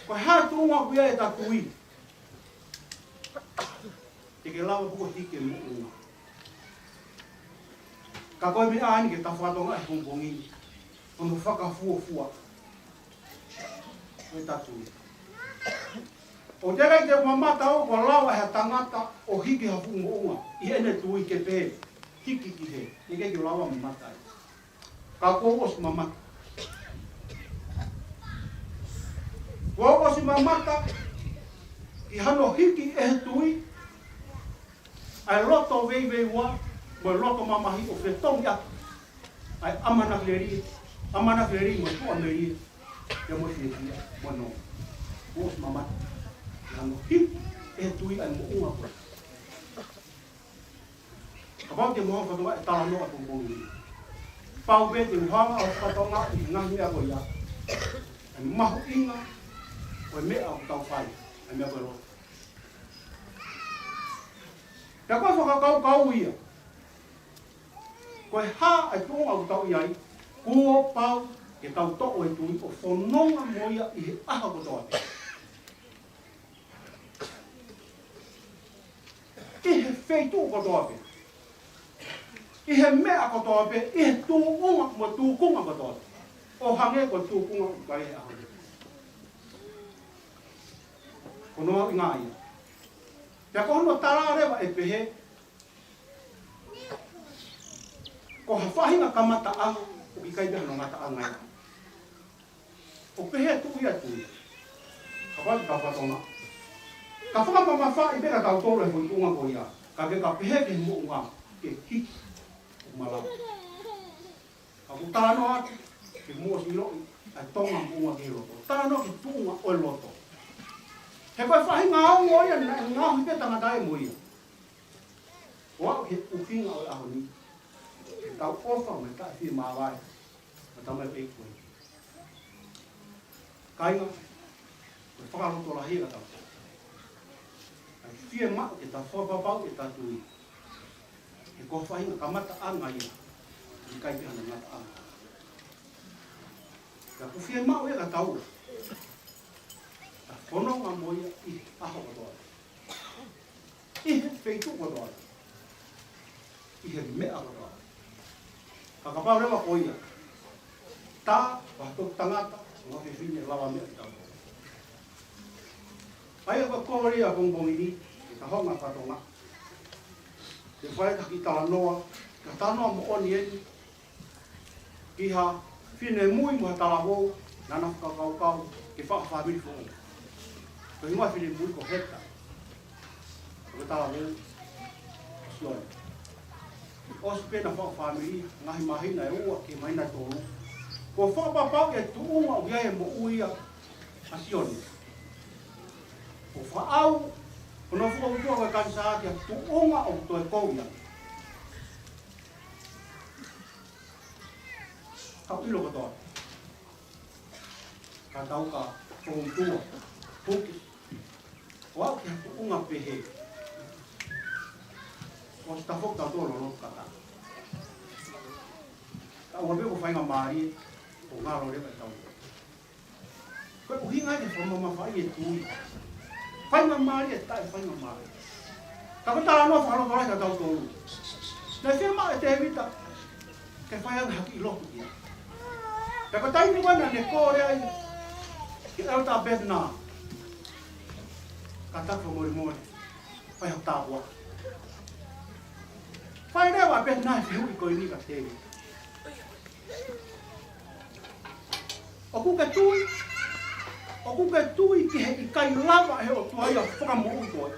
Ko e hā e tuʻunga ʻoku ʻi ai ʻeta tui, te ke lava pē koe ʻo hiki e moʻunga. Ka ko e meʻa eni ke tau fakatokangaʻi he pongipongi ni, ko hono fakafuofua ʻo ʻeta tui. ʻOku teʻeki ai ke mamata ʻo ka lava ʻe ha tangata ʻo hiki ha fuʻu moʻunga ʻi heʻene tui ke pehē, hiki ki hē, ʻikai ke lava mamata ai. Ka kuo u ʻosi mamata. Kuo ʻosi mamata ki hano hiki ʻe he tui ʻa e loto veiveiua mo e loto mamahi ʻo fetongi ʻaki ʻa e ʻamanaki lelei, ʻamanaki lelei mo e tuʻamelie, pea mo e fiefia mo e nonga. Kuo ʻosi mamata ki hano hiki ʻe he tui ʻa e moʻunga ko ē. Kapau te mou hanga ʻo fakatonga e talanoa ʻo e pongipongi ni, pau pē te u hanga ʻo fakatonga ʻi he ngaahi meʻa ko ia ʻa e mahuʻinga ʻo e meʻa ʻoku tau fai, ʻa e meʻa ko e loto. Pea ko e fakakaukau ia, ko e hā ʻa e tuʻunga ʻoku tau ʻi ai, kuo pau ke tau toʻo e tui ʻo fononga mo ia ʻi he ʻaho kotoa pē, ʻi he feituʻu kotoa pē, ʻi he meʻa kotoa pē, ʻi he tuʻunga mo e tūkunga kotoa pē, ʻo hangē ko e tūkunga ʻoku ʻi ai he ʻaho ni. Ko hono ʻuhinga ia. Pea ko hono tala leva ʻe pehē, ko ha faʻahinga kamataʻanga ʻoku ʻikai pē hano ngataʻanga ia. ʻO pehē atu ia ʻa e tui. Kapau te tau fakatonga, ka fakamamafaʻi pē kiate kitautolu e foʻi tuʻunga ko ia, ka ke ka pehē ki he moʻunga ke hiki, ʻoku malava. Ka ʻoku talanoa atu ke mou ʻosi ʻiloʻi ʻa e tonga moʻunga ki he loto. Talanoa ki he tuʻunga ʻo e loto. He ko e faʻahinga ongo ia naʻe ngaohi pē tangata ia mo ia. ʻO aʻu ki he ʻuhinga ʻo e ʻaho ni, ke tau ʻofa mo e taʻefiemāvae mo e tamaioʻeiki ko ē. Kāinga, ko e fakalotolahi ia kiate kitautolu ʻa e fiemaʻu ke tau fakapapauʻi ʻetau tui. He ko e faʻahinga kamataʻanga ia, ʻikai pē hano ngataʻanga. Pea ʻoku fiemaʻu ia kiate kitautolu ke tau fononga mo ia ʻi he ʻaho kotoa, ʻi he feituʻu kotoa, ʻi he meʻa kotoa. Ka kapau leva ko ia, tā ko ha toki tangata, mo ha fefine lavameʻa kitautolu. ʻA ia ko e kole ia ʻo e pongipongi ni, ke tau hanga ʻo fakatonga, ke fai ha kiʻi talanoa, ka talanoa moʻoni eni, ki ha finemui mo ha talavou naʻa na fakakaukau ke fai ha fāmili foʻou. Ko e hingoa e finemui ko Heta. Ko e talavou ko Sione. ʻOsi pē ʻena fai ha fāmili, ngaahi māhina ʻe ua ki he māhina ʻe tolu, kuo fakapapauʻi e tuʻunga ʻoku ʻi ai e moʻui ʻa Sione. Kuo fakaʻau hono fokoutua ko e kanisā ki ha tuʻunga ʻoku toe kovi ange. Ka ʻilo kotoa, ka tau ka fokoutua, puke, ʻo aʻu ki ha tuʻunga pehē, kuo ʻosi tafoki tautolu ʻo lotu kātaki. Ka ʻoua pē ko e faingamālie, kuo ngalo leva ʻetau lotu. Ko e ʻuhinga ia ke fakamamafaʻi e tui. Faingamālie, taʻefaingamālie. Ka ko e talanoa fakalotolahi kiate kitautolu. Naʻe fiemaʻu ʻe Tēvita ke fai ange ha kiʻi lotu ia. Pea ko e taimi ko ē naʻa ne kole ai ki he ʻEletā Bednar, kātaki fakamolemole, fai haʻaku tāpuaki. Fai leva ʻe Bednar e fehuʻi ko eni kia Tēvita. ʻOku ke tui, ʻoku ke tui ki he ʻikai lava ʻe he ʻOtua ia ʻo fakamoʻui koe?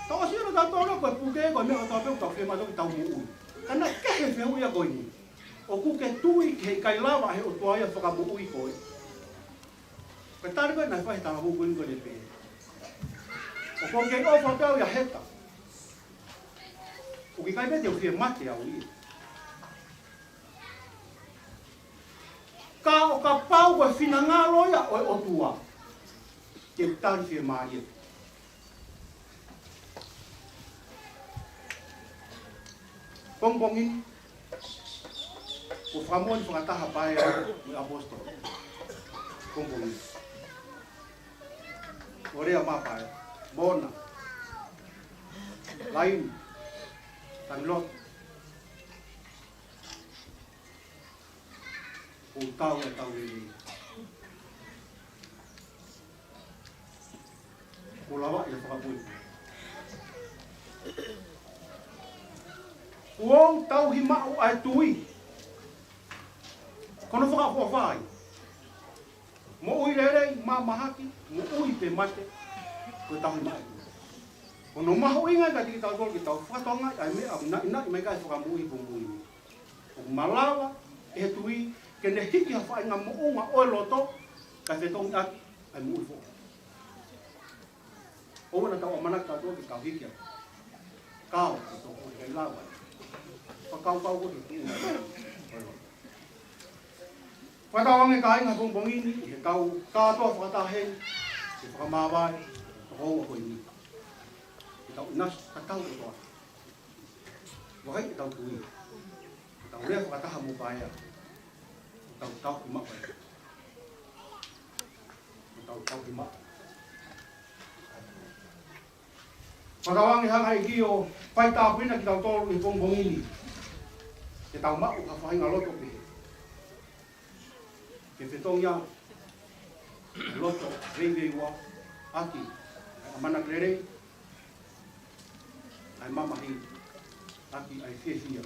Tau ʻosi ʻilo ʻe tautolu ko e puke ko e meʻa kotoa pē ʻoku tau fiemaʻu ke tau moʻui. Ka naʻe kehe e fehuʻi ia ko eni. ʻOku ke tui ki he ʻikai lava ʻe he ʻOtua ia ʻo fakamoʻui koe? Ko e tali ko ē naʻe fai ʻe he talavou ko eni ko ʻene pehē, ʻoku ou kei ʻofa pē au ʻia Heta. ʻOku ʻikai pē te u fie mate au ia. Ka ʻo kapau ko e finangalo ia ʻo e ʻOtua, te u tali fiemālie. Pongipongi ni, kuo fakamoʻoni fakataha pē au mo e ʻaposetolo. Pongipongi ni. ʻO lea mai pē, Mona, Laini, Taniloto, kuo tau e tau lelei. Kuo lava ia ʻo fakapuipui. Kuo tauhi maʻu ʻa e tui. Ko hono fakaʻofoʻofa ia. Moʻui lelei, mamahaki, moʻui pe mate, ko e tauhi maʻa e ʻOtua. Ko hono mahuʻinga ia kiate kitautolu ke tau fakatokangaʻi ʻa e meʻa ʻoku naʻinaʻi mai ki ai e Fakamoʻui he pongipongi ni. ʻOku malava ʻe he tui ke ne hiki ha faʻahinga moʻunga ʻo e loto, kae fetongi ʻaki ʻa e moʻui foʻou. ʻOua naʻa tau ʻamanaki tautolu ke tau hiki atu. Kau, ko e toko ʻikai lava. Fakakaukau ko e tuʻu. Fakatauange kāinga he pongipongi ni, ʻi heʻetau kātoa fakataha heni, ke fakamāvae e tokoua ko eni. Ke tau ʻinasi tatau kotoa. Vakai ʻetau tui. Ke tau lea fakataha mo Paea. Ke tau tauhi maʻa e. Ke tau tauhi maʻa. Fakatauange hanga ʻe he ʻEiki ʻo faitāpuekina kitautolu he pongipongi ni. Ke tau maʻu ha faʻahinga loto pehē. Ke fetongi ʻa e loto veiveiua ʻaki ʻa e ʻamanaki lelei, ʻa e mamahi, ʻaki ʻa e fiefia.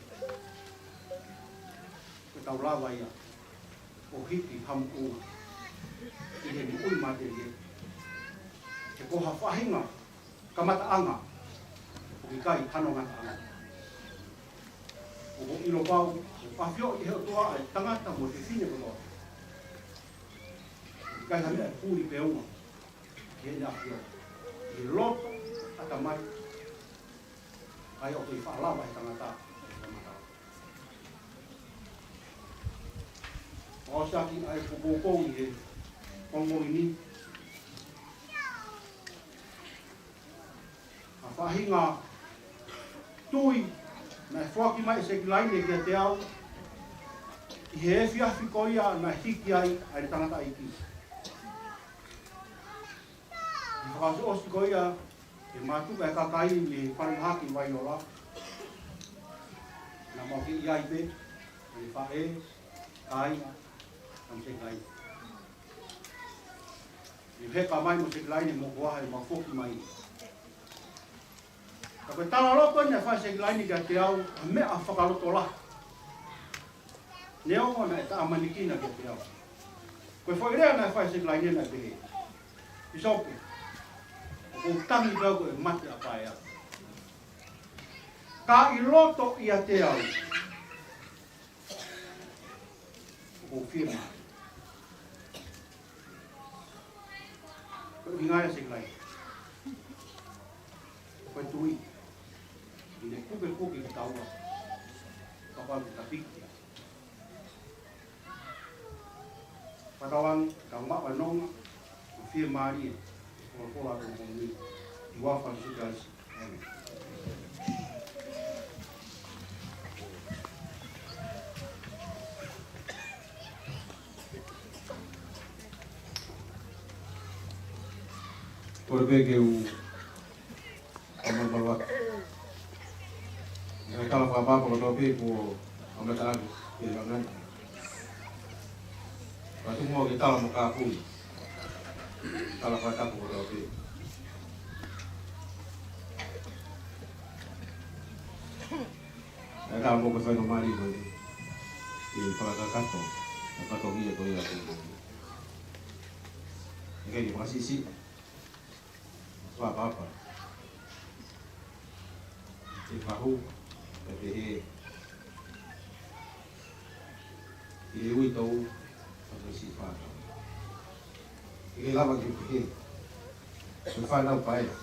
Ke tau lava ia ʻo hiki ha moʻunga ʻi he moʻui matelie. He ko ha faʻahinga kamataʻanga ʻoku ʻikai hano ngataʻanga. ʻOku ʻilo pau ʻoku ʻafioʻi ʻe he ʻOtua ʻa e tangata mo e fefine kotoa. ʻIkai ha meʻa ʻe puli pe unga ki heʻene ʻafioʻi. ʻI he loto, ʻatamai, ʻa ia ʻoku ʻikai faʻa lava ʻe he tangata ke kamata. Fakaʻosi ʻaki ʻa e poupou ʻi he pongipongi ni. Ha faʻahinga tui naʻe foaki mai ʻe Sekilaine kiate au ʻi he efiafi ko ia naʻe hiki ai ʻa e tangataʻeiki. ʻI he fakaʻosiʻosi ko ia, ʻe mātuku e kakai mei Falemahaki, Vaiola. Naʻa mau kei ʻi ai pē, ʻene faʻē, kāinga, mo Sekilaine. ʻI he heka mai mo Sekilaine mo Koaha ʻo mau foki mai. Ka ko e talaloto naʻe fai ʻe Sekilaine kiate au, ʻa e meʻa fakalotolahi. Neongo naʻe taʻemanikina kiate au. Ko e foʻi lea naʻe fai ʻe Sekilaine naʻe pehē: Pīsope, ʻoku ou tangi pē au ko e mate ʻa Paea. Ka ʻi loto ʻiate au, ʻoku ou fiemālie. Ko e ʻuhinga ia Sekilaine. Ko e tui. ʻI he kuke kuke ki taua. Kapau ki ta piki. Fakatauange tau maʻu ʻa e nonga mo e fiemālie ʻo e folofola ʻa e pongipongi ni. ʻI he huafa ʻo Sīsū Kalaisi. ʻĒmeni. Kole pē ke u ʻa malumalu atu. ʻI he tala fakatapu kotoa pē kuo ʻoatu ʻaki ʻe he Laumālie. Ka tuku muʻa ke tala mo kāpui. Tala fakatapu kotoa pē. ʻE tala mo ke fai no mali mo ni. ʻI he fakakakato. ʻA e fatongia ko ia ko. ʻIkai ke fakasiʻisiʻi. Fakapapa. ʻE fahu, ʻe pehē. ʻE ui tau, ʻa ko si fata. ʻIkai lava ke pehē. Ko e fānau Paea.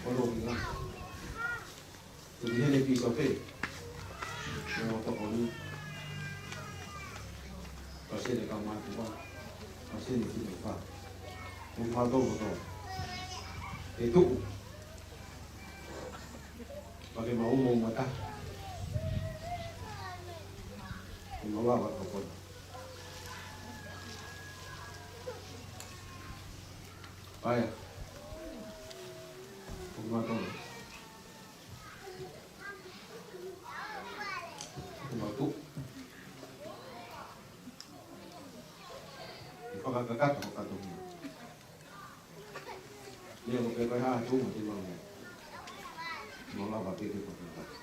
Ko lo minga. Ko e hene pīsope. Ko e tokoni. Pasene ka mātuʻa. Pasene fino fa. Ko mātou kotoa. ʻE tuʻu. Pake mau mo mata. Ko mau lava tokoni. Paea. Ko mātou. Ko mātou. ʻE fakakakato, kakato. Ia ko pē ko e hā tuʻunga te mau. Mau lava pē ke fakakakato.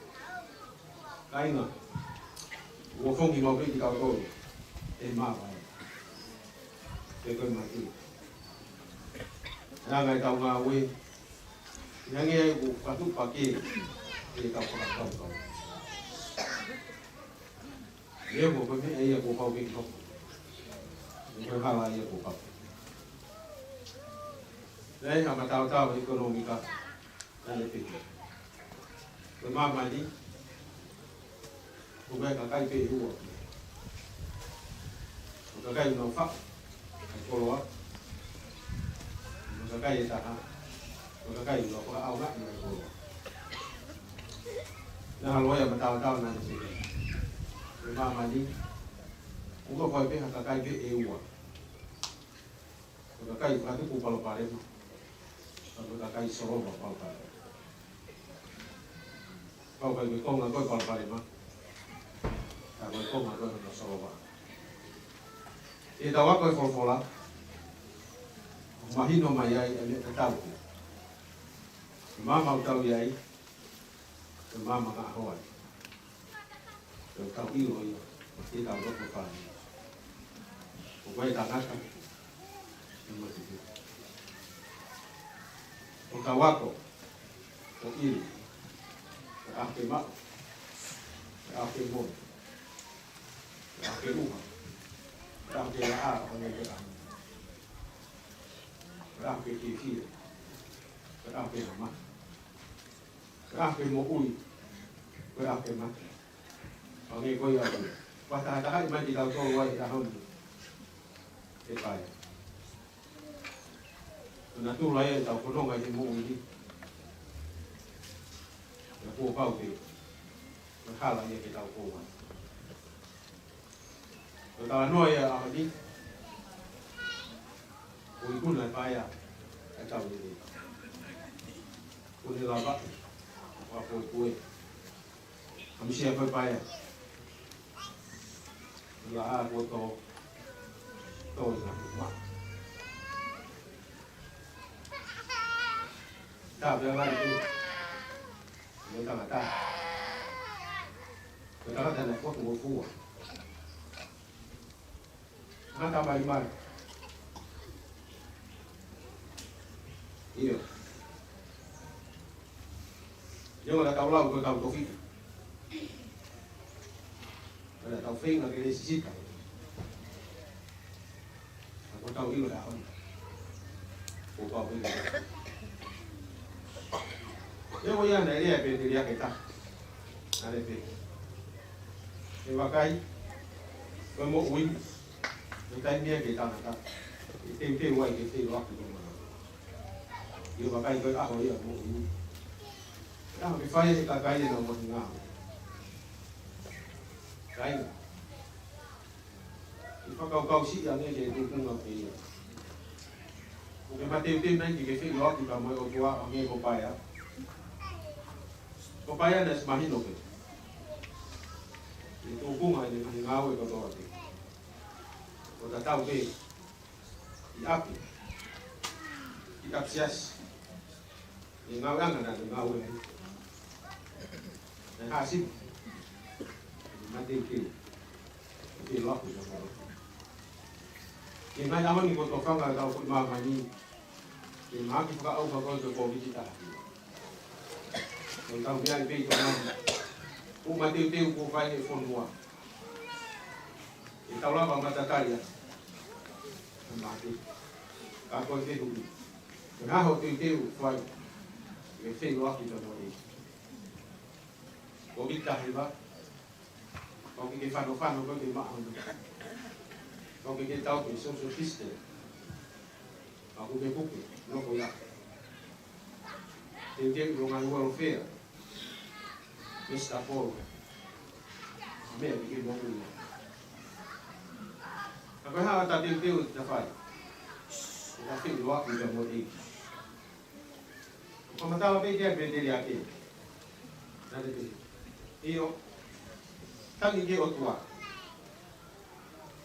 Kāinga. Ua fongi mau pē ki kau tolu. ʻE mā vai. Ko e maki. Anga ʻetau ngāue. Hangē ia ʻoku fakatuʻupakē ʻetau fakakaukau. Ia ko e meʻa ia kuo pau ke hoko. Ko e hala ia kuo pau. Naʻe ʻi ai ha mataotao ʻekonōmika naʻe pehē, ko e māmani, ko e kakai pē ʻe ua. Ko e kakai ʻoku nau faʻu ʻa e koloa, ko e kakai ʻe taha, ko e kakai ʻoku nau fakaʻaongaʻi ʻa e koloa. Naʻe ʻi ai ha loea mataotao naʻe pehē, ko e māmani, ʻoku nau fai pē ha kakai pē ʻe ua. Ko e kakai fakatupu palopalema, pea ko e kakai solova palopalema. Pau pē ko e konga ko e palopalema, pea ko e konga ko e solova. ʻI heʻetau ako e folofola, ʻoku mahino mai ai ʻa e meʻa tatau pē. Ko e maama ʻoku tau ʻi ai, ko e maama ngaahi hoa. Ko ʻetau ʻilo ia, ʻi heʻetau lotofale. ʻOku ʻi ai e tangata, ʻi he motuʻa. ʻOku tau ako ʻo ʻilo, ko e ʻaho ke maʻu, ko e ʻaho ke moʻui, ko e ʻaho ke ʻuha, ko e ʻaho ke laʻā, ko e ʻaho ke ʻaho, ko e ʻaho ke fiefia, ko e ʻaho ke hama, ko e ʻaho ke moʻui, ko e ʻaho ke mate. Hangē ko ia ʻoku fakatahatahaʻi mai kitautolu ai he ʻaho ni, ʻe Paea. Ko e natula ia ʻetau fononga ʻi he moʻui ni. Pea kuo pau ke, ko e hala ia ke tau kau ai. Ko e talanoa ia ʻo e ʻaho ni, ʻoku ikuna ʻe Paea ʻa e tau lelei. Kuo ne lavaʻi, ʻo fakapoupouʻi. ʻAmusia ko e Paea. Laʻā kuo tō, tō ʻi he ngaahi maʻa. Tā pea ngali pē. Ko e tangata. Ko e tangata naʻe fotu mo fua. Mata mai mai. ʻIo. Neongo naʻa tau lau ko e kau tofiʻa. Naʻa tau feinga ke lēsisita. Ka ko ʻetau ʻilo he ʻaho ni, kuo pau ke ʻilo. Neongo ia naʻe lea pē ʻa e teliake ʻe taha. Naʻa ne pehē, ʻe vakai, ko e moʻui, ko e taimi ia ke tangata, ʻe teuteu ai ke feʻiloaki mo e moʻui. ʻE vakai ko e ʻaho ia ʻo e moʻui. Ko e ʻaho ke fai ai ʻe he kakai ʻenau ngaahi ngāue. Kāinga, ʻi he fakakaukau siʻi ange ki he tuʻunga pē ia. ʻOku ke mateuteu nai ke ke feʻiloaki pea mo e ʻOtua hangē ko Paea? Ko Paea naʻe ʻosi mahino pē ʻi he tuʻunga ʻene ngaahi ngāue kotoa pē. ʻO tatau pē ʻi ʻapi, ʻi ʻapisiasi, ʻi he ngāueʻanga naʻa ne ngāue ai. Naʻe hāsini. Naʻe mateuteu. ʻOku ke loa ku sa kau. ʻI he ngaahi ʻaho ni kuo tofanga ʻetau foʻi māmani, ʻi he mahaki fakaʻauha ko ē ʻo e Kōviti taha hiva. Ko ʻetau meʻa ʻi pē ʻi Tonga ni, ʻoku mateuteu kuo fai ʻe he fonua. ʻE tau lava matatali ʻa e mate. Ka ko e fehuʻi, ko e hā hoʻo teuteu ʻoku fai ke feʻiloaki pea mo e ʻEiki? Kōviti taha hiva, ʻoku ke fanofano ko ē ke maʻu hono. ʻOku ke tau ke social distance. ʻOku ke puke, nofo ia. Teuteu ʻi he ngaahi welfare. Mister Paul. Meʻa ke ke moʻui. Ka ko e hā ʻa e teuteu ʻoku ta fai? ʻOku ta feʻiloaki pea mo e ʻEiki. Fakamatala pē ki ai ʻa e teliake. Naʻa ne pehē, ʻio, tangi ki he ʻOtua.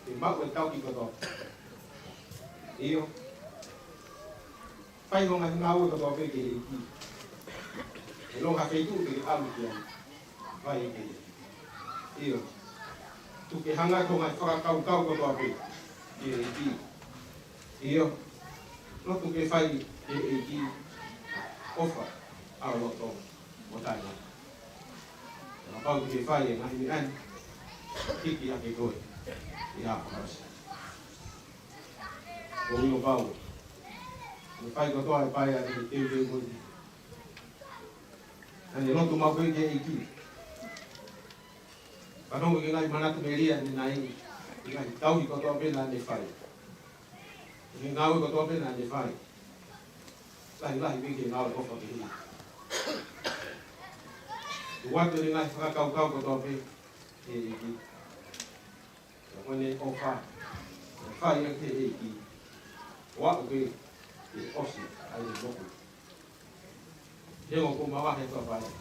Ke maʻu e tauhi kotoa. ʻIo. Fai hoʻo ngaahi ngāue kotoa pē ki he ʻEiki. ʻIlonga ha feituʻu te ke ʻalu ki ai, fai ki ai. ʻIo. Tuku ke hanga hoʻo ngaahi fakakaukau kotoa pē ki he ʻEiki. ʻIo, lotu ke fai ʻe he ʻEiki ʻofa ʻa e loto mo taʻengata. Kapau te ke fai e ngaahi meʻa ni, hiki hake koe ʻi he fakaʻosi. Ko ʻilo pau, mo fai kotoa e paea ʻi he teuteu ko eni. Naʻa ne lotu maʻu pē ki he ʻEiki. Fanongo ki he ngaahi manatu melie naʻe ʻi ai, ngaahi tauhi kotoa pē naʻa ne fai, ngaahi ngāue kotoa pē naʻa ne fai. Lahilahi pē ki he ngāue ʻofa ki he ʻEiki. Tuku atu e ngaahi fakakaukau kotoa pē ki he ʻEiki. Ka ko ʻene ʻofa, ʻe fai ʻaki ʻe he ʻEiki, ʻo aʻu pē ke ʻosi ʻa e moʻui. He ʻoku mavahe e faʻahinga.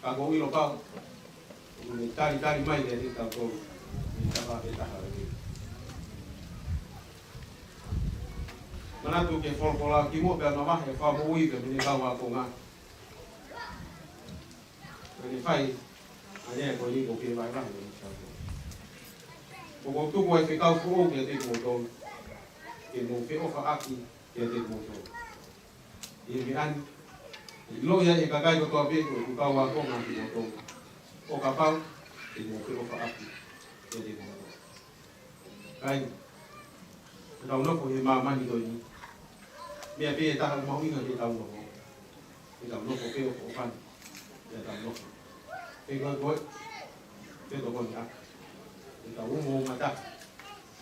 Ka ko ʻilo pau, ʻoku ne talitali mai kiate kitautolu ʻi he tafaʻaki ʻe taha lelei. Manatu ki he folofola kimuʻa pea mavahe e Fakamoʻui pea mo ʻene kau ākonga. Ko ʻene fai ʻa e meʻa ko eni ʻoku ke vahevahe mo kitautolu. ʻOku ou tuku ʻa e fekau foʻou kiate kimoutolu, ke mou feʻofaʻaki kiate kimoutolu. ʻI he meʻa ni, ʻe ʻiloʻi ai ʻe he kakai kotoa pē ko ʻeku kau ākonga kimoutolu, ʻo kapau te mou feʻofaʻaki kiate kimoutolu. Kāinga, ʻoku tau nofo he māmani ko eni. Meʻa pē ʻe taha ʻoku mahuʻinga ke tau nofo, ke tau nofo pē ʻo ʻofa ni, ke tau nofo. Pe ko e koe, pe ko e koe ni ʻa. Ke tau umo mata,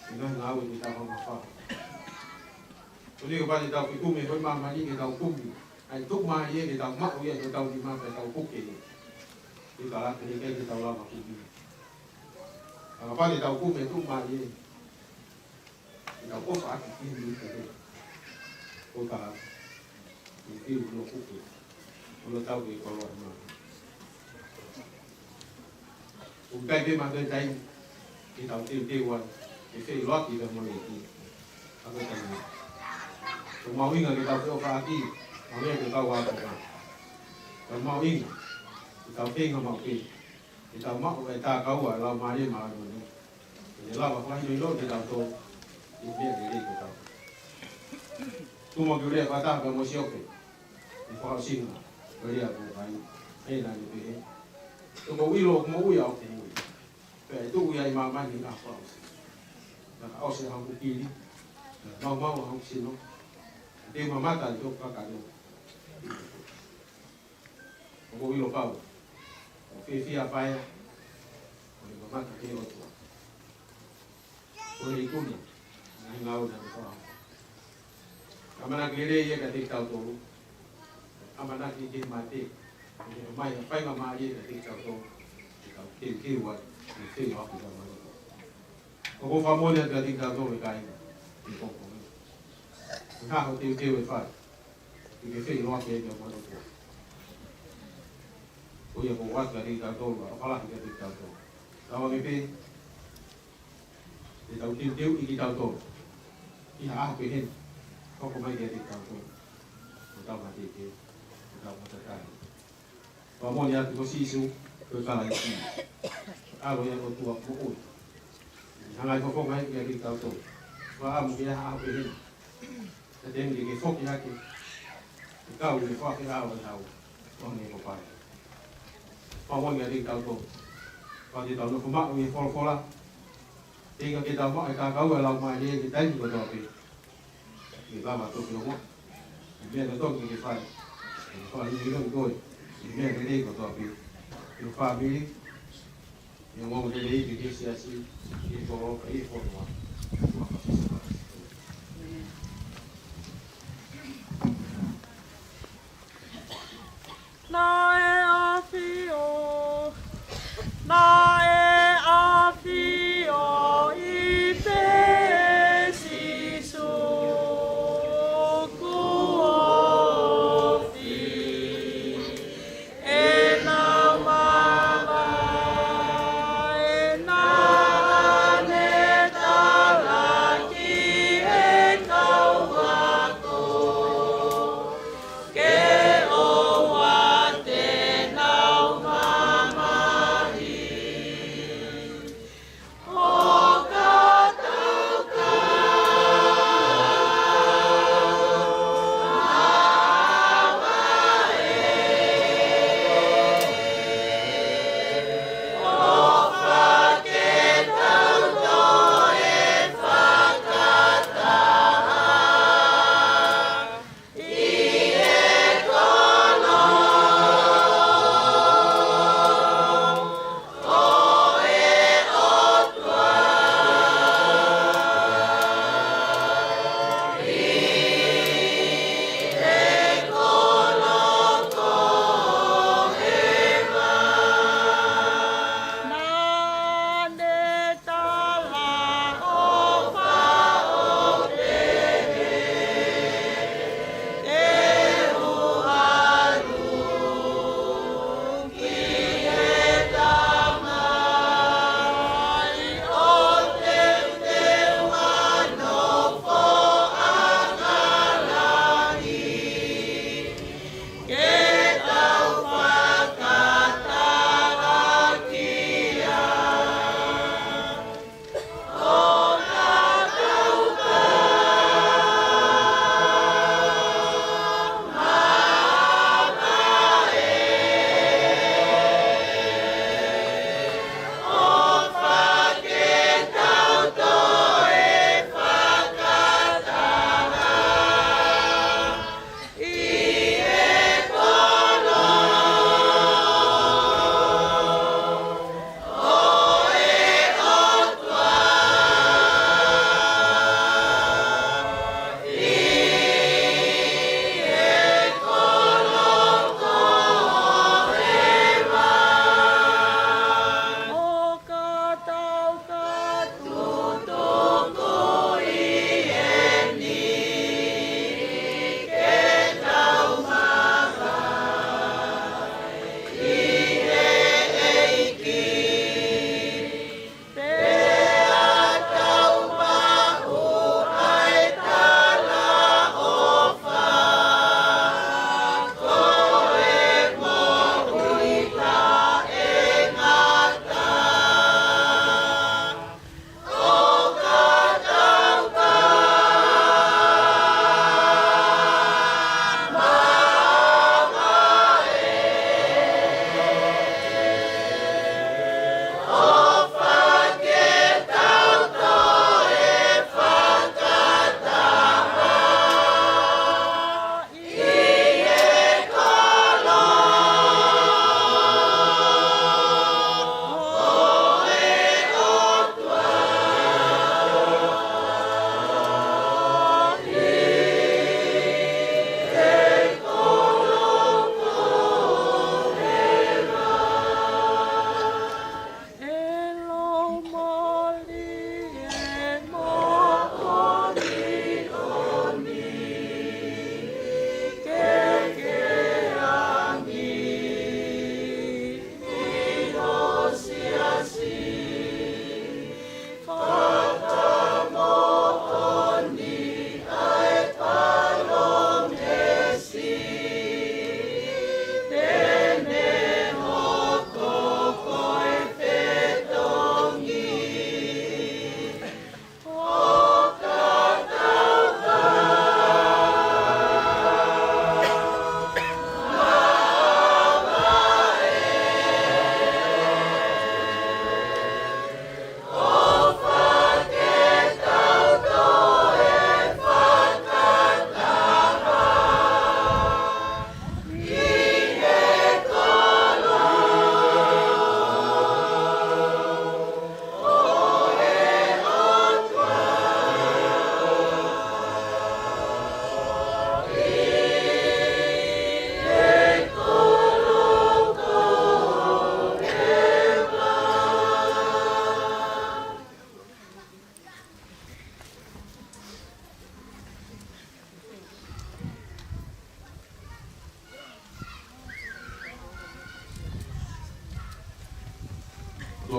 ke ngaahi ngāue ke tau hanga fai. Ko eni kapau te tau fekumi he māmani ke tau kumi ʻa e tuʻumālie ke tau maʻu ia ʻi hotau nima pea tau puke ia. Ke tau lava ke, ke tau lava kumi. Ka kapau te tau kumi e tuʻumālie ke tau ʻofaʻaki ki he ʻEiki, ʻo ka ke fiu ʻo puke, ʻo tau ke koloa mai. ʻOku ʻikai pē maʻu e taimi ke tau teuteu ai ke feʻiloaki pea mo e ʻEiki. Ka ko e taimi ʻoku mahuʻinga ke tau feʻofaʻaki, mahuʻinga ke tau ʻapaʻapa. Ka mahuʻinga ke tau feinga maʻu pē ke tau maʻu e takaua ʻa e Laumālie Māʻoniʻoni, ke ne lava fakahinohino kitautolu ʻi he meʻa lelei kotoa. Tuku muʻa ke u lea fakataha pea mo Siope ʻi he fakaʻosinga ʻo e lea ko eni, ʻa ia naʻa ne pehē: ʻOku ou ʻilo ʻoku moʻui ʻa hoku moʻui, pea ʻe tuʻu ia ʻi māmani ʻi he ʻaho fakaʻosi. Naʻa ka ʻosi ʻa hoku kili, naʻa ka maumau ʻa hoku sino, te u mamata ʻi hoku kakano. ʻOku ou ʻilo pau, ʻoku fiefia ʻa e paea ʻo ne mamata ki he ʻOtua, ʻo ne ikuna ʻa e ngaahi ngāue naʻa ne fai. ʻAmanaki lelei ia kiate kitautolu. ʻAmanaki ke mate, ʻo ne ʻomai ha faingamālie kiate kitautolu ke tau teuteu ai ke feʻiloaki pea mo e ʻOtua. ʻOku ou fakamoʻoni atu kiate kitautolu, ʻe kāinga, ʻi he pongipongi ni, ko e hā ho teuteu ʻe fai ke ke feʻiloaki ai pea mo e ʻOtua? Ko ia ʻoku ou ʻoatu kiate kitautolu, ʻa e ʻofa lahi kiate kitautolu. Tau ange pē, te tau teuteuʻi kitautolu ʻi ha ʻaho pehē ni. Hoko mai kiate kitautolu hotau mateuteu, hotau matakai. Fakamoʻoni atu ko Sīsū ko e Kalaisi, ʻAlo ia ʻo e ʻOtua moʻui. Hanga ʻo fofonga ia kiate kitautolu. Fakaʻamu ke ʻi ha ʻaho pehē ni, ka te ne ke foki hake, ke kau ʻi he foaki ʻa e hau ʻo ne ko pai. Fakamoʻoni kiate kitautolu, kapau te tau nofo maʻu ʻi he folofola, teʻeki ke tau maʻu e takaua ʻa e Laumālie ʻi he taimi kotoa pē. Ke lava toki ongoʻi e meʻa totonu ke fai, ke fakahinohino koe ʻi he meʻa lelei kotoa pē, ʻi ho fāmili, ʻi he ongoongolelei, ʻi he siasi, ʻi he kolo, ʻi he fonua. Naʻe ʻafio, naʻe ʻafioʻi pē Sīsū kuo ofi ʻenau mavahe, ʻe naʻa ne tā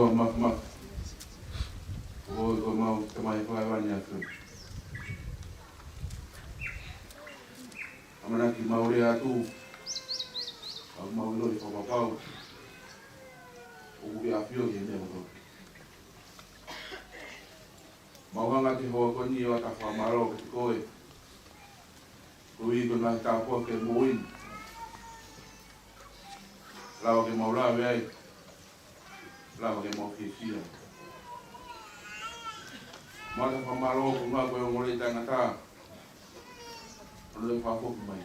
Māfimafi. Ko e ko mau te mai fai vani atu. ʻAmanaki mau lea atu. ʻOku mau ʻilo ʻi fakapapau ʻoku ke ʻafio ʻi he meʻa kotoa. Mau hanga atu he houa ko eni ʻo ʻatā fakamālō kiate koe. Koeʻuhi ko e ngaahi tāpuaki ke mau ʻi ai. Lava ke mau lave ai. Lava ke mau fiefia. Mau ʻatā fakamālō koeʻuhi ko e ongoongolelei taʻengata. ʻOku ke fakafoki mai.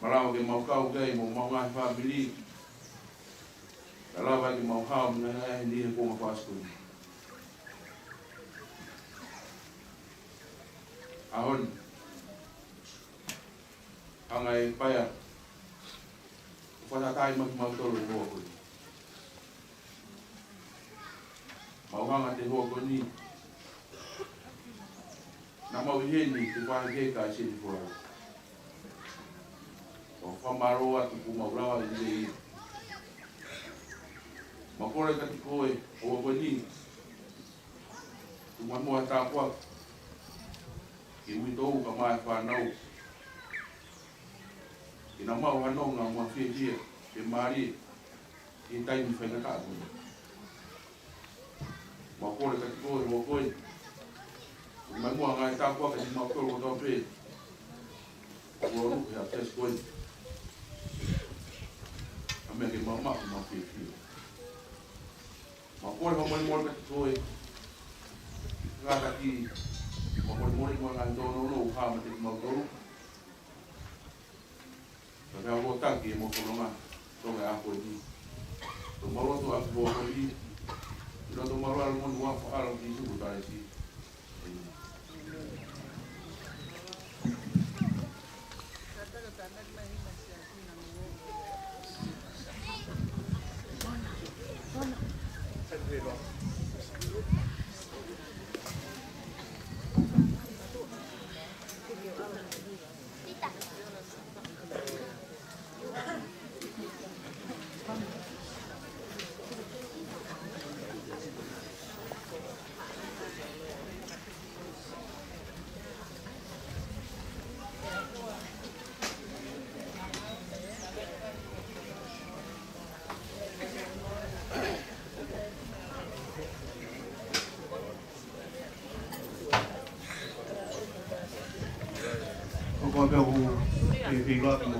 Malava ke mau kau ki ai mo homau ngaahi fāmili. Kae lava ke mau hao mei he ngaahi ʻaho ni he kuonga fakaʻosi ko eni. ʻAho ni. Hanga ʻe Paea ʻo fakatātā mai kimautolu he houa ko eni. Mau hanga he houa ko eni. Naʻa mau ʻi heni ke fai ke ka seni folau. ʻO fakamālō atu kuo mau lava ʻi he ia. Mau kole kiate koe he houa ko eni. Tuku mai muʻa ha tāpuaki ki he uitou kae ʻumaʻā e fānau. Ke nau maʻu ha nonga mo ha fiefia, ke mālie ʻi he taimi faingataʻa ko eni. Mau kole kiate koe he houa ko eni. Tuku mai muʻa ha ngaahi tāpuaki kiate kimautolu kotoa pē. Kuo ʻalu he ʻaho ko eni. ʻA e meʻa ke mau maʻu mo ha fiefia. Mau kole fakamolemole kiate koe. Kātaki, fakamolemole mo e ngaahi tōnounou ʻoku hā meiate kimautolu. Ka ke ʻalu ʻo taki ʻemau fononga, Tonga ʻi he ʻaho ko eni. Tau mau lotu atu he houa ko eni. ʻI he loto mau lalo mo ni ua fa alo ki suku taisi. ʻOku ou pehē ʻoku ke feiloaki mo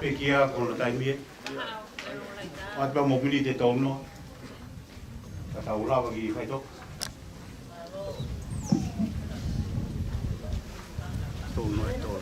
pekia ko hono taimi ē. ʻAtu pē mo pili te tau noa. Ka tau lava ki faitoka. Tau noa e tau.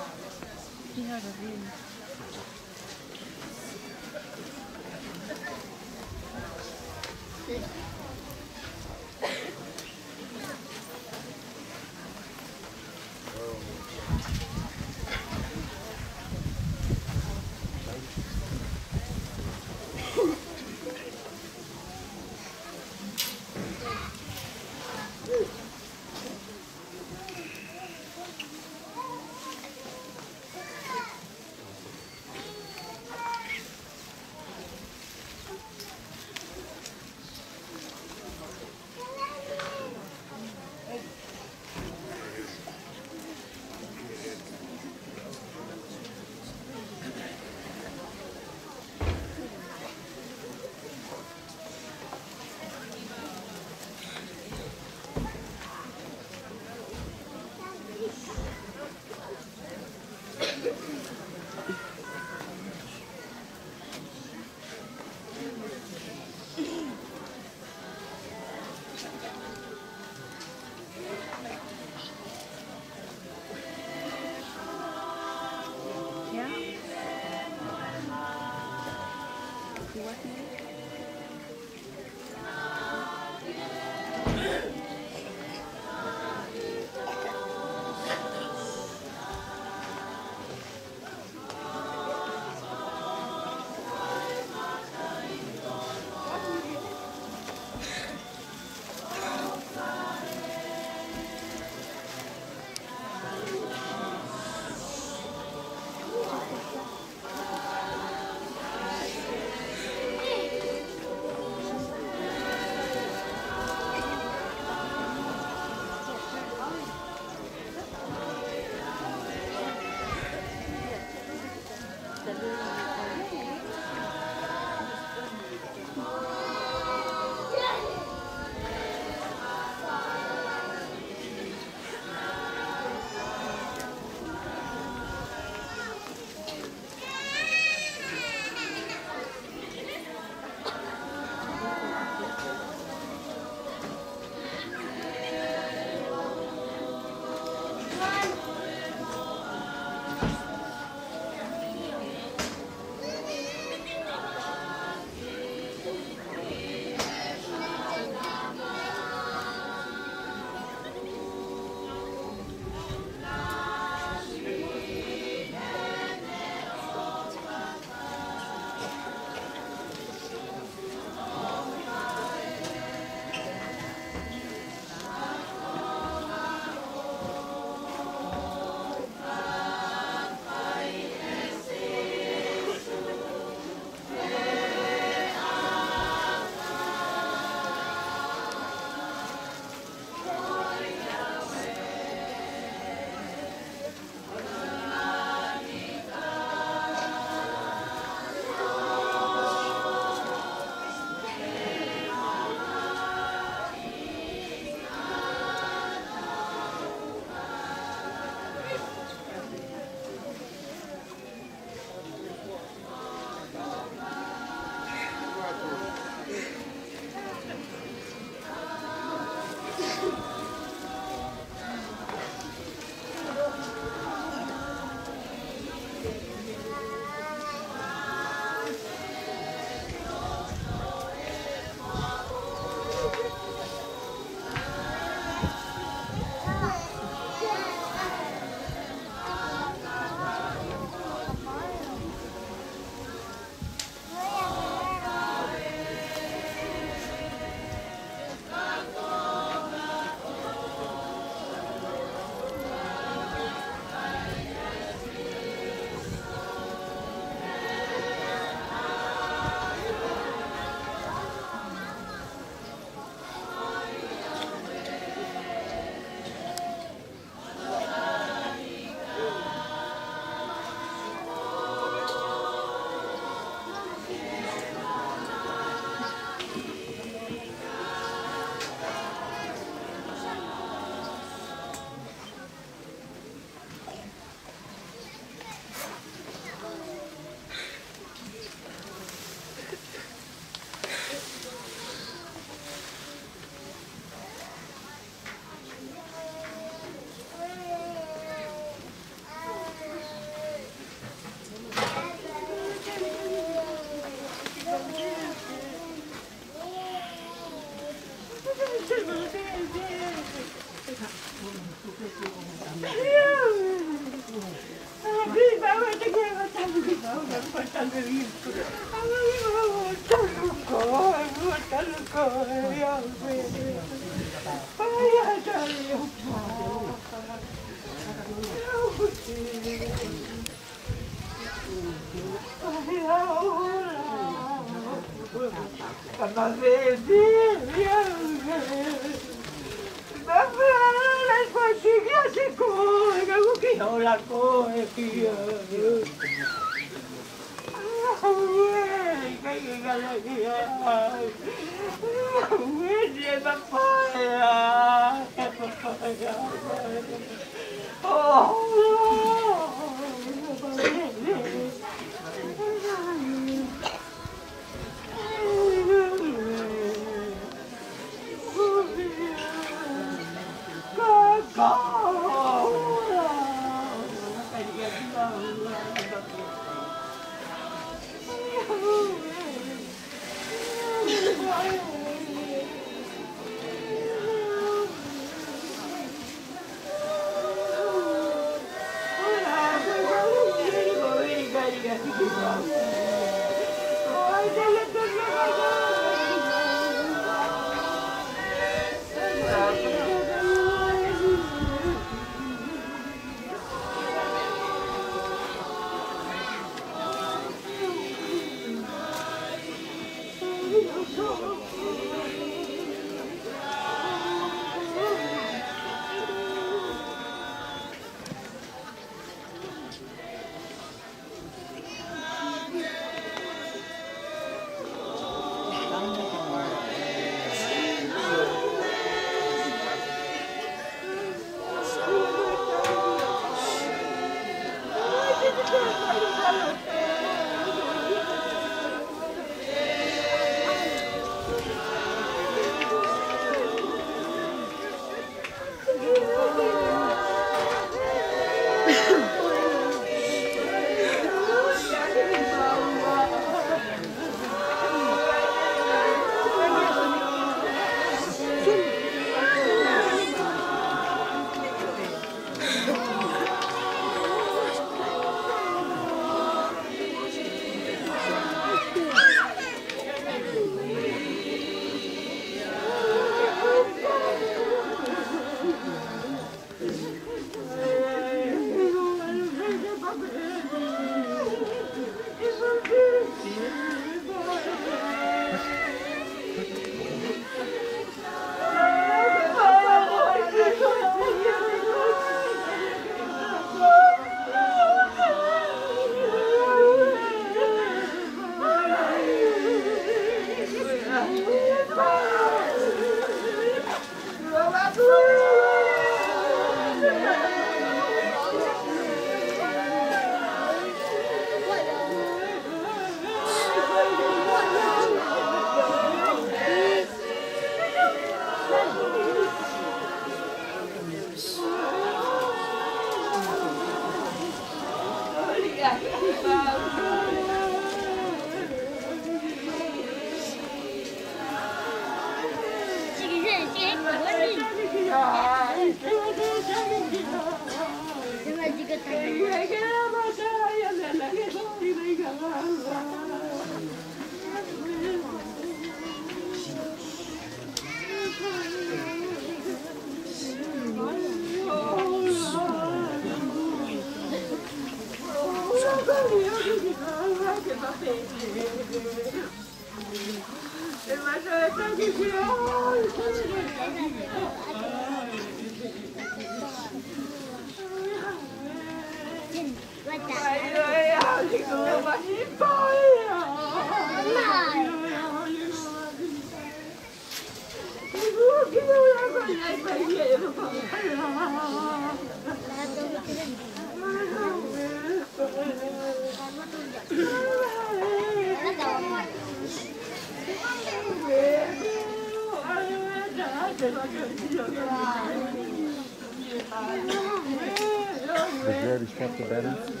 Is there a spot for batteries?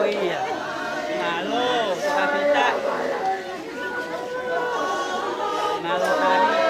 ʻIo. Mālō, kapita. Mālō, kapita.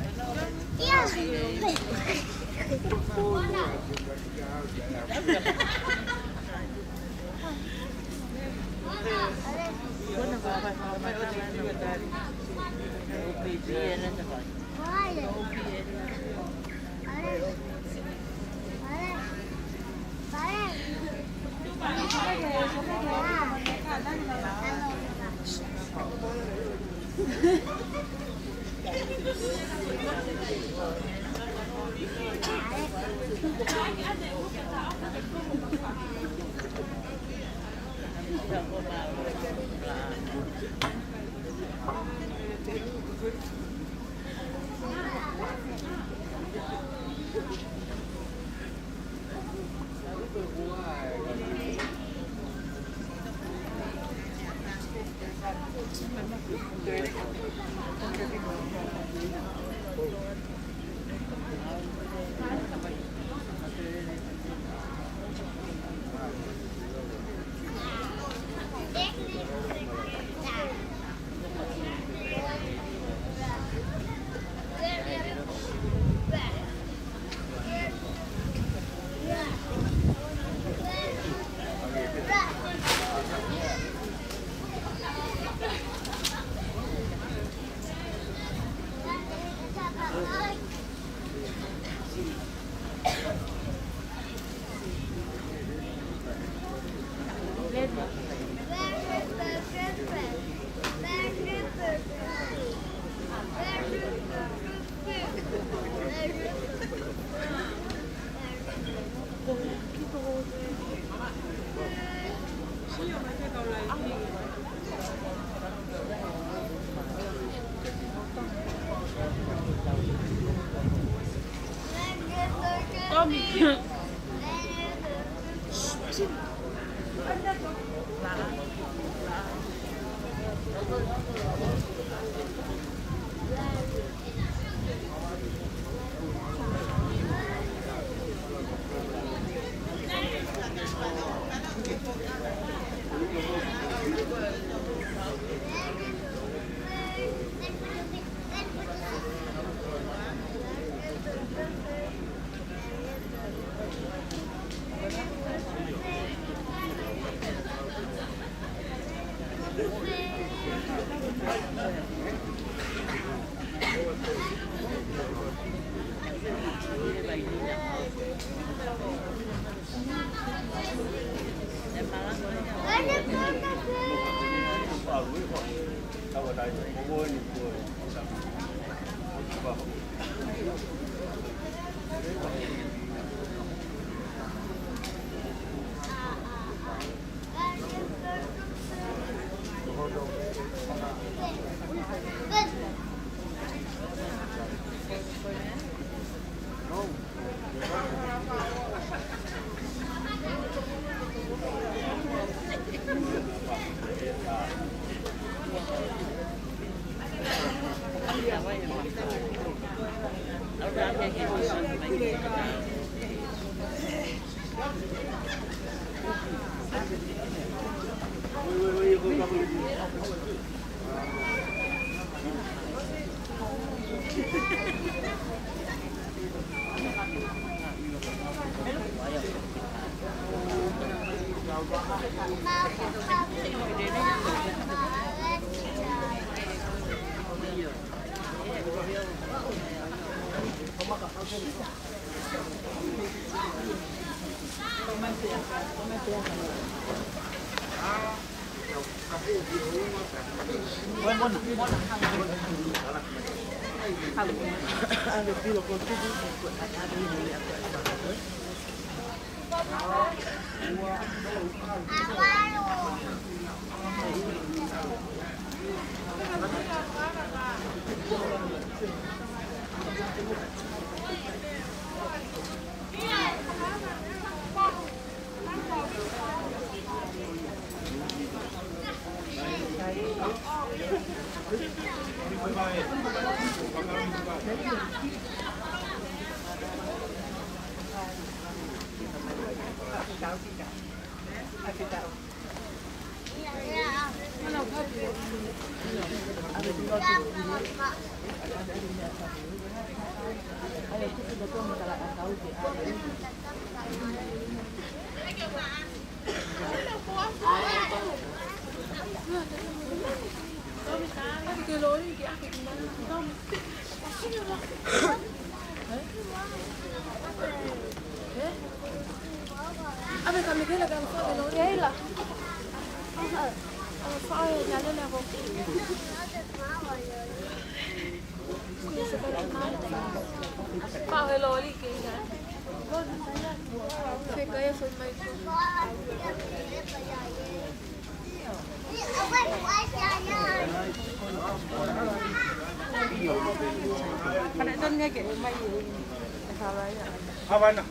Havana.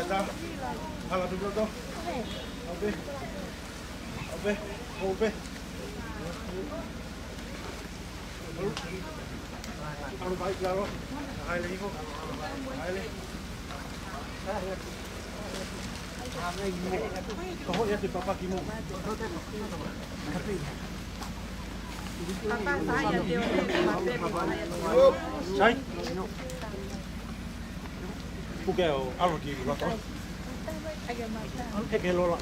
Hala tu loto. Ope. Ope. Ope. Alo, vai, claro. Haile, hijo. Haile. Ko hoʻo ia te papa ki muʻa. Papa, sai ia te o te mate. Sai? Puke ʻo ʻalu ki loto. Heke lola.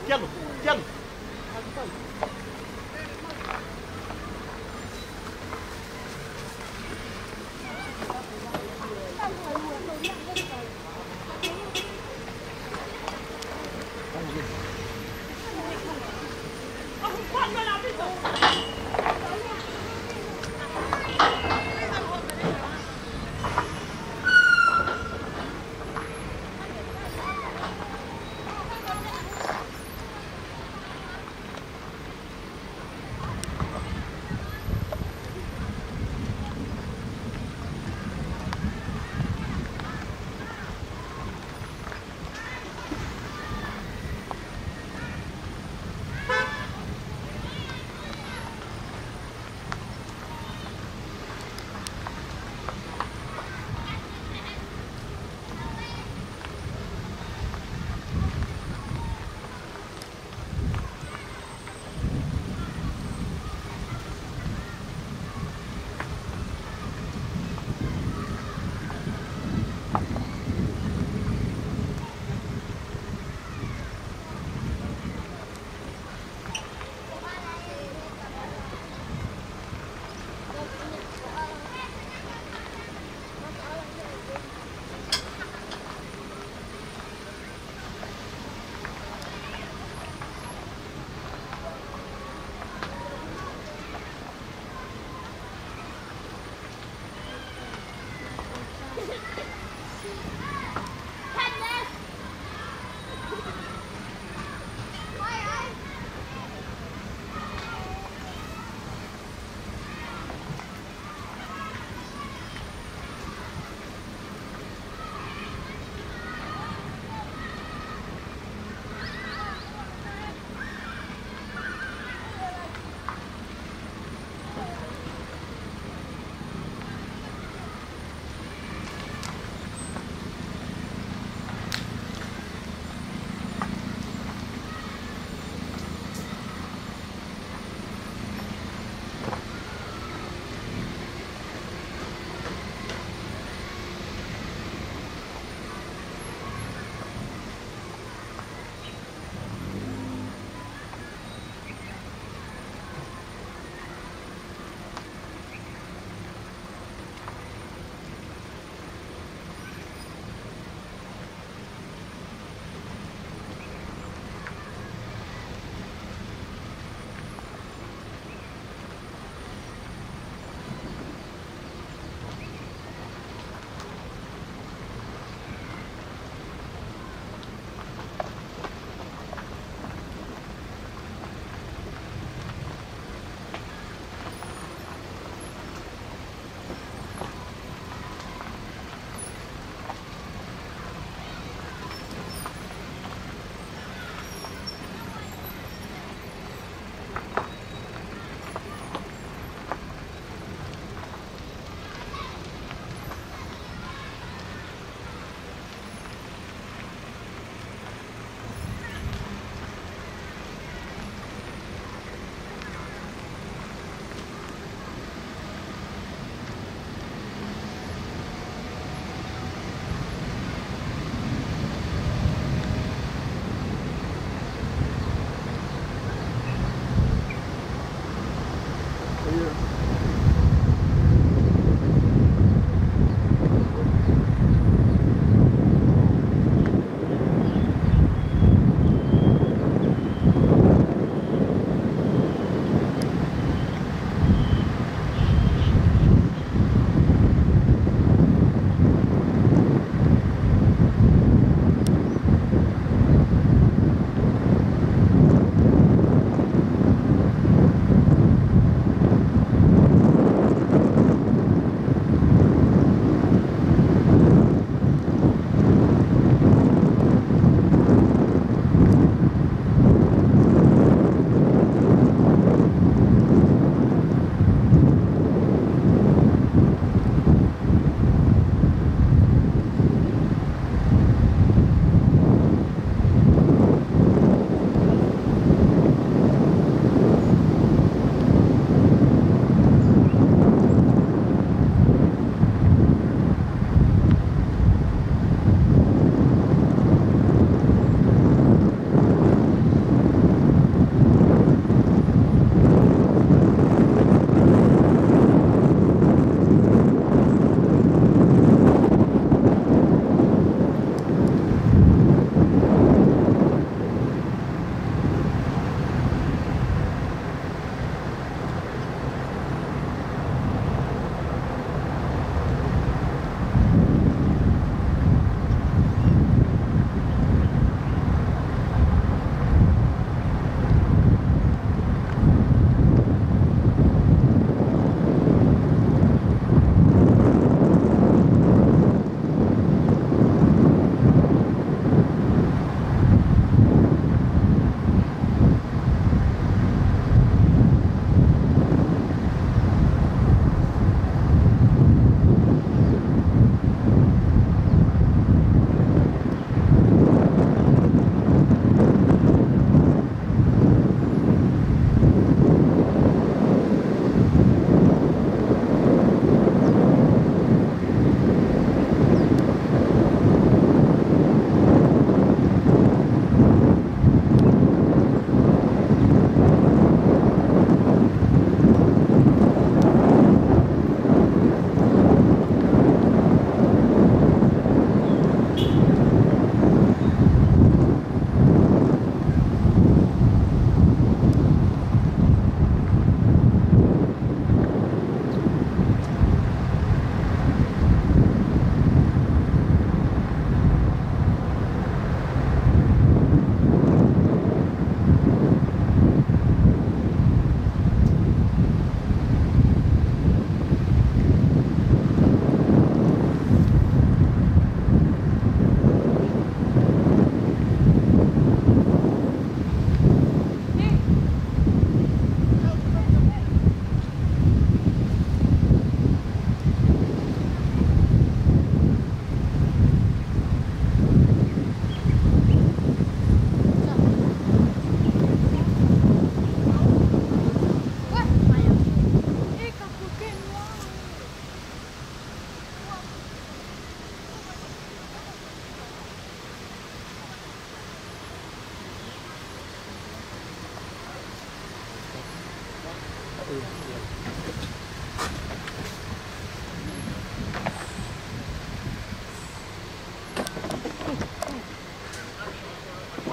Kialo, kialo.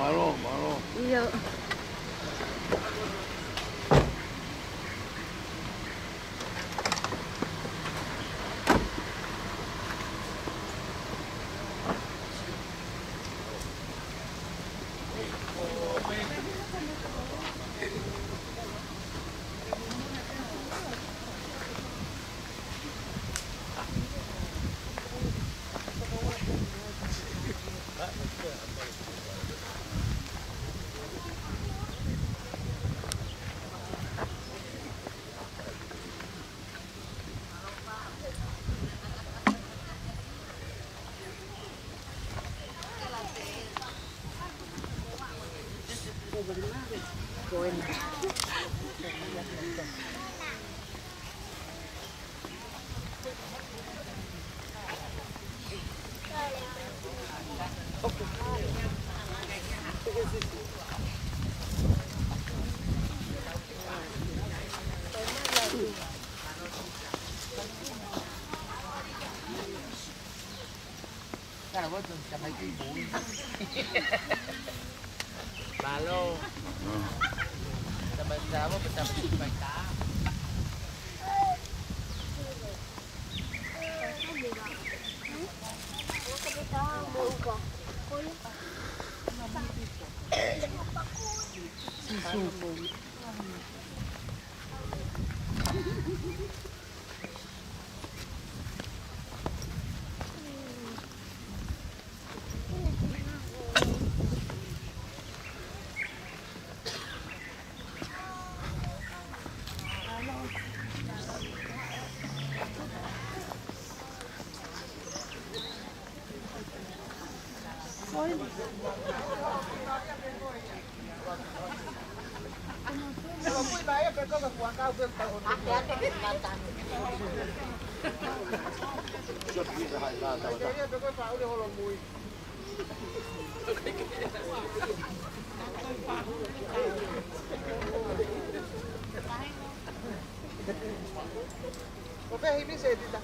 Mālō, mālō. ʻIo. Mālō. Tamai Savo, tamai Savo. Ko pē himi se tita.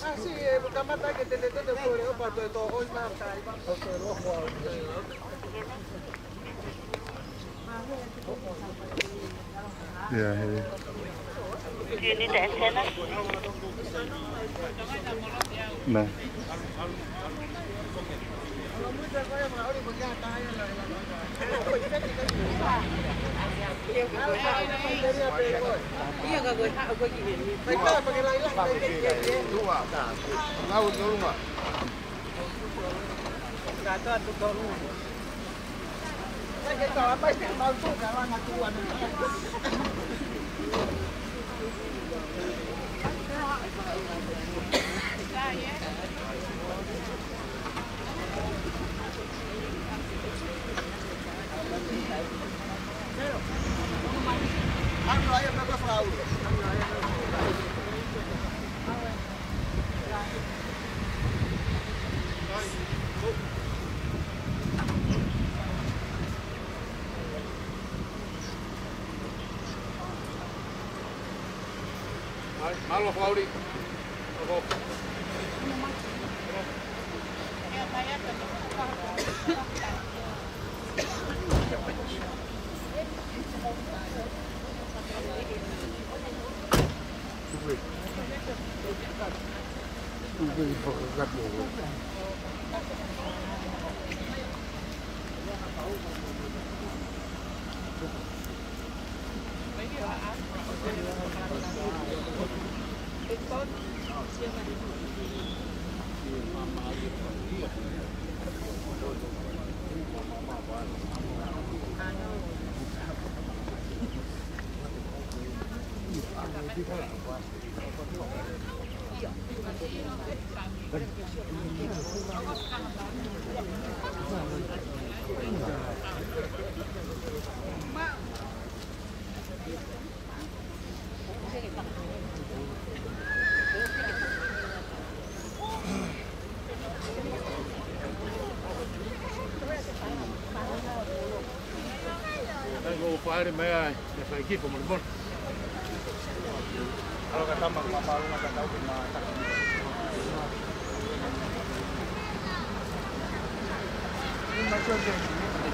Ah, sí, eh, kamata ke tene tene ko le opa to to oi ma kai ma. Yeah, hey. Do you need the antenna? No. Mālō, Fakaʻuli. Ai, ko fale mai ai, e fai ki, ko mole mole. Alo ka tama, ka malu, ka tau, ka ma, ka. Ni ma tio tio.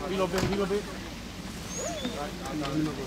Hilo pē, hilo pē. Hilo pē.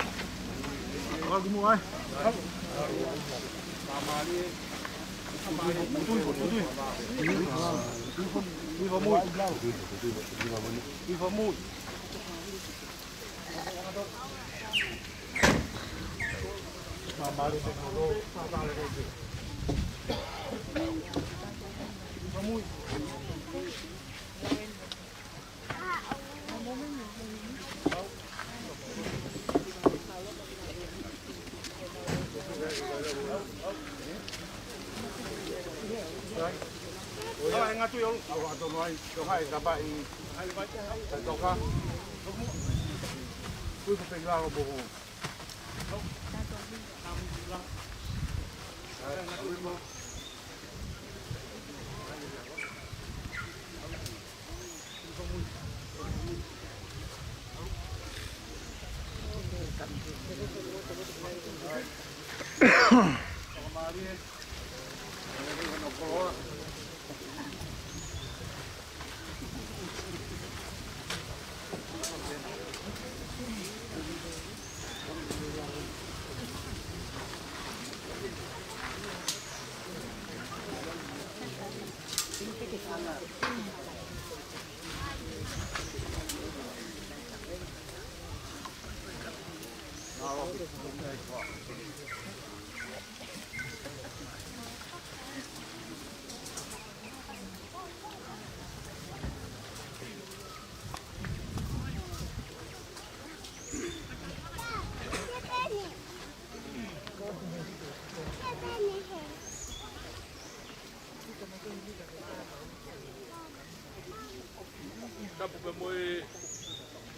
Tapu pē mo e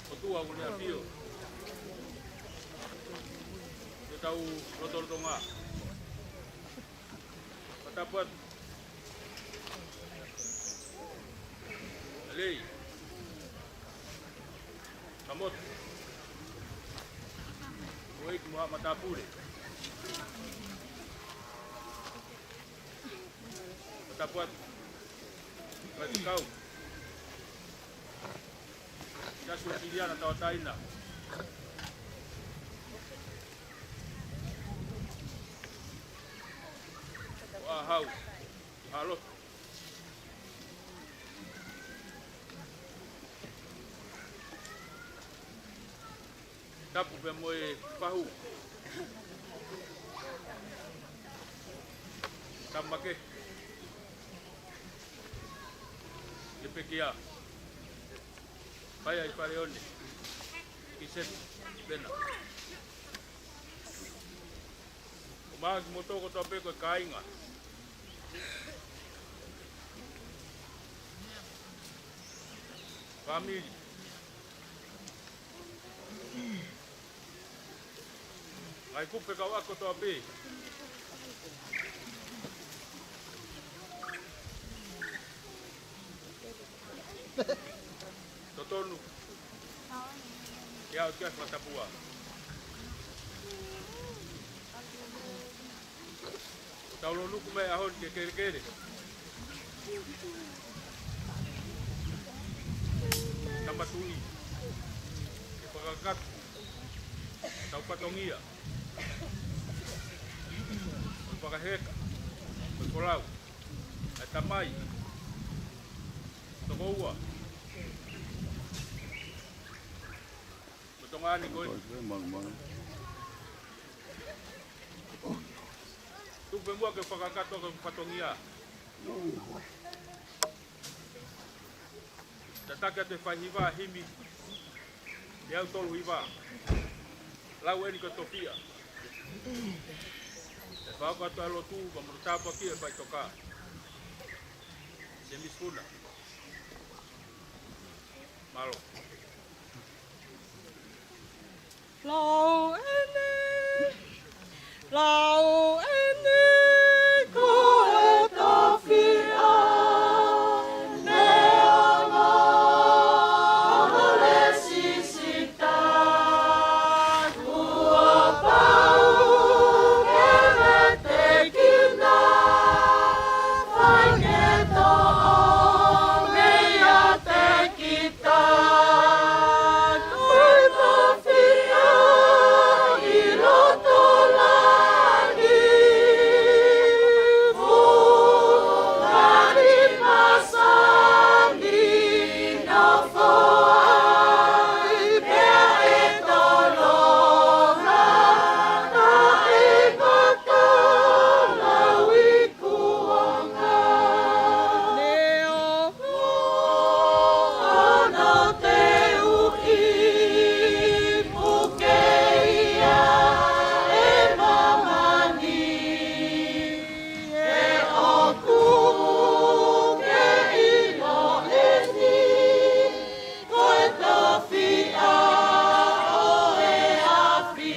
ʻOtua ʻoku ne ʻafio ʻi hotau lotolotonga. Fakatapu atu. Lelei. Ka motu. Ko e ʻEiki mo haʻa matāpule. Fakatapu atu. Faifekau. Siasi ʻo Siliana Tauʻatāina. ʻO ʻAhau. Haʻa lotu. Tapu pea mo e fahu. Tapu makehe. Ke pekia. Paea ʻi Faleone. Ki Sepu. Pena. ʻO mahaki mo toko kotoa pē ko e kāinga. Fāmili. Ngaahi kupu fekauʻaki kotoa pē. Totonu ke aʻu ki ai e fakatapu. Tau lōnuku mai he ʻaho ni ki he kelekele. Tama Tuʻi. Ke fakakakato hotau fatongia. ʻO Fakaheka, ko e folau ʻa e tamai, tokoua, mo e tongaahi ko eni. Tuku pē muʻa ke u fakakakato ʻa e fatongia. Tataki atu e faihiva, himi teau tolu hiva. Lau eni ko e tofiʻa. ʻE fakahoko atu ʻa e lotu, pea mo e tāpuaki ʻa e faʻitoka. Semisi Funa. Mālō. Lau eni, lau eni ko e tofiʻa, neongo hono lēsisita, kuo pau ke vetekina, fai ke toʻo meiate kita. Kuonga. Neongo hono teuʻi, puke ia ʻe māmani, ʻe ʻoku ke ʻilo eni, ko e tofiʻa ʻo e afi.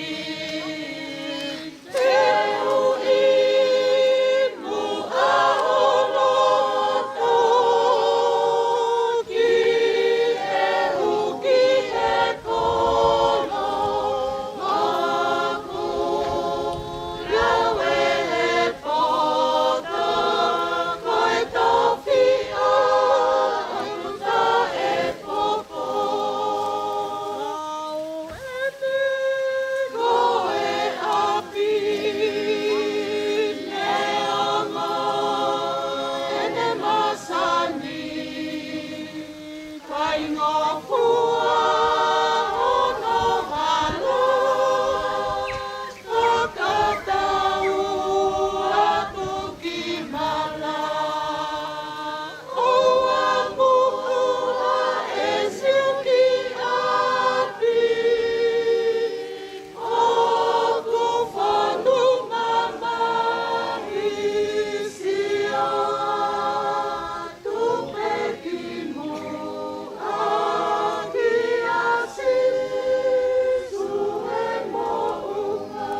Ko e ʻapi neongo ʻene masani, kaingofua hono hala, fakatau atu ki mala. ʻOua muʻa ʻe sio ki ʻapi, ʻoku fonu mamahi, sio atu pē ki muʻa kia Sīsū e moʻunga.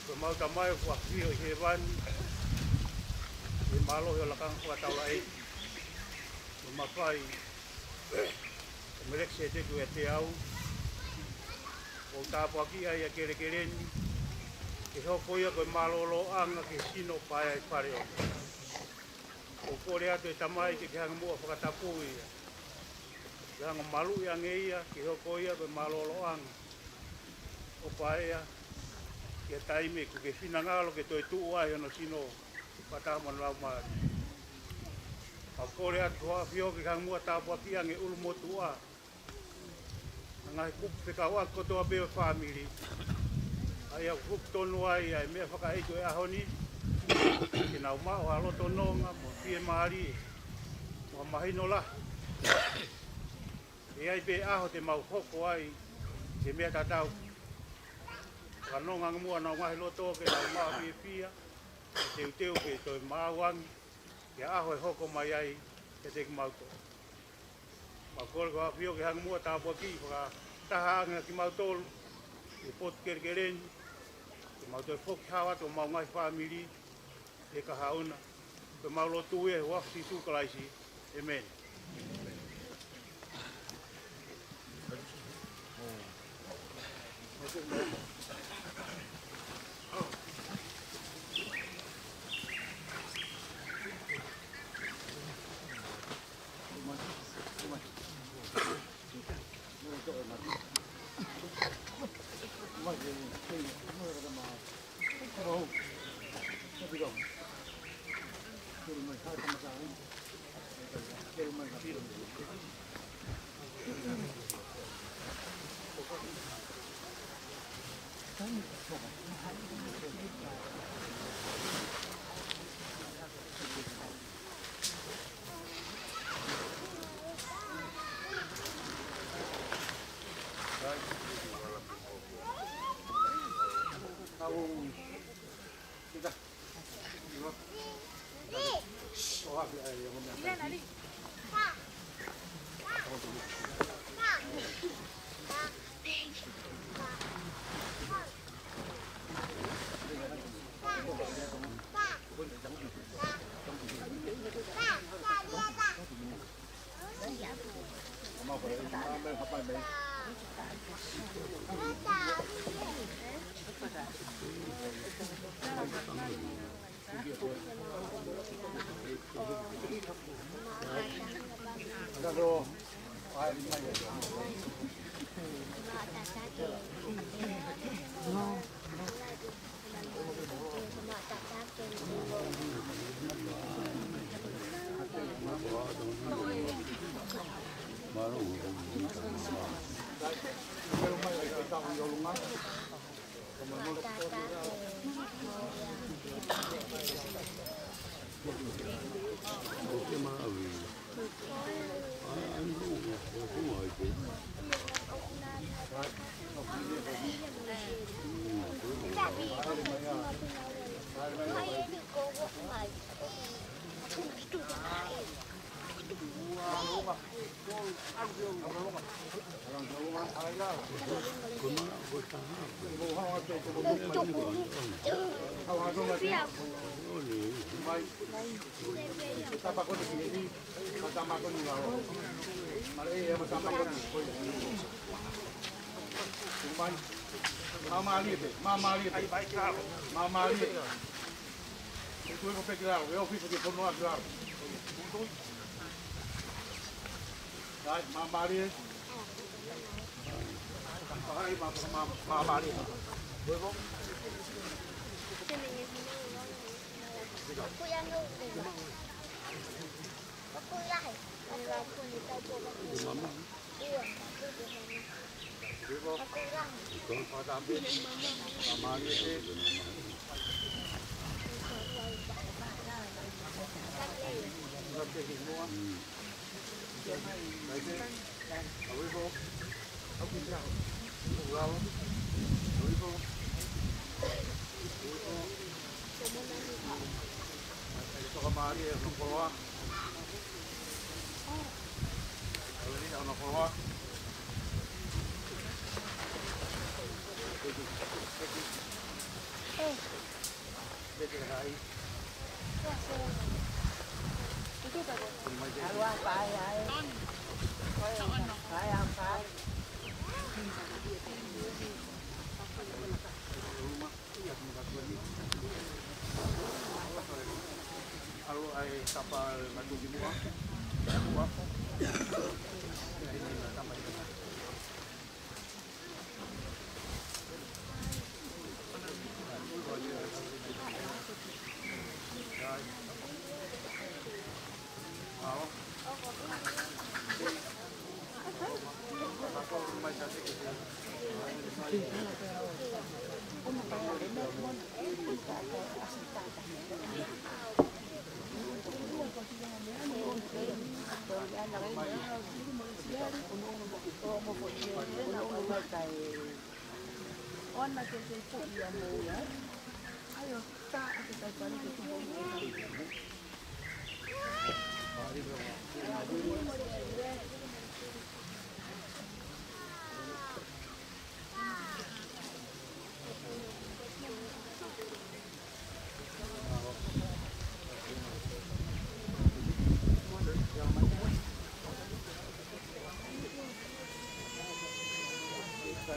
Ko ʻemau Tamai ʻoku ʻafio ʻi hēvani, ʻi he mālohi ʻo e lakanga fakataulaʻeiki, ʻoku mafai ʻa e Melekisēteki ʻo ʻiate au, ʻo tāpuakiʻi ʻa e kelekele ni, ke hoko ia ko e mālōlōʻanga ki he sino paea ʻi Faleʻono. ʻO ʻOku kole atu e Tamai ke ke hanga muʻa ʻo fakatapui ia. Ke hanga ʻo maluʻi ange ia, ke hoko ia ko e mālōlōʻanga ʻo paea ki he taimi ʻoku ke finangalo ke toe tuʻu ai hono sino fakataha mo hono laumālie. ʻOku kole atu ki ho ʻAfio ke ke hanga muʻa ʻo tāpuakiʻi ange e ʻulumotuʻa, ʻa e ngaahi kupu fekauʻaki kotoa pē ʻo e fāmili. ʻA ia ʻoku tonu ai ʻa e meʻa fakaʻeiki ʻo e ʻaho ni, ke nau maʻu ha loto nonga mo e fiemālie mo e mahino lahi. ʻE ʻi ai pē ʻaho te mau hoko ai ki he meʻa tatau. Fakanonga ange muʻa honau ngaahi loto ke nau maʻu fiefia, ʻo teuteu ke toe maʻu ange ki he ʻaho ʻe hoko mai ai kiate kimautolu. ʻOku kole ki ho ʻAfio ke hanga muʻa ʻo tāpuakiʻi fakataha ange kimautolu ʻi he potu kelekele ni, ke mau toe foki hao atu homau ngaahi fāmili ʻi he kahaʻu na. Ko ʻemau lotu ia ʻi he huafa ʻo Sīsū Kalaisi. ʻĒmeni. Māmālie pē, māmālie pē. Māmālie. Tuʻu hifo pē ki lalo, ʻe ʻofi hifo ki he fonua ki lalo. Right, māmālie. Fakaʻi mā, mā, māmālie. Hifo.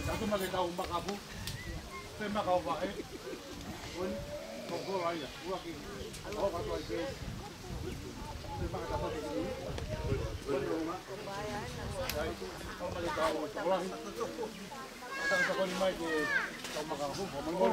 Tatu ma ke tau makapu, pe makau vahe. Oi, ko ko ai a, ua ki. Au ka tuai ke. Pe maka tapa ke ni. Oi, oi, ma. Ai, au ma ke tau, ua. Ata ka ko ni mai ke tau makapu, ko mai mo.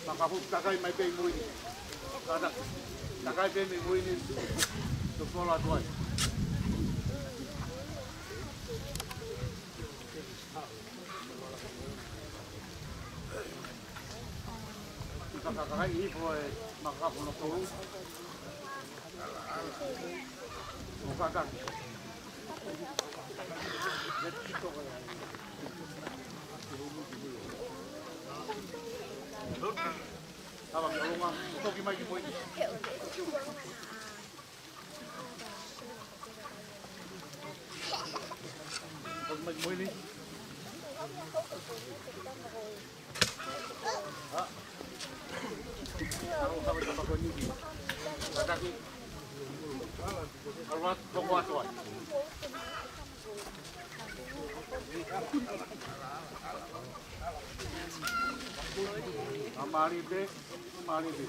Makapu, takai mai pē ʻi mui ni. Kātaki, takai pē mei mui ni. Tuku fola atu ai. Ka ka ka i po e makapu no tolu. ʻO kātaki. Tava ki ʻolunga, toki mai ki mui ni. Toki mai ki mui ni. Mālie pē, mālie pē.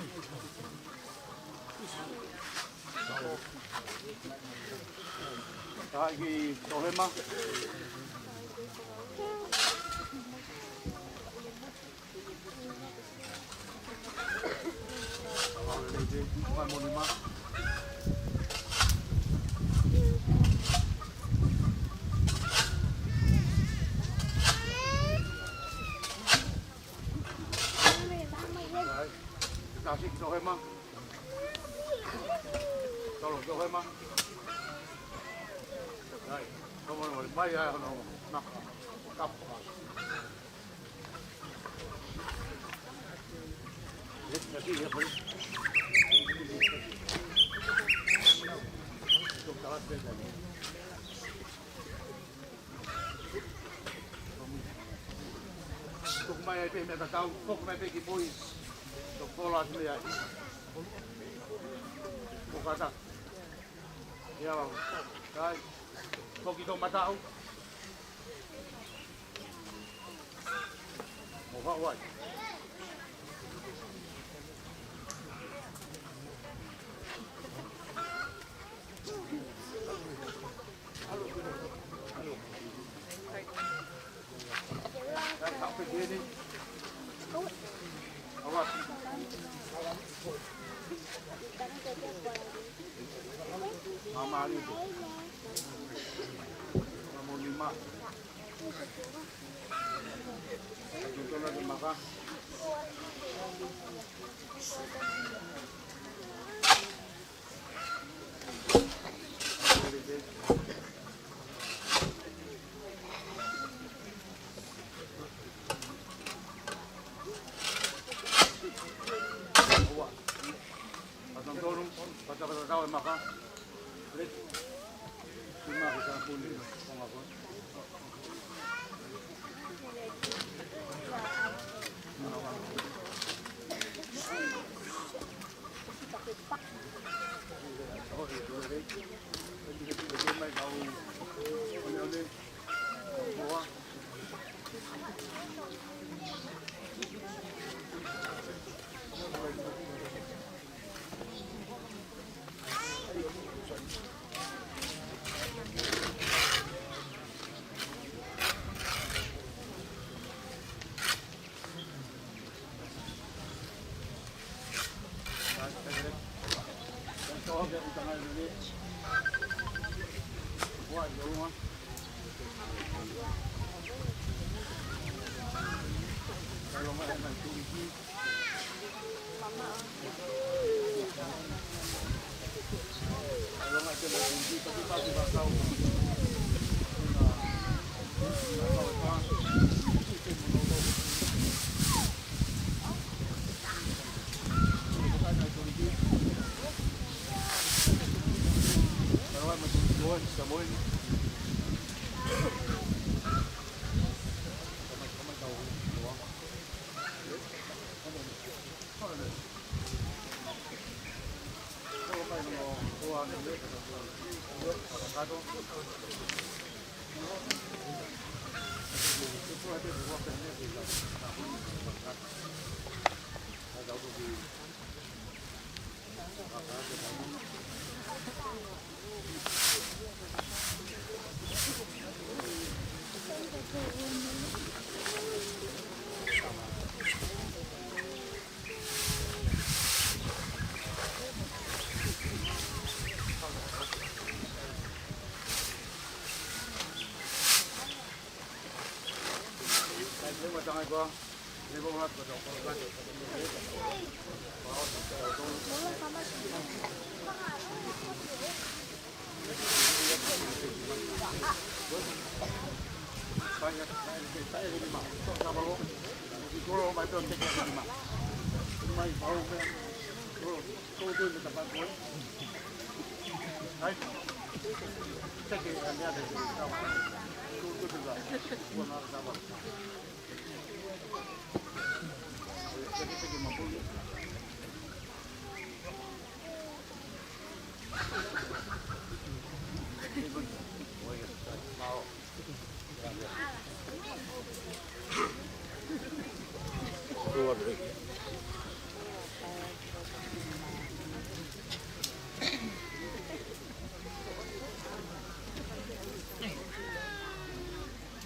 Ka ki Tohema. Kasi Tohema. Ko e ma. Ai, ko e ma, mai ai hono maka. Kapu. Tuku mai ai pē meʻa tatau, foki mai pē ki boys. Tuku kola atu mei ai. Ko kata. Ia, kai. Foki to matau. Mo haʻu ai.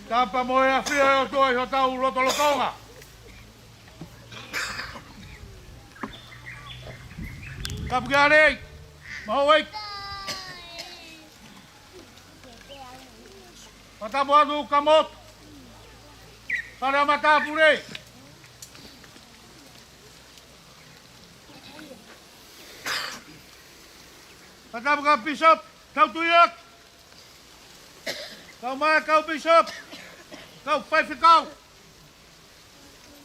Tapa mo e ʻafio ʻa e ʻOtua ʻi hotau lotolotonga. Kapu ki ai, maʻu ai. Fakatapu atu ka motu. Fale ʻa matāpule. Fakatapu ki he Pīsope, kau Tuiaki. Kau mai kau Pīsope, kau faifekau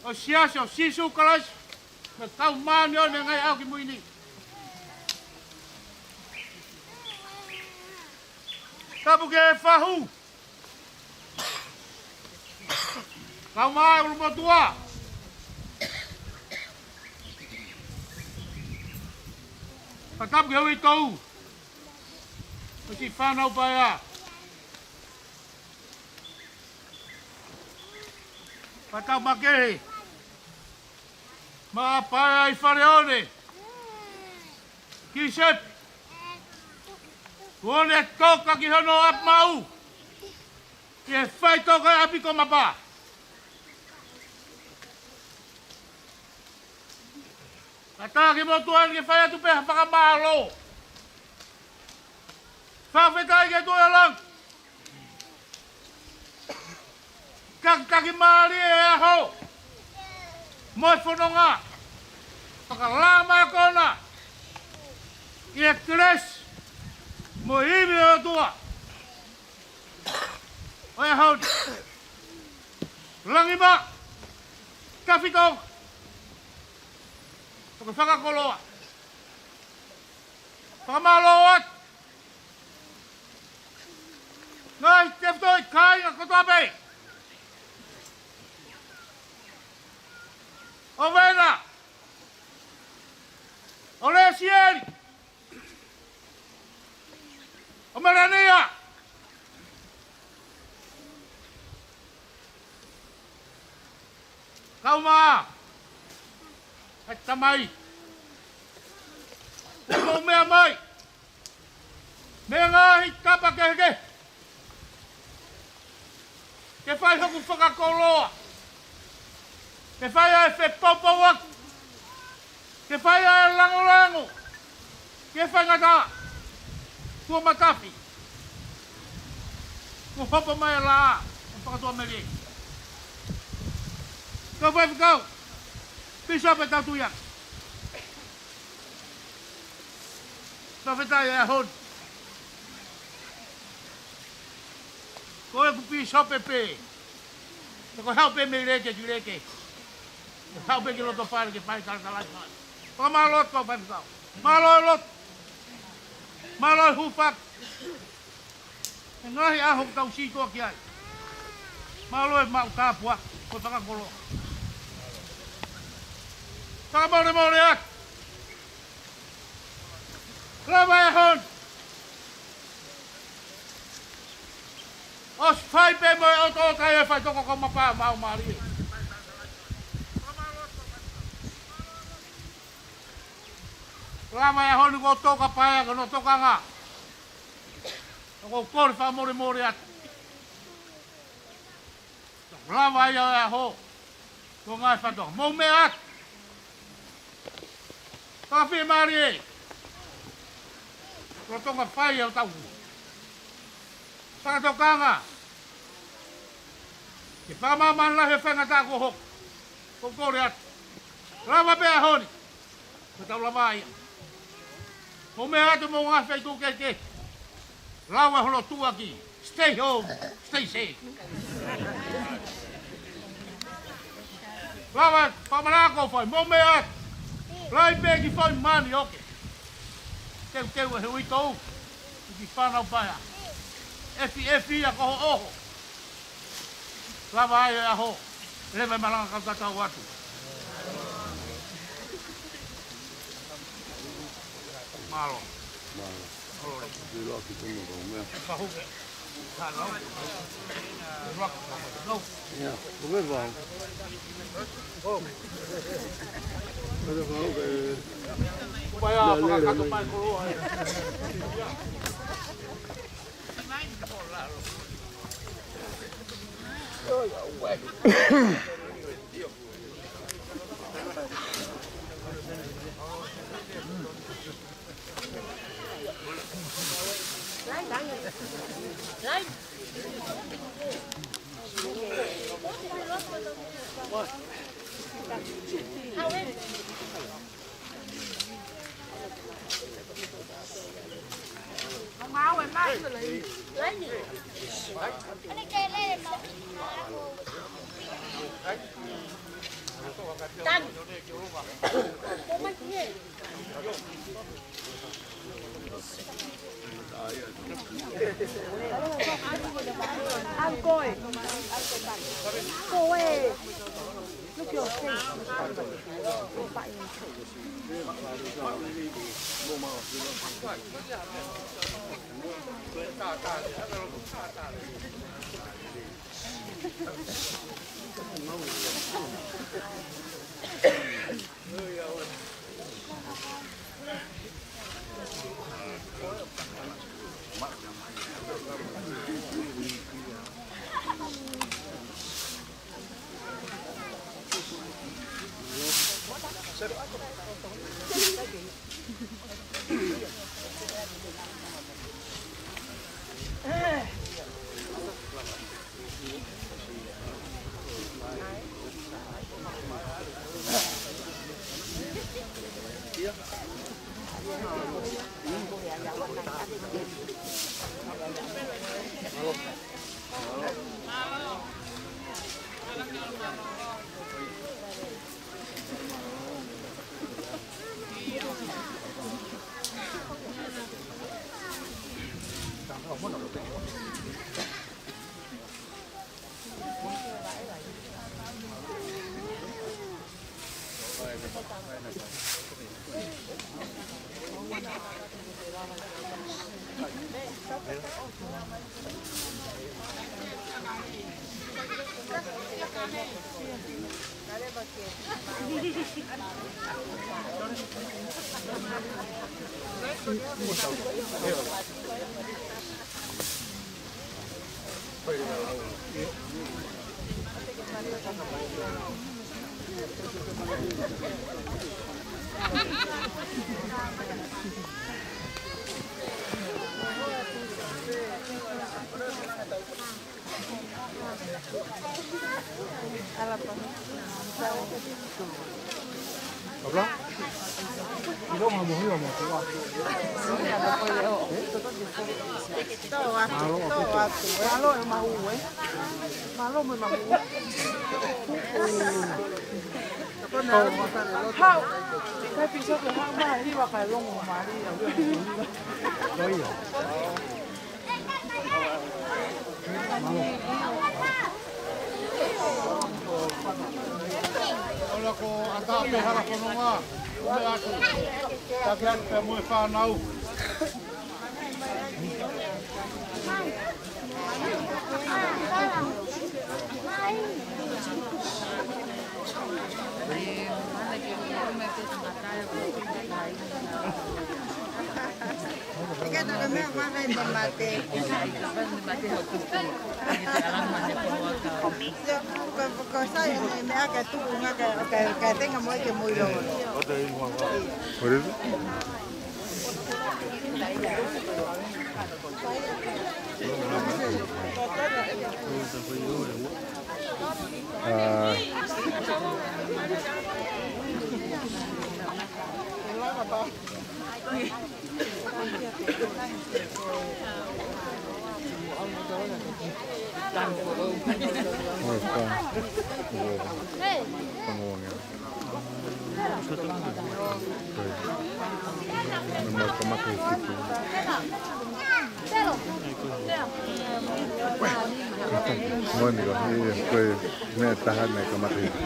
ʻo e Siasi ʻo Sīsū Kalaisi mo e kau māʻoniʻoni ʻi he ngaahi ʻaho kimui ni. Tapu ki he fahu. Kau mai ʻulumotuʻa. Fakatapu ki he uitou. Mo e siʻi fānau paea. Fakatapu makehe. Maʻa paea ʻi Faleone. Ki Sepi. Kuo ne toka ki hono ʻapi maʻu. Ki he faitoka ʻapi ko Mapa. Kātaki mo tuʻu ai ke fai atu pē ha fakamālō. Fakafetaʻi ki he Tuʻi ʻo langi. Takitaki mālie e ʻaho mo e fononga. Fakalama kona ʻi he kelesi mo e ivi ʻo e ʻOtua. ʻO e ʻaho ni. Langi mā. Tafito. Toki fakakoloa. Fakamālō atu. Ngaahi tefitoʻi kāinga kotoa pē. ʻO Vena. ʻO Lesieli. ʻO Melania. Kau mai. Hai tamai. Ko e meʻa mai. Mei he ngaahi tapa kehekehe. Ke fai hoku fakakoloa. Ke fai ʻa e fepoupouaki. Ke fai ʻa e langolango. Ke faingataʻa. Kuo matafi. Kuo hopo mai e laʻā. Kuo fakatuʻamelie. Kau faifekau. Pīsope, kau Tuiaki. Fakafetaʻi e ʻaho ni. Ko ʻeku pīsope pē. Ko e haʻu pē mei Leke ki Leke. Ko e haʻu pē ki loto fale ke fai talatalaifale. Fakamālō atu kau faifekau. Mālō e lotu. Mālō e hūfaki. He ngaahi ʻaho ʻoku tau sītuʻa ki ai. Mālō e maʻu tāpuaki, ko e fakakoloa. Fakamolemole atu. Lava e ʻaho ni. ʻOsi fai pē mo e ʻotoʻota e faitoka ko Mapa, maʻu mālie. Lava e ʻaho ni kuo toka paea, ko hono tokanga. ʻOku ou kole fakamolemole atu. Lava ia e ʻaho. Ko e ngaahi faitoka. Mou meʻa atu. Fakafiemālie. Ko e tokanga fai ʻa hotau fakatokanga. Ke fakamāmani lahi e faingataʻa kuo hoko. ʻOku ou kole atu. Lava pē e ʻaho ni. Ko e tau lava ia. Mou meʻa atu mo e ngaahi feituʻu kehekehe. Lava hono tuʻuaki. Stay home, stay safe. Lava, fakamanako fai, mou meʻa atu. Lai pē ki fai mani, oke. Teuteu e uitou. Ki he fānau paea. Efi, efi ia ko ho ʻoho. Lava ai e ʻaho. Leva e malanga kau tatau atu. Mālō. Mālō. Mālō. Te loa ki te mea. Fahu. Ia, ko e fahu. Ko e fahu ke. Paea, lele, fakakato lele. Mai koloa. Mālō, mālō e mahu, ē. Mālō mo e mahu. Hau. Kai piso ke hau mai, hiva kai longo mai, ia, ia. Ko ia. Ola ko ata pe hala ko nonga. Ule atu. Taki atu pe mo e fānau. Ke taka mea maka i te mate. Ko, ko, ko sai ni mea ka tuku nga ka, ka, ka tenga mo e ke mo ilo. What is it? Moʻoni ko e, ko e meʻa taha naʻe kamata hiki.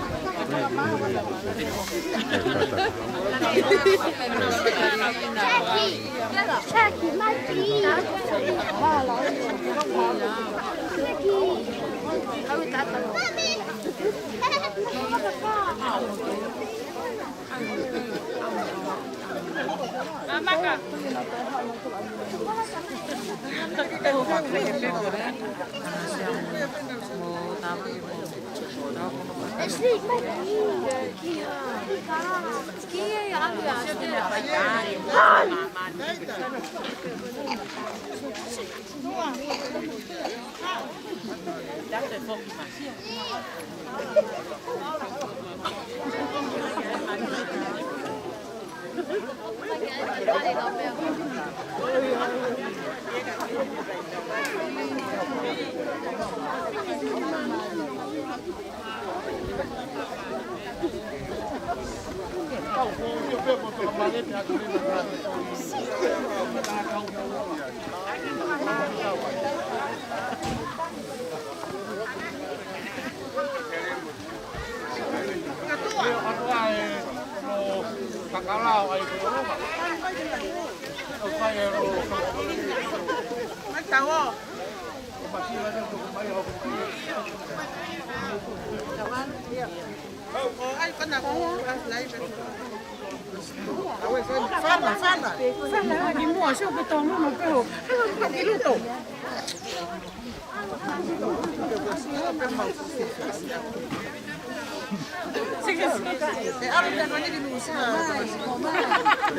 Fana, fana. Fana, ki muʻa, sio ki tō mama pē ho. Hanga ki luto.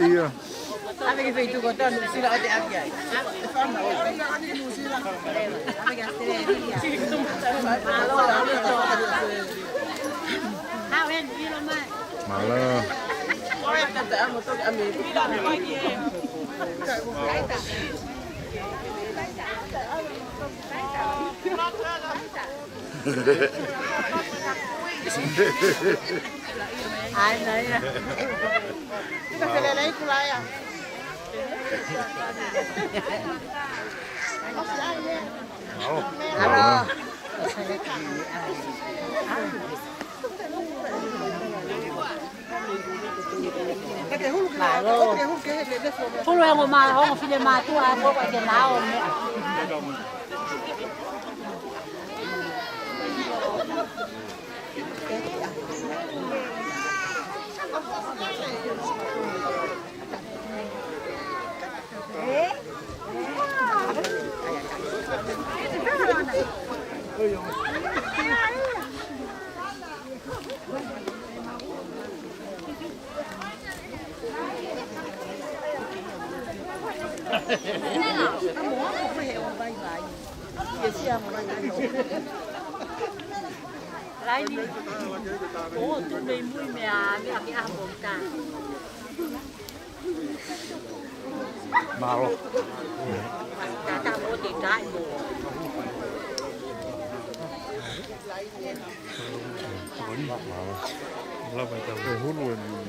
Ia. ʻAve ki feituʻu kotoa Nuʻusila ʻo te ʻave ai. Mālō. ʻAi, nai, ia. Kita felelei kulai, ia. Mālō. Mālō. Hulu e ongo mā-, ongo fine mātuʻa, ko ko ke nau mo. Laini. ʻO tu mei mui mea, mea ke ʻaho mo ta. Mālō. Tata mo te tai mo. Mālō. Lava e tau. E hulu e mui.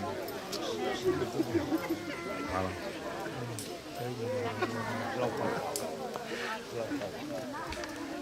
Mālō. Lau pā. Lau pā.